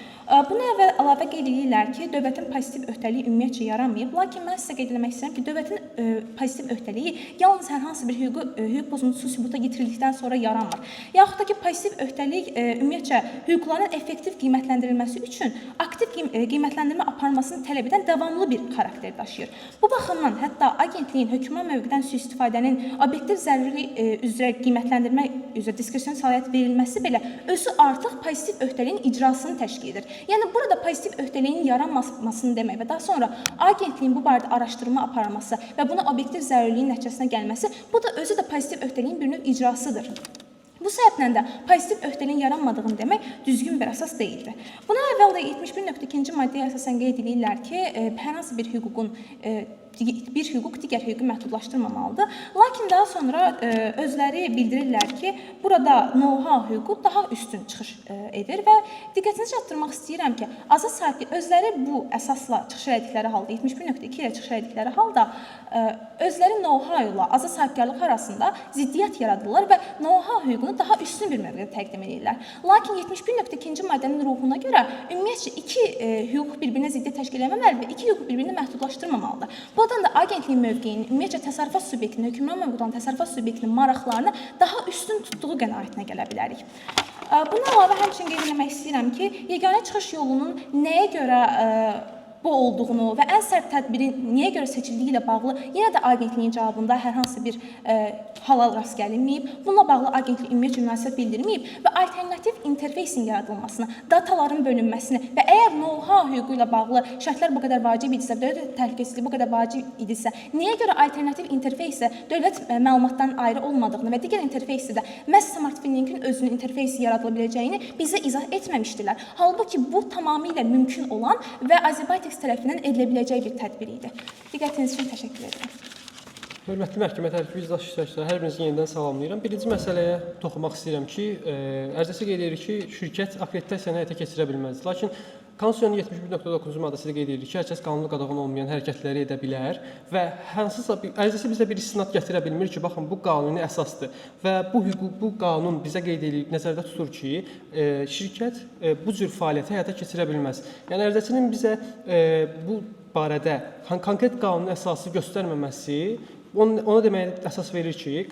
Buna əvvəl əlavə qeyd edirlər ki, dövlətin pozitiv öhdəliyi ümumiyyətcə yaranmayıb. Lakin mən sizə qeyd eləmək istəyirəm ki, dövlətin pozitiv öhdəliyi yalnız hər hansı bir hüquq pozuntusu sübuta yetirildikdən sonra yaranmır. Yaxud da ki, pozitiv öhdəlik ümumiyyətcə hüquqların effektiv qiymətləndirilməsi üçün aktiv qiymətləndirmə aparmasını tələb edən davamlı bir xarakter daşıyır. Bu baxımdan hətta agentliyin hökmran mövqedən sui-istifadənin obyektiv zərurilik üzrə qiymətləndirmə üzrə diskresion səlahiyyət verilməsi belə özü artıq pozitiv öhdəliyin icrasını təşkil edir. Yəni burada pozitiv öhdəliyin yaranmasını demək və daha sonra agentliyin bu barədə araşdırma aparması və buna obyektiv zəruriliyin nəticəsinə gəlməsi, bu da özü də pozitiv öhdəliyin bir növ icrasıdır. Bu səbəblə də pozitiv öhdəliyin yaranmadığını demək düzgün bir əsas deyildir. Buna əvvəl də 71.2-ci maddəyə əsasən qeyd edirlər ki, hər hansı bir hüququn bir hüquq digər hüququ məhdudlaşdırmamalıdır. Lakin daha sonra özləri bildirirlər ki, burada know-how hüququ daha üstün çıxış edir və diqqətinizi çatdırmaq istəyirəm ki, azad sahiblik özləri bu əsasla çıxış elədikləri halda 71.2 ilə çıxış elədikləri halda özləri know-how ilə azad sahibkarlıq arasında ziddiyyət yaradırlar və know-how hüququnu daha üstün bir mövqedə təqdim edirlər. Lakin 71.2-ci maddənin ruhuna görə ümumiyyətcə iki hüquq bir-birinə ziddiyyət təşkil etməməli və iki hüquq bir-birini məhdudlaşdırmamalıdır. Buradan da agentliyin mövqeyinin, ümumiyyətcə təsərrüfat subyektinin, hökmran mövqedə olan təsərrüfat subyektinin maraqlarını daha üstün tutduğu qənaətinə gələ bilərik. Buna əlavə həmçinin qeyd eləmək istəyirəm ki, yeganə çıxış yolunun nəyə görə bu olduğunu və ən sərt tədbirin niyə görə seçildiyi ilə bağlı yenə də agentliyin cavabında hər hansı bir hala rast gəlinməyib. Bununla bağlı agentlik ümumiyyətcə münasibət bildirməyib və alternativ interfeysin yaradılmasını, dataların bölünməsini və əgər know-how hüququ ilə bağlı şərtlər bu qədər vacib idisə, dövlət təhlükəsizliyi bu qədər vacib idisə, niyə görə alternativ interfeysə dövlət məlumatdan ayrı olmadığını və digər interfeysdə də məhz Smartfinlinkin özünün interfeysi yaradıla biləcəyini bizə izah etməmişdilər. Halbuki bu tamamilə mümkün olan və Azerbaytex tərəfindən edilə biləcək bir tədbir idi. Diqqətiniz üçün təşəkkür edirəm. Hörmətli məhkəmə tərkibi iclas iştirakçıları, hər birinizi yenidən salamlayıram. Birinci məsələyə toxunmaq istəyirəm ki, ərizəçi qeyd edir ki, şirkət akkreditasiyanı həyata keçirə bilməz. Lakin Konstitusiyanın 71.9-cu maddəsi də qeyd edir ki, hər kəs qanunla qadağan olmayan hərəkətləri edə bilər və hansısa bir ərizəçi bizə bir istinad gətirə bilmir ki, baxın bu qanuni əsasdır və bu hüquq, bu qanun bizə qeyd edir, nəzərdə tutur ki, şirkət bu cür fəaliyyəti həyata keçirə bilməz. Yəni ərizəçinin bizə bu barədə konkret qanuni əsası göstərməməsi ona demək əsas verir ki,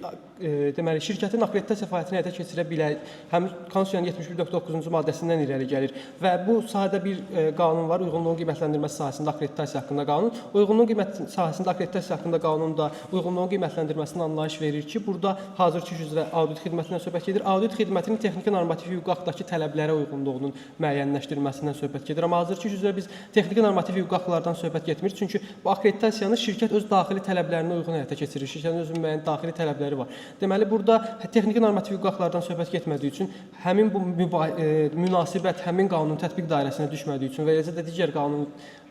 deməli şirkətin akkreditasiya fəaliyyətini həyata keçirə bilər. Həm Konstitusiyanın 71.9-cu maddəsindən irəli gəlir və bu sahədə bir qanun var, uyğunluğun qiymətləndirilməsi sahəsində akkreditasiya haqqında qanun. Uyğunluğun qiymət sahəsində akkreditasiya haqqında qanun da uyğunluğun qiymətləndirməsini anlayış verir ki, burada hazırki iş üzrə audit xidmətindən söhbət gedir. Audit xidmətinin texniki normativ hüquqi aktdakı tələblərə uyğunluğunun müəyyənləşdirilməsindən söhbət gedir. Amma hazırki iş üzrə biz texniki normativ hüquqi aktlardan söhbət getmirik. Çünki bu akkreditasiyanı şirkət öz daxili tələblərinə uyğun həyata keçirir. Şirkətin özünün müəyyən daxili tələbləri var. Deməli, burada texniki normativ hüquqi aktlardan söhbət getmədiyi üçün həmin bu münasibət həmin qanunun tətbiq dairəsinə düşmədiyi üçün və eləcə də digər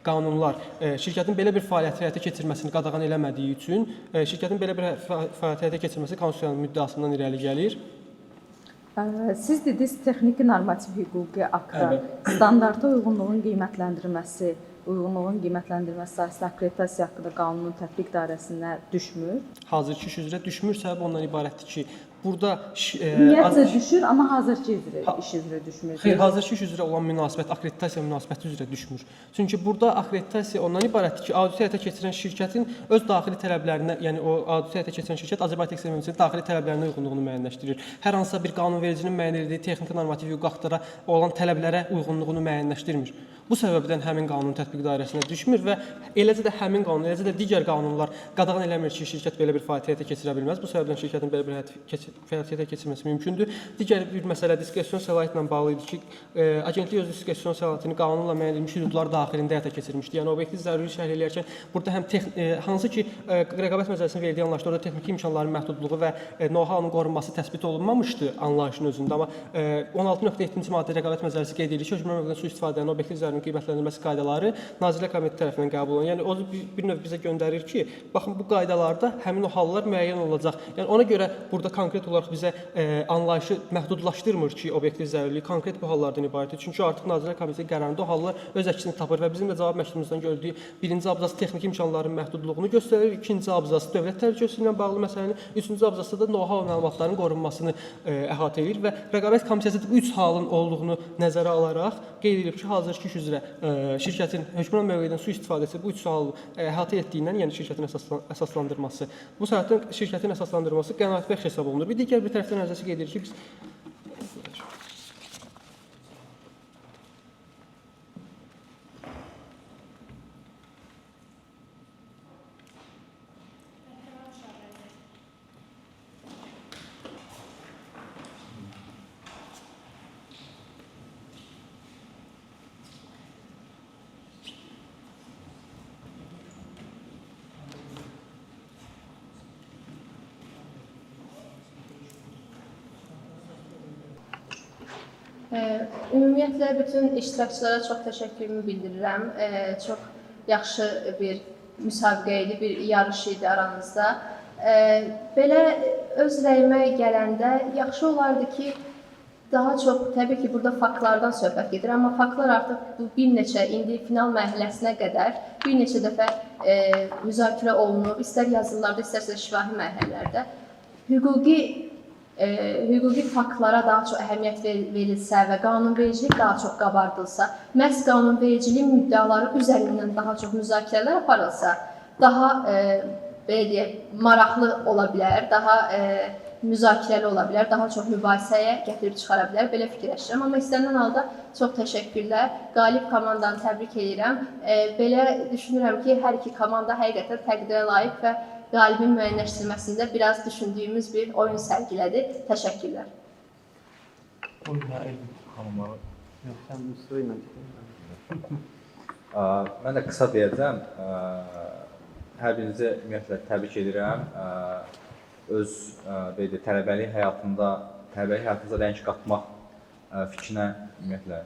qanunlar şirkətin belə bir fəaliyyəti həyata keçirməsini qadağan eləmədiyi üçün şirkətin belə bir fəaliyyəti həyata keçirməsi konstitusiyanın müddəasından irəli gəlir. Siz dediniz texniki normativ hüquqi aktda standarta uyğunluğun qiymətləndirilməsi, uyğunluğun qiymətləndirilməsi sahəsində akkreditasiya haqqında qanunun tətbiq dairəsinə düşmür. Hazırki iş üzrə düşmür, səbəb ondan ibarətdir ki, burada ümumiyyətcə düşür, amma hazırki üzrə iş üzrə düşmür. Xeyr, hazırki iş üzrə olan münasibət akkreditasiya münasibəti üzrə düşmür. Çünki burada akkreditasiya ondan ibarətdir ki, auditi həyata keçirən şirkətin öz daxili tələblərinə, yəni o auditi həyata keçirən şirkət Azərbaycan Tekstil daxili tələblərinə uyğunluğunu müəyyənləşdirir. Hər hansısa bir qanunvericinin müəyyən etdiyi texniki normativ hüquqi aktlara olan tələblərə uyğunluğunu müəyyənləşdirmir. Bu səbəbdən həmin qanunun tətbiq dairəsinə düşmür və eləcə də həmin qanun, eləcə də digər qanunlar qadağan eləmir ki, şirkət belə bir fəaliyyət həyata keçirə bilməz. Bu səbəbdən şirkətin belə bir fəaliyyət həyata keçirməsi mümkündür. Digər bir məsələ diskresion səlahiyyətlə bağlı idi ki, agentlik öz diskresion səlahiyyətini qanunla müəyyən edilmiş hüdudlar daxilində həyata keçirmişdi. Yəni obyektiv zəruri şərh eləyərkən burada həm hansı ki rəqabət məcəlləsinin verdiyi anlayışda orada texniki imkanların məhdudluğu və know-how-nun qorunması təsbit olunmamışdı anlayışın özündə, amma 16.7-ci maddə rəqabət məcəlləsi qeyd edir ki, hökmran mövqedən sui-istifadənin obyektiv zərurinin qiymətləndirilməsi qaydaları Nazirlər Kabineti tərəfindən qəbul olunur. Yəni o bir növ bizə göndərir ki, baxın bu qaydalarda həmin o hallar müəyyən olunacaq. Yəni ona görə burada konkret olaraq bizə anlayışı məhdudlaşdırmır ki, obyektiv zərurilik konkret bu hallardan ibarətdir. Çünki artıq Nazirlər Kabineti qərarında o hallar öz əksini tapır və bizim də cavab məktubumuzdan gördüyü birinci abzas texniki imkanların məhdudluğunu göstərir, ikinci abzas dövlət təhlükəsizliyi ilə bağlı məsələni, üçüncü abzasda da know-how məlumatlarının qorunmasını əhatə edir və rəqabət komissiyası bu üç halın olduğunu nəzərə alaraq qeyd edib ki, hazırki iş üzrə şirkətin hökmran mövqedən sui-istifadəsi bu üç halı əhatə etdiyindən, yəni şirkətin əsaslandırması, bu səbəbdən şirkətin əsaslandırması qənaətbəxş hesab olunur. Bir digər bir tərəfdən ərizəsi qeyd edir ki, biz Ümumiyyətlə bütün iştirakçılara çox təşəkkürümü bildirirəm. Çox yaxşı bir müsabiqə idi, bir yarış idi aranızda. Belə öz rəyimə gələndə yaxşı olardı ki, daha çox, təbii ki, burada faktlardan söhbət gedir, amma faktlar artıq bu bir neçə, indi final mərhələsinə qədər bir neçə dəfə müzakirə olunub, istər yazılılarda, istərsə şifahi mərhələlərdə. Hüquqi faktlara daha çox əhəmiyyət verilsə və qanunvericilik daha çox qabardılsa, məhz qanunvericiliyin müddəaları üzərindən daha çox müzakirələr aparılsa, daha belə deyək, maraqlı ola bilər, daha müzakirəli ola bilər, daha çox mübahisəyə gətirib çıxara bilər, belə fikirləşirəm. Amma istənilən halda çox təşəkkürlər. Qalib komandanı təbrik edirəm. Belə düşünürəm ki, hər iki komanda həqiqətən təqdirə layiq və qalibin müəyyənləşdirilməsində biraz düşündüyümüz bir oyun sərgilədi. Təşəkkürlər. Mən də qısa deyəcəm. Hər birinizi ümumiyyətlə təbrik edirəm. Öz tələbəlik həyatında, tələbəlik həyatınıza rəng qatmaq fikrinə ümumiyyətlə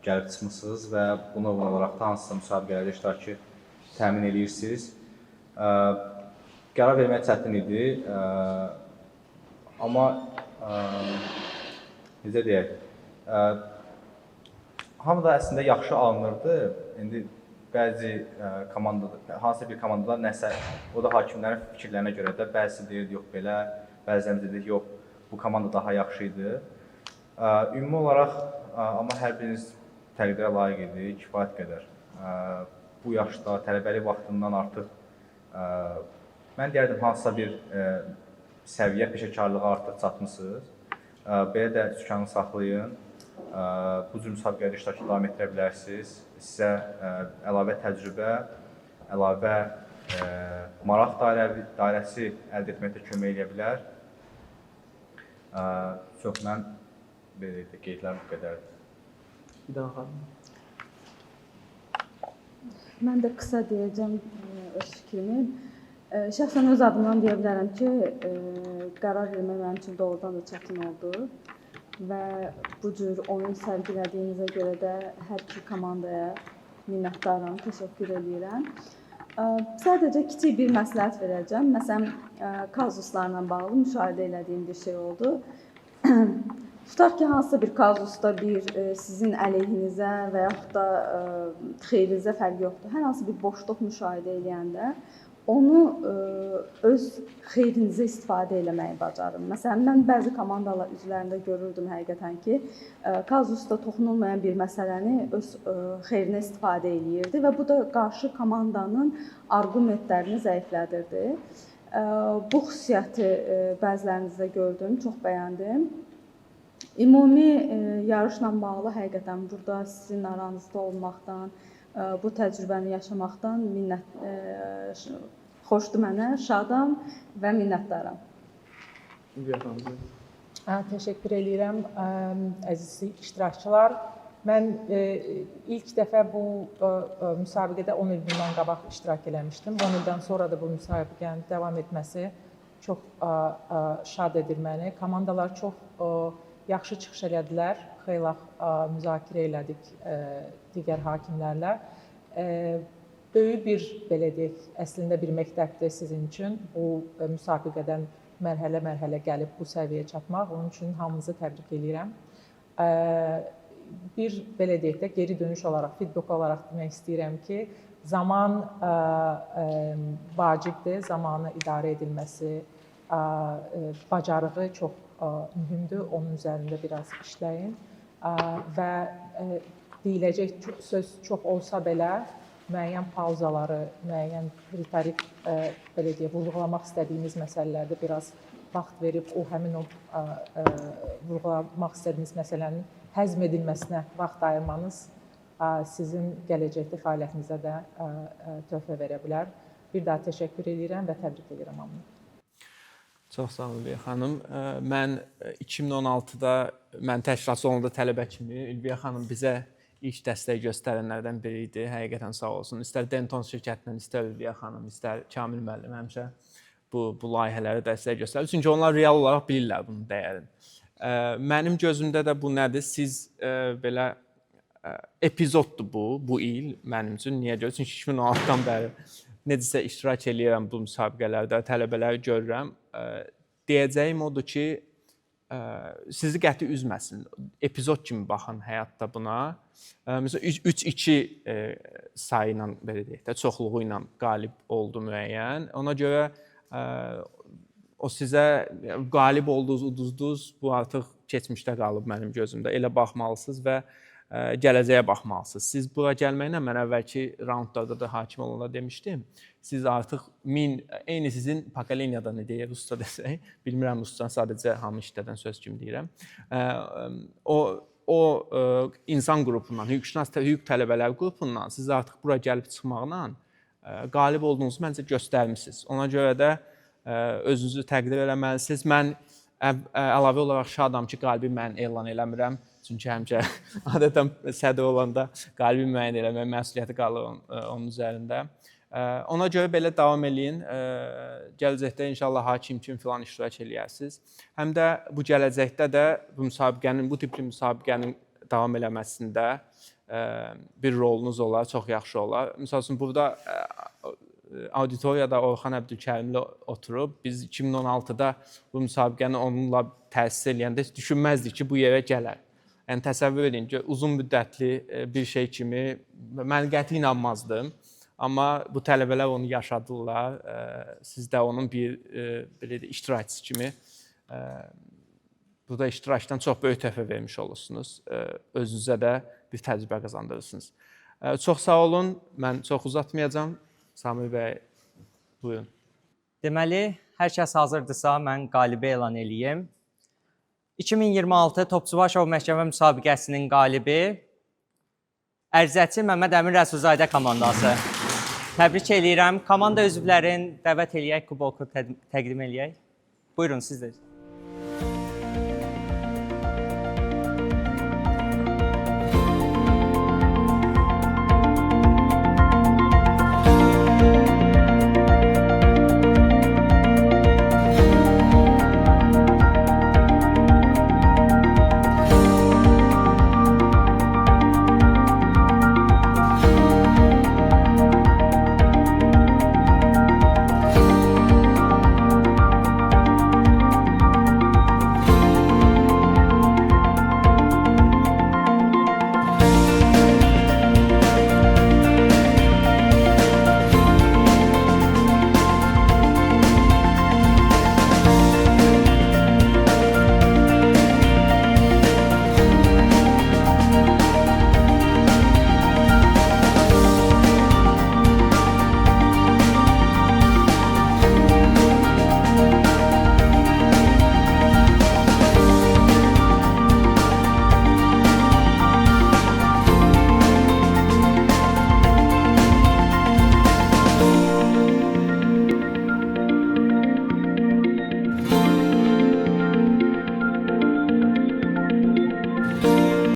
gəlib çıxmısınız və buna uyğun olaraq da hansısa müsabiqələrdə iştirakı təmin edirsiniz. Qərar vermək çətin idi, amma necə deyək, hamı da əslində yaxşı alınırdı. İndi bəzi komandada, hansısa bir komandada nəsə, o da hakimlərin fikirlərinə görə də bəzisi deyirdi yox belə, bəzilərimiz dedik yox, bu komanda daha yaxşı idi. Ümumi olaraq, amma hər biriniz təqdirə layiq idi, kifayət qədər. Bu yaşda, tələbəlik vaxtından artıq mən deyərdim hansısa bir səviyyə peşəkarlığa artıq çatmısınız. Belə də sükanı saxlayın. Bu cür müsabiqələrdə iştirakı davam etdirə bilərsiniz. Sizə əlavə təcrübə, əlavə maraq dairəsi əldə etməkdə kömək eləyə bilər. Çox mən belə deyək, qeydlərim bu qədərdir. Fidan xanım. Mən də qısa deyəcəm öz fikrimi. Şəxsən öz adımdan deyə bilərəm ki, qərar vermək mənim üçün doğrudan da çətin oldu və bu cür oyun sərgilədiyinizə görə də hər iki komandaya minnətdaram, təşəkkür eləyirəm. Sadəcə kiçik bir məsləhət verəcəm. Məsələn, kazuslarla bağlı müşahidə elədiyim bir şey oldu. Tutaq ki, hansısa bir kazusda bir sizin əleyhinizə və yaxud da xeyrinizə fərqi yoxdur. Hər hansı bir boşluq müşahidə eləyəndə onu öz xeyrinizə istifadə eləməyi bacarın. Məsələn, mən bəzi komandalar üzvlərində görürdüm həqiqətən ki, kazusda toxunulmayan bir məsələni öz xeyrinə istifadə eləyirdi və bu da qarşı komandanın arqumentlərini zəiflədirdi. Bu xüsusiyyəti bəzilərinizdə gördüm, çox bəyəndim. Ümumi yarışla bağlı həqiqətən burada sizin aranızda olmaqdan, bu təcrübəni yaşamaqdan minnət xoşdur mənə, şadam və minnətdaram. Təşəkkür eləyirəm əziz iştirakçılar. Mən ilk dəfə bu müsabiqədə 10 il bundan qabaq iştirak eləmişdim. 10 ildən sonra da bu müsabiqənin davam etməsi çox şad edir məni. Komandalar çox yaxşı çıxış elədilər. Xeyli müzakirə elədik digər hakimlərlə. Böyük bir, belə deyək, əslində bir məktəbdir sizin üçün. Bu müsabiqədən mərhələ-mərhələ gəlib bu səviyyəyə çatmaq. Onun üçün hamınızı təbrik eləyirəm. Bir, belə deyək də, geri dönüş olaraq, feedback olaraq demək istəyirəm ki, zaman vacibdir, zamanı idarə edilməsi, bacarığı çox mühümdür, onun üzərində biraz işləyin və deyiləcək söz çox olsa belə, müəyyən pauzaları, müəyyən ritorik, belə deyək, vurğulamaq istədiyimiz məsələlərdə biraz vaxt verib o həmin o vurğulamaq istədiyiniz məsələnin həzm edilməsinə vaxt ayırmanız sizin gələcəkdə fəaliyyətinizə də töhfə verə bilər. Bir daha təşəkkür edirəm və təbrik edirəm hamını. Çox sağ olun Ülviyə xanım. Mən 2016-da mən təşkilatçı olanda tələbə kimi Ülviyə xanım bizə ilk dəstək göstərənlərdən biri idi. Həqiqətən sağ olsun. İstər Denton şirkətindən, istər Ülviyə xanım, istər Kamil müəllim həmişə bu layihələrə dəstək göstərir. Çünki onlar real olaraq bilirlər bunun dəyərini. Mənim gözümdə də bu nədir? Siz belə epizoddur bu il mənim üçün. Niyə görə? Çünki 2016-dan bəri necəsə iştirak eləyirəm bu müsabiqələrdə, tələbələri görürəm. Deyəcəyim odur ki, sizi qəti üzməsin. Epizod kimi baxın həyatda buna. Məsələn 3-2 sayı ilə belə deyək də, çoxluğu ilə qalib oldu müəyyən. Ona görə o sizə qalib oldunuz, uduzdunuz, bu artıq keçmişdə qalıb mənim gözümdə. Elə baxmalısınız və gələcəyə baxmalısınız. Siz bura gəlməklə mən əvvəlki raundlarda da hakim olanda demişdim. Siz artıq eyni sizin pokoleniyadan nə deyir, rusca desək, bilmirəm rusca, sadəcə hamı işlədən söz kimi deyirəm. O insan qrupundan, hüquqşünas, hüquq tələbələr qrupundan siz artıq bura gəlib çıxmaqla qalib olduğunuzu məncə göstərmisiniz. Ona görə də özünüzü təqdir eləməlisiniz. Mən əlavə olaraq şadam ki, qalibi mən elan eləmirəm. Çünki həmişə adətən sədr olanda qalibi müəyyən eləmək məsuliyyəti qalır onun üzərində. Ona görə belə davam eləyin. Gələcəkdə inşallah hakim kimi filan iştirak eləyərsiniz. Həm də bu gələcəkdə də bu müsabiqənin, bu tipli müsabiqənin davam eləməsində bir rolunuz olar, çox yaxşı olar. Məsəl üçün burada auditoriyada Orxan Əbdülkərimli oturub. Biz 2016-da bu müsabiqəni onunla təsis eləyəndə heç düşünməzdik ki, bu yerə gələr. Yəni təsəvvür edin ki, uzun müddətli bir şey kimi mən qəti inanmazdım. Amma bu tələbələr onu yaşadılar. Siz də onun bir belə deyək, iştirakçısı kimi burada iştirakdan çox böyük töhfə vermiş olursunuz. Özünüzə də bir təcrübə qazandırırsınız. Çox sağ olun. Mən çox uzatmayacağam. Samir bəy, buyurun. Deməli, hər kəs hazırdırsa, mən qalibi elan eləyim. 2026 Topçubaşov məhkəmə müsabiqəsinin qalibi Ərzəçi Məmməd Əmin Rəsulzadə komandası. Təbrik eləyirəm. Komanda üzvlərini dəvət eləyək, kuboku təqdim eləyək. Buyurun, siz də.